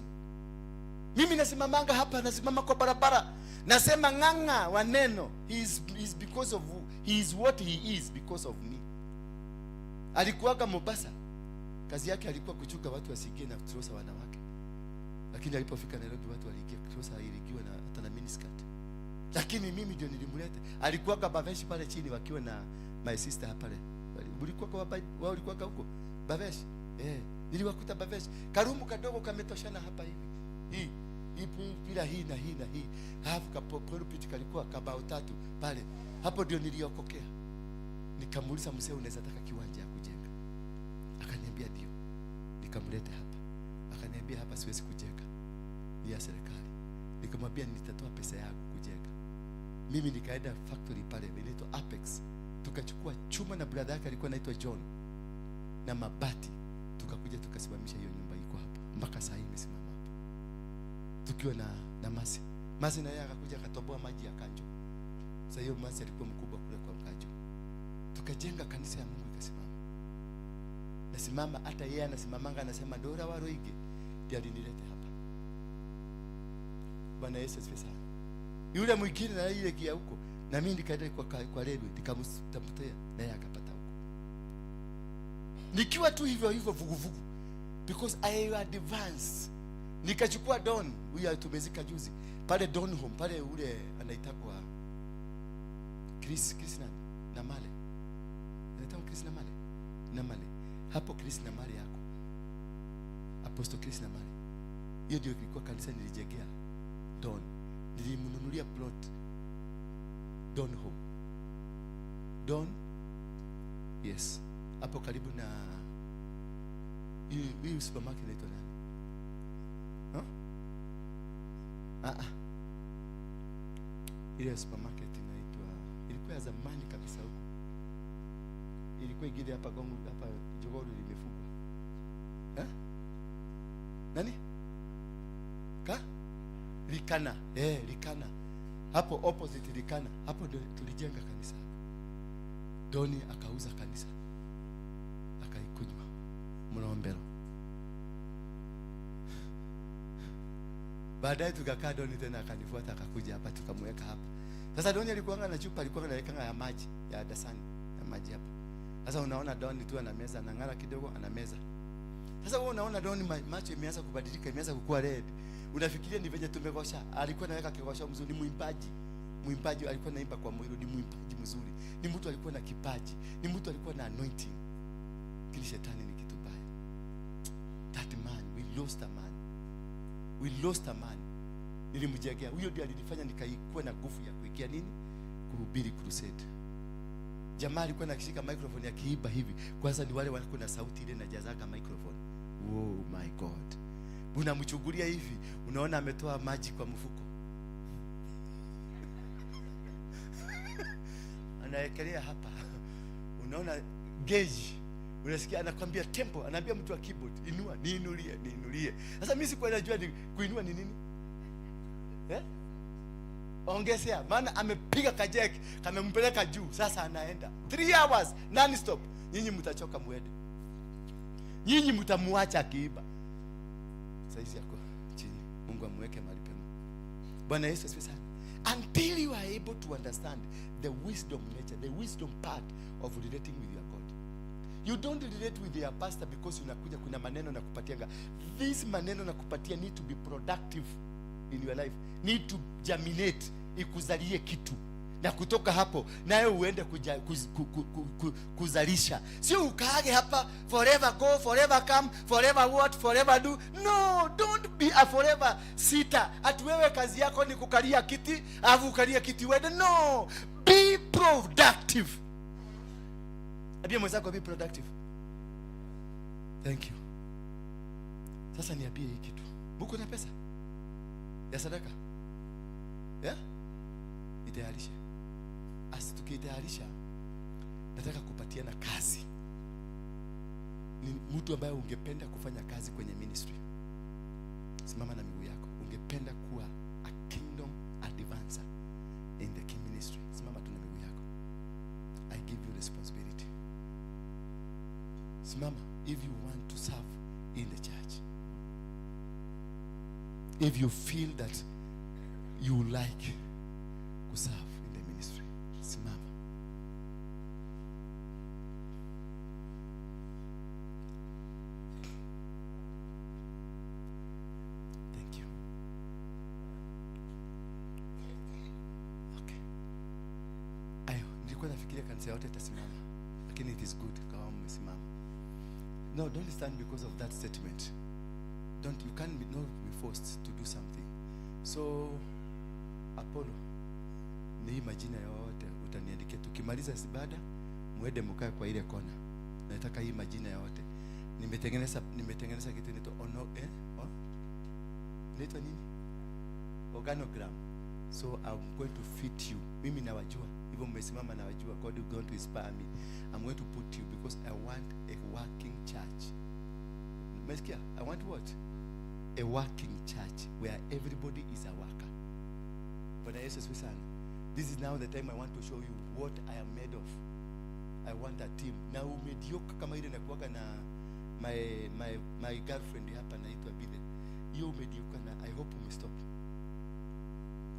Mimi nasimamanga hapa, nasimama kwa barabara, nasema Ng'ang'a wa neno. He is because of who, he is what he is because of me. Alikuwaga Mombasa, kazi yake alikuwa kuchunga watu wasiingie na kutrosa wanawake. Lakini alipofika Nairobi watu waliingia, trosa iliingiwa na hata na miniskirt. Lakini mimi ndio nilimleta. Alikuwaga Baveshi pale chini wakiwa na my sister hapa pale. Ulikuwa kwa wao, ulikuwa huko Baveshi? Niliwakuta Baveshi. Karumu kadogo kametoshana hapa hivi. Hii pila hii na hii na hii. Alafu pulpit kalikuwa kabao 3 pale. Hapo ndio niliokokea. Nikamuuliza mzee, unaweza taka kiwanja ya kujenga? Akaniambia ndio. Nikamleta hapa. Akaniambia hapa siwezi kujenga, ni ya serikali. Nikamwambia nitatoa pesa yangu kujenga. Mimi nikaenda factory pale inaitwa Apex. Tukachukua chuma na brother yake alikuwa anaitwa John na mabati, tukakuja tukasimamisha hiyo nyumba iko hapa mpaka saa hii imesimama hapa. Tukiwa na Masi. Masi na yeye akakuja akatoboa maji ya Kanjo. Sasa hiyo Masi alikuwa mkubwa kule kwa Kanjo. Tukajenga kanisa ya Mungu ikasimama. Nasimama hata yeye anasimamanga anasema Dora Waruinge ndiye alinileta hapa. Bwana Yesu asifiwe sana. Yule mwingine na ile gia huko, na mimi nikaenda kwa Redwood nikamtafutia na yeye akapata huko. Nikiwa tu hivyo hivyo vuguvugu because I advance. Nikachukua Don, huyu tumezika juzi pale Don Home pale, ule anaitwa Chris nani? Namale. Anaitwa Chris Namale. Namale. Hapo Chris Namale yako. Apostle Chris Namale. Hiyo ndio ilikuwa kanisa nilijengea Don. Nilimnunulia plot Don Home. Don, yes. Hapo karibu na hii supermarket inaitwa nani? Huh? Ile supermarket inaitwa, ilikuwa ya zamani kabisa huko. Ilikuwa ingine hapa Gongo, hapa Jogoo limefungwa. Eh? Nani? Ka? Likana. Likana. Hapo opposite Likana. Hapo ndio tulijenga kanisa hapo. Doni akauza kanisa. Akaikunywa. Mlombero. Baadaye tukakaa Doni tena akanifuata akakuja hapa tukamweka hapa. Sasa Doni alikuwa na chupa, alikuwa anaweka ya maji ya dasani ya maji hapa. Sasa unaona Doni tu ana meza, anang'ara kidogo, ana meza. Sasa wewe unaona Doni macho imeanza kubadilika, imeanza kukua red. Unafikiria ni venye tumegosha. Alikuwa anaweka kigosha mzuri, ni mwimbaji. Mwimbaji alikuwa anaimba kwa moyo, ni mwimbaji mzuri. Ni mtu alikuwa na kipaji, ni mtu alikuwa na anointing. Kile shetani ni kitu baya. That man, we lost a man. We lost a man. Nilimjengea. Huyo ndiye alinifanya nikaikuwa na nguvu ya kuikia nini? Kuhubiri crusade. Jamaa alikuwa anashika microphone akiiba hivi. Kwanza ni wale walikuwa na sauti ile inajazaga microphone. Oh my God. Unamchungulia hivi, unaona ametoa maji kwa mfuko. Anawekelea hapa. Unaona gauge. Unasikia anakwambia tempo, anaambia mtu wa keyboard, inua, niinulie, niinulie. Sasa mimi sikuwa najua ni kuinua ni nini. Eh? Ongezea, maana amepiga kajek, kamempeleka juu, sasa anaenda. 3 hours non stop. Nyinyi mtachoka muende. Nyinyi mtamuacha akiiba. Saizi yako chini. Mungu amweke mahali pema. Bwana Yesu asifiwe sana. Until you are able to understand the wisdom nature, the wisdom part of relating with your God. You don't relate with your pastor because unakuja kuna maneno na kupatianga. This maneno na kupatia need to be productive in your life. Need to germinate, ikuzalie kitu. Na kutoka hapo nayo uende kuzalisha. Sio ukaage hapa forever go, forever come, forever what, forever do. No, don't be a forever sitter. Ati wewe kazi yako ni kukalia kiti, alafu ukalia kiti uende. No, be productive. Ambia mwenzako be productive. Thank you. Sasa niambie hii kitu. Muko na pesa ya sadaka? Yeah? Itayarishe. Asi tukiitayarisha, nataka kupatiana kazi. Ni mtu ambaye ungependa kufanya kazi kwenye ministry. Simama na miguu yako. Ungependa kuwa a kingdom advancer in the king ministry. Simama tu na miguu yako. I give you responsibility. Simama if you want to serve in the church. If you feel that you like to serve in the ministry, simama. Thank you. Okay. Ayo, nilikuwa nafikiria kanisa yote itasimama, lakini it is good kama mmesimama. No, don't stand because of that statement. Don't, you can't be, not be forced to do something. So, Apollo, ni hii majina yote utaniandikia. Tukimaliza ibada, muende mkae kwa ile kona. Nataka hii majina yote. Nimetengeneza kitu inaitwa ono, inaitwa nini? Organogram. So I'm going to fit you. Mimi nawajua. Hivyo mmesimama nawajua. God is going to inspire me. I'm going to put you because I want a working church. Umesikia? I want what? A working church where everybody is a worker. Bwana Yesu asifiwe sana. This is now the time I want to show you what I am made of. I want a team. Na umediocre kama ile nakuaga na my girlfriend hapa naitwa Bide. Hiyo umediocre na I hope umestop.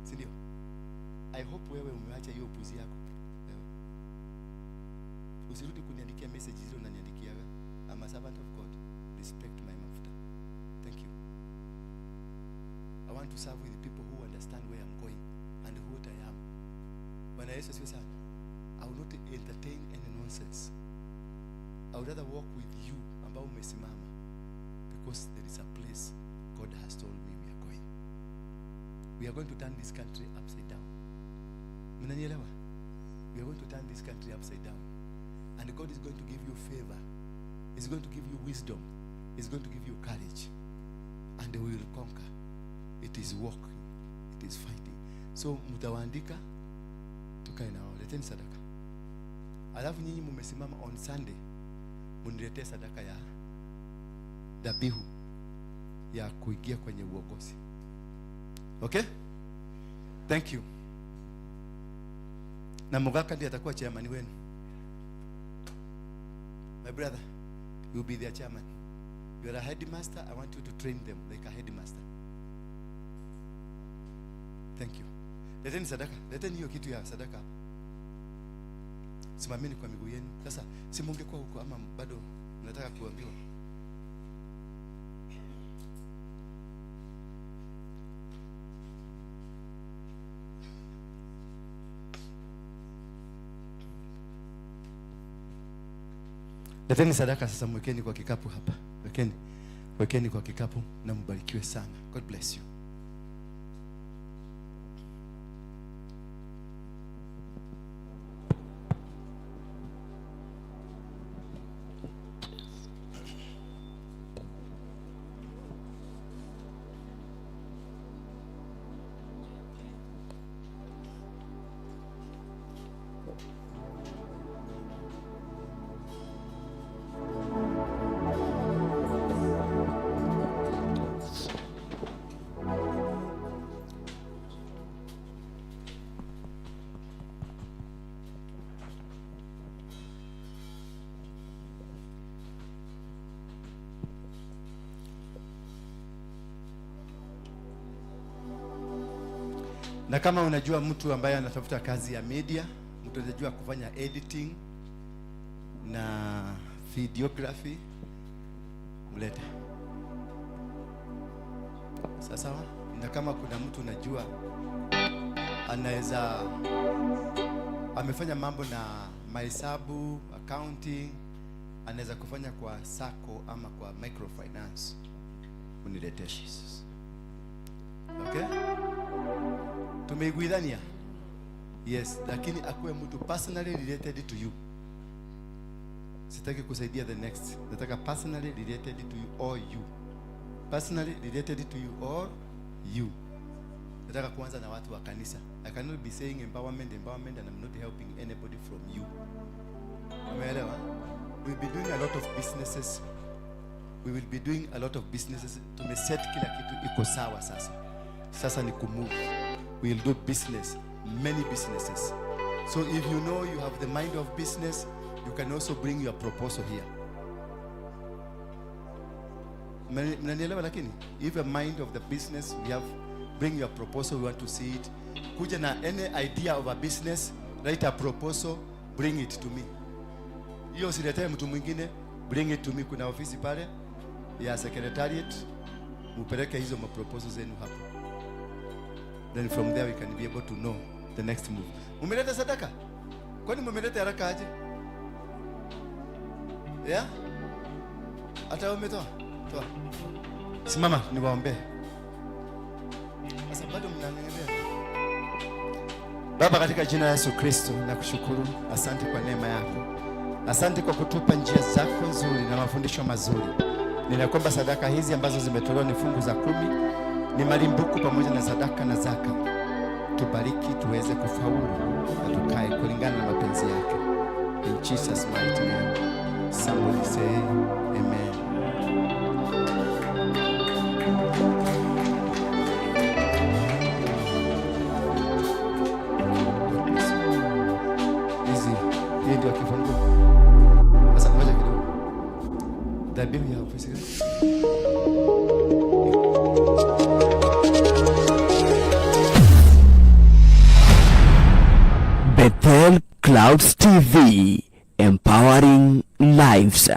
Si ndio? I hope wewe umeacha hiyo upuzi yako. Wewe. Usirudi kuniandikia message zile unaniandikiaga. I'm a servant of God. Respect my mafuta. Thank you. I want to serve with the people who understand where I'm going and who I am. Bwana Yesu asifiwe sana. I will not entertain any nonsense. I would rather walk with you ambao umesimama because there is a place God has told me we are going. We are going to turn this country upside down. Mnanielewa? We are going to turn this country upside down. And God is going to give you favor. He's going to give you wisdom. He's going to give you courage. And we will conquer. It is working. It is fighting. So mtawaandika tukae nao. Leteni sadaka. Alafu nyinyi mmesimama on Sunday, mniletee sadaka ya dhabihu ya kuingia kwenye uongozi. Okay? Thank you. Na Mugaka ndiye atakuwa chairman wenu. My brother, you will be their chairman. You are a headmaster. I want you to train them like a headmaster. Thank you. Leteni sadaka. Leteni hiyo kitu ya sadaka. Simameni kwa miguu yenu. Sasa si mungekuwa huko ama bado mnataka kuambiwa? Leteni sadaka sasa, mwekeni kwa kikapu hapa. Wekeni. Wekeni kwa kikapu na mbarikiwe sana. God bless you. Na kama unajua mtu ambaye anatafuta kazi ya media, mtu anajua kufanya editing na videography, mlete. Sawa sawa. Na kama kuna mtu unajua anaweza amefanya mambo na mahesabu, accounting, anaweza kufanya kwa sacco ama kwa microfinance, uniletee. Okay? Tumeiguithania? Yes, lakini akuwe mtu personally related to you. Sitaki kusaidia the next. Nataka personally related to you or you. Personally related to you or you. Nataka kuanza na watu wa kanisa. I cannot be saying empowerment, empowerment and I'm not helping anybody from you. Umeelewa? We'll be doing a lot of businesses. We will be doing a lot of businesses. Tumeset kila kitu iko sawa sasa. Sasa ni kumove. We will do business, many businesses. So if you know you have the mind of business, you can also bring your proposal here. Mnanielewa lakini? If a mind of the business, we have, bring your proposal, we want to see it. Kuja na any idea of a business, write a proposal, bring it to me. Hiyo usiletee mtu mwingine, bring it to me. Kuna ofisi pale ya secretariat, mupeleke hizo maproposal zenu hapo. Then from there we can be able to know the next move. Mumeleta sadaka? Kwani mumeleta haraka aje? Yeah? Hata wewe umetoa? Toa. Simama niwaombee. Sasa bado mnang'ang'ania. Baba, katika jina la Yesu Kristo nakushukuru, asante kwa neema yako, asante kwa kutupa njia zako nzuri na mafundisho mazuri. Ninakuomba sadaka hizi ambazo zimetolewa ni fungu za 10, ni malimbuku pamoja na sadaka na zaka, tubariki tuweze kufaulu na tukae kulingana na mapenzi yake. In Jesus mighty name, somebody say amen. Hizi, hii ndio kifungu. Sasa ngoja kidogo. Dhabihu ya ofisi gani? Bethel Clouds TV, empowering lives.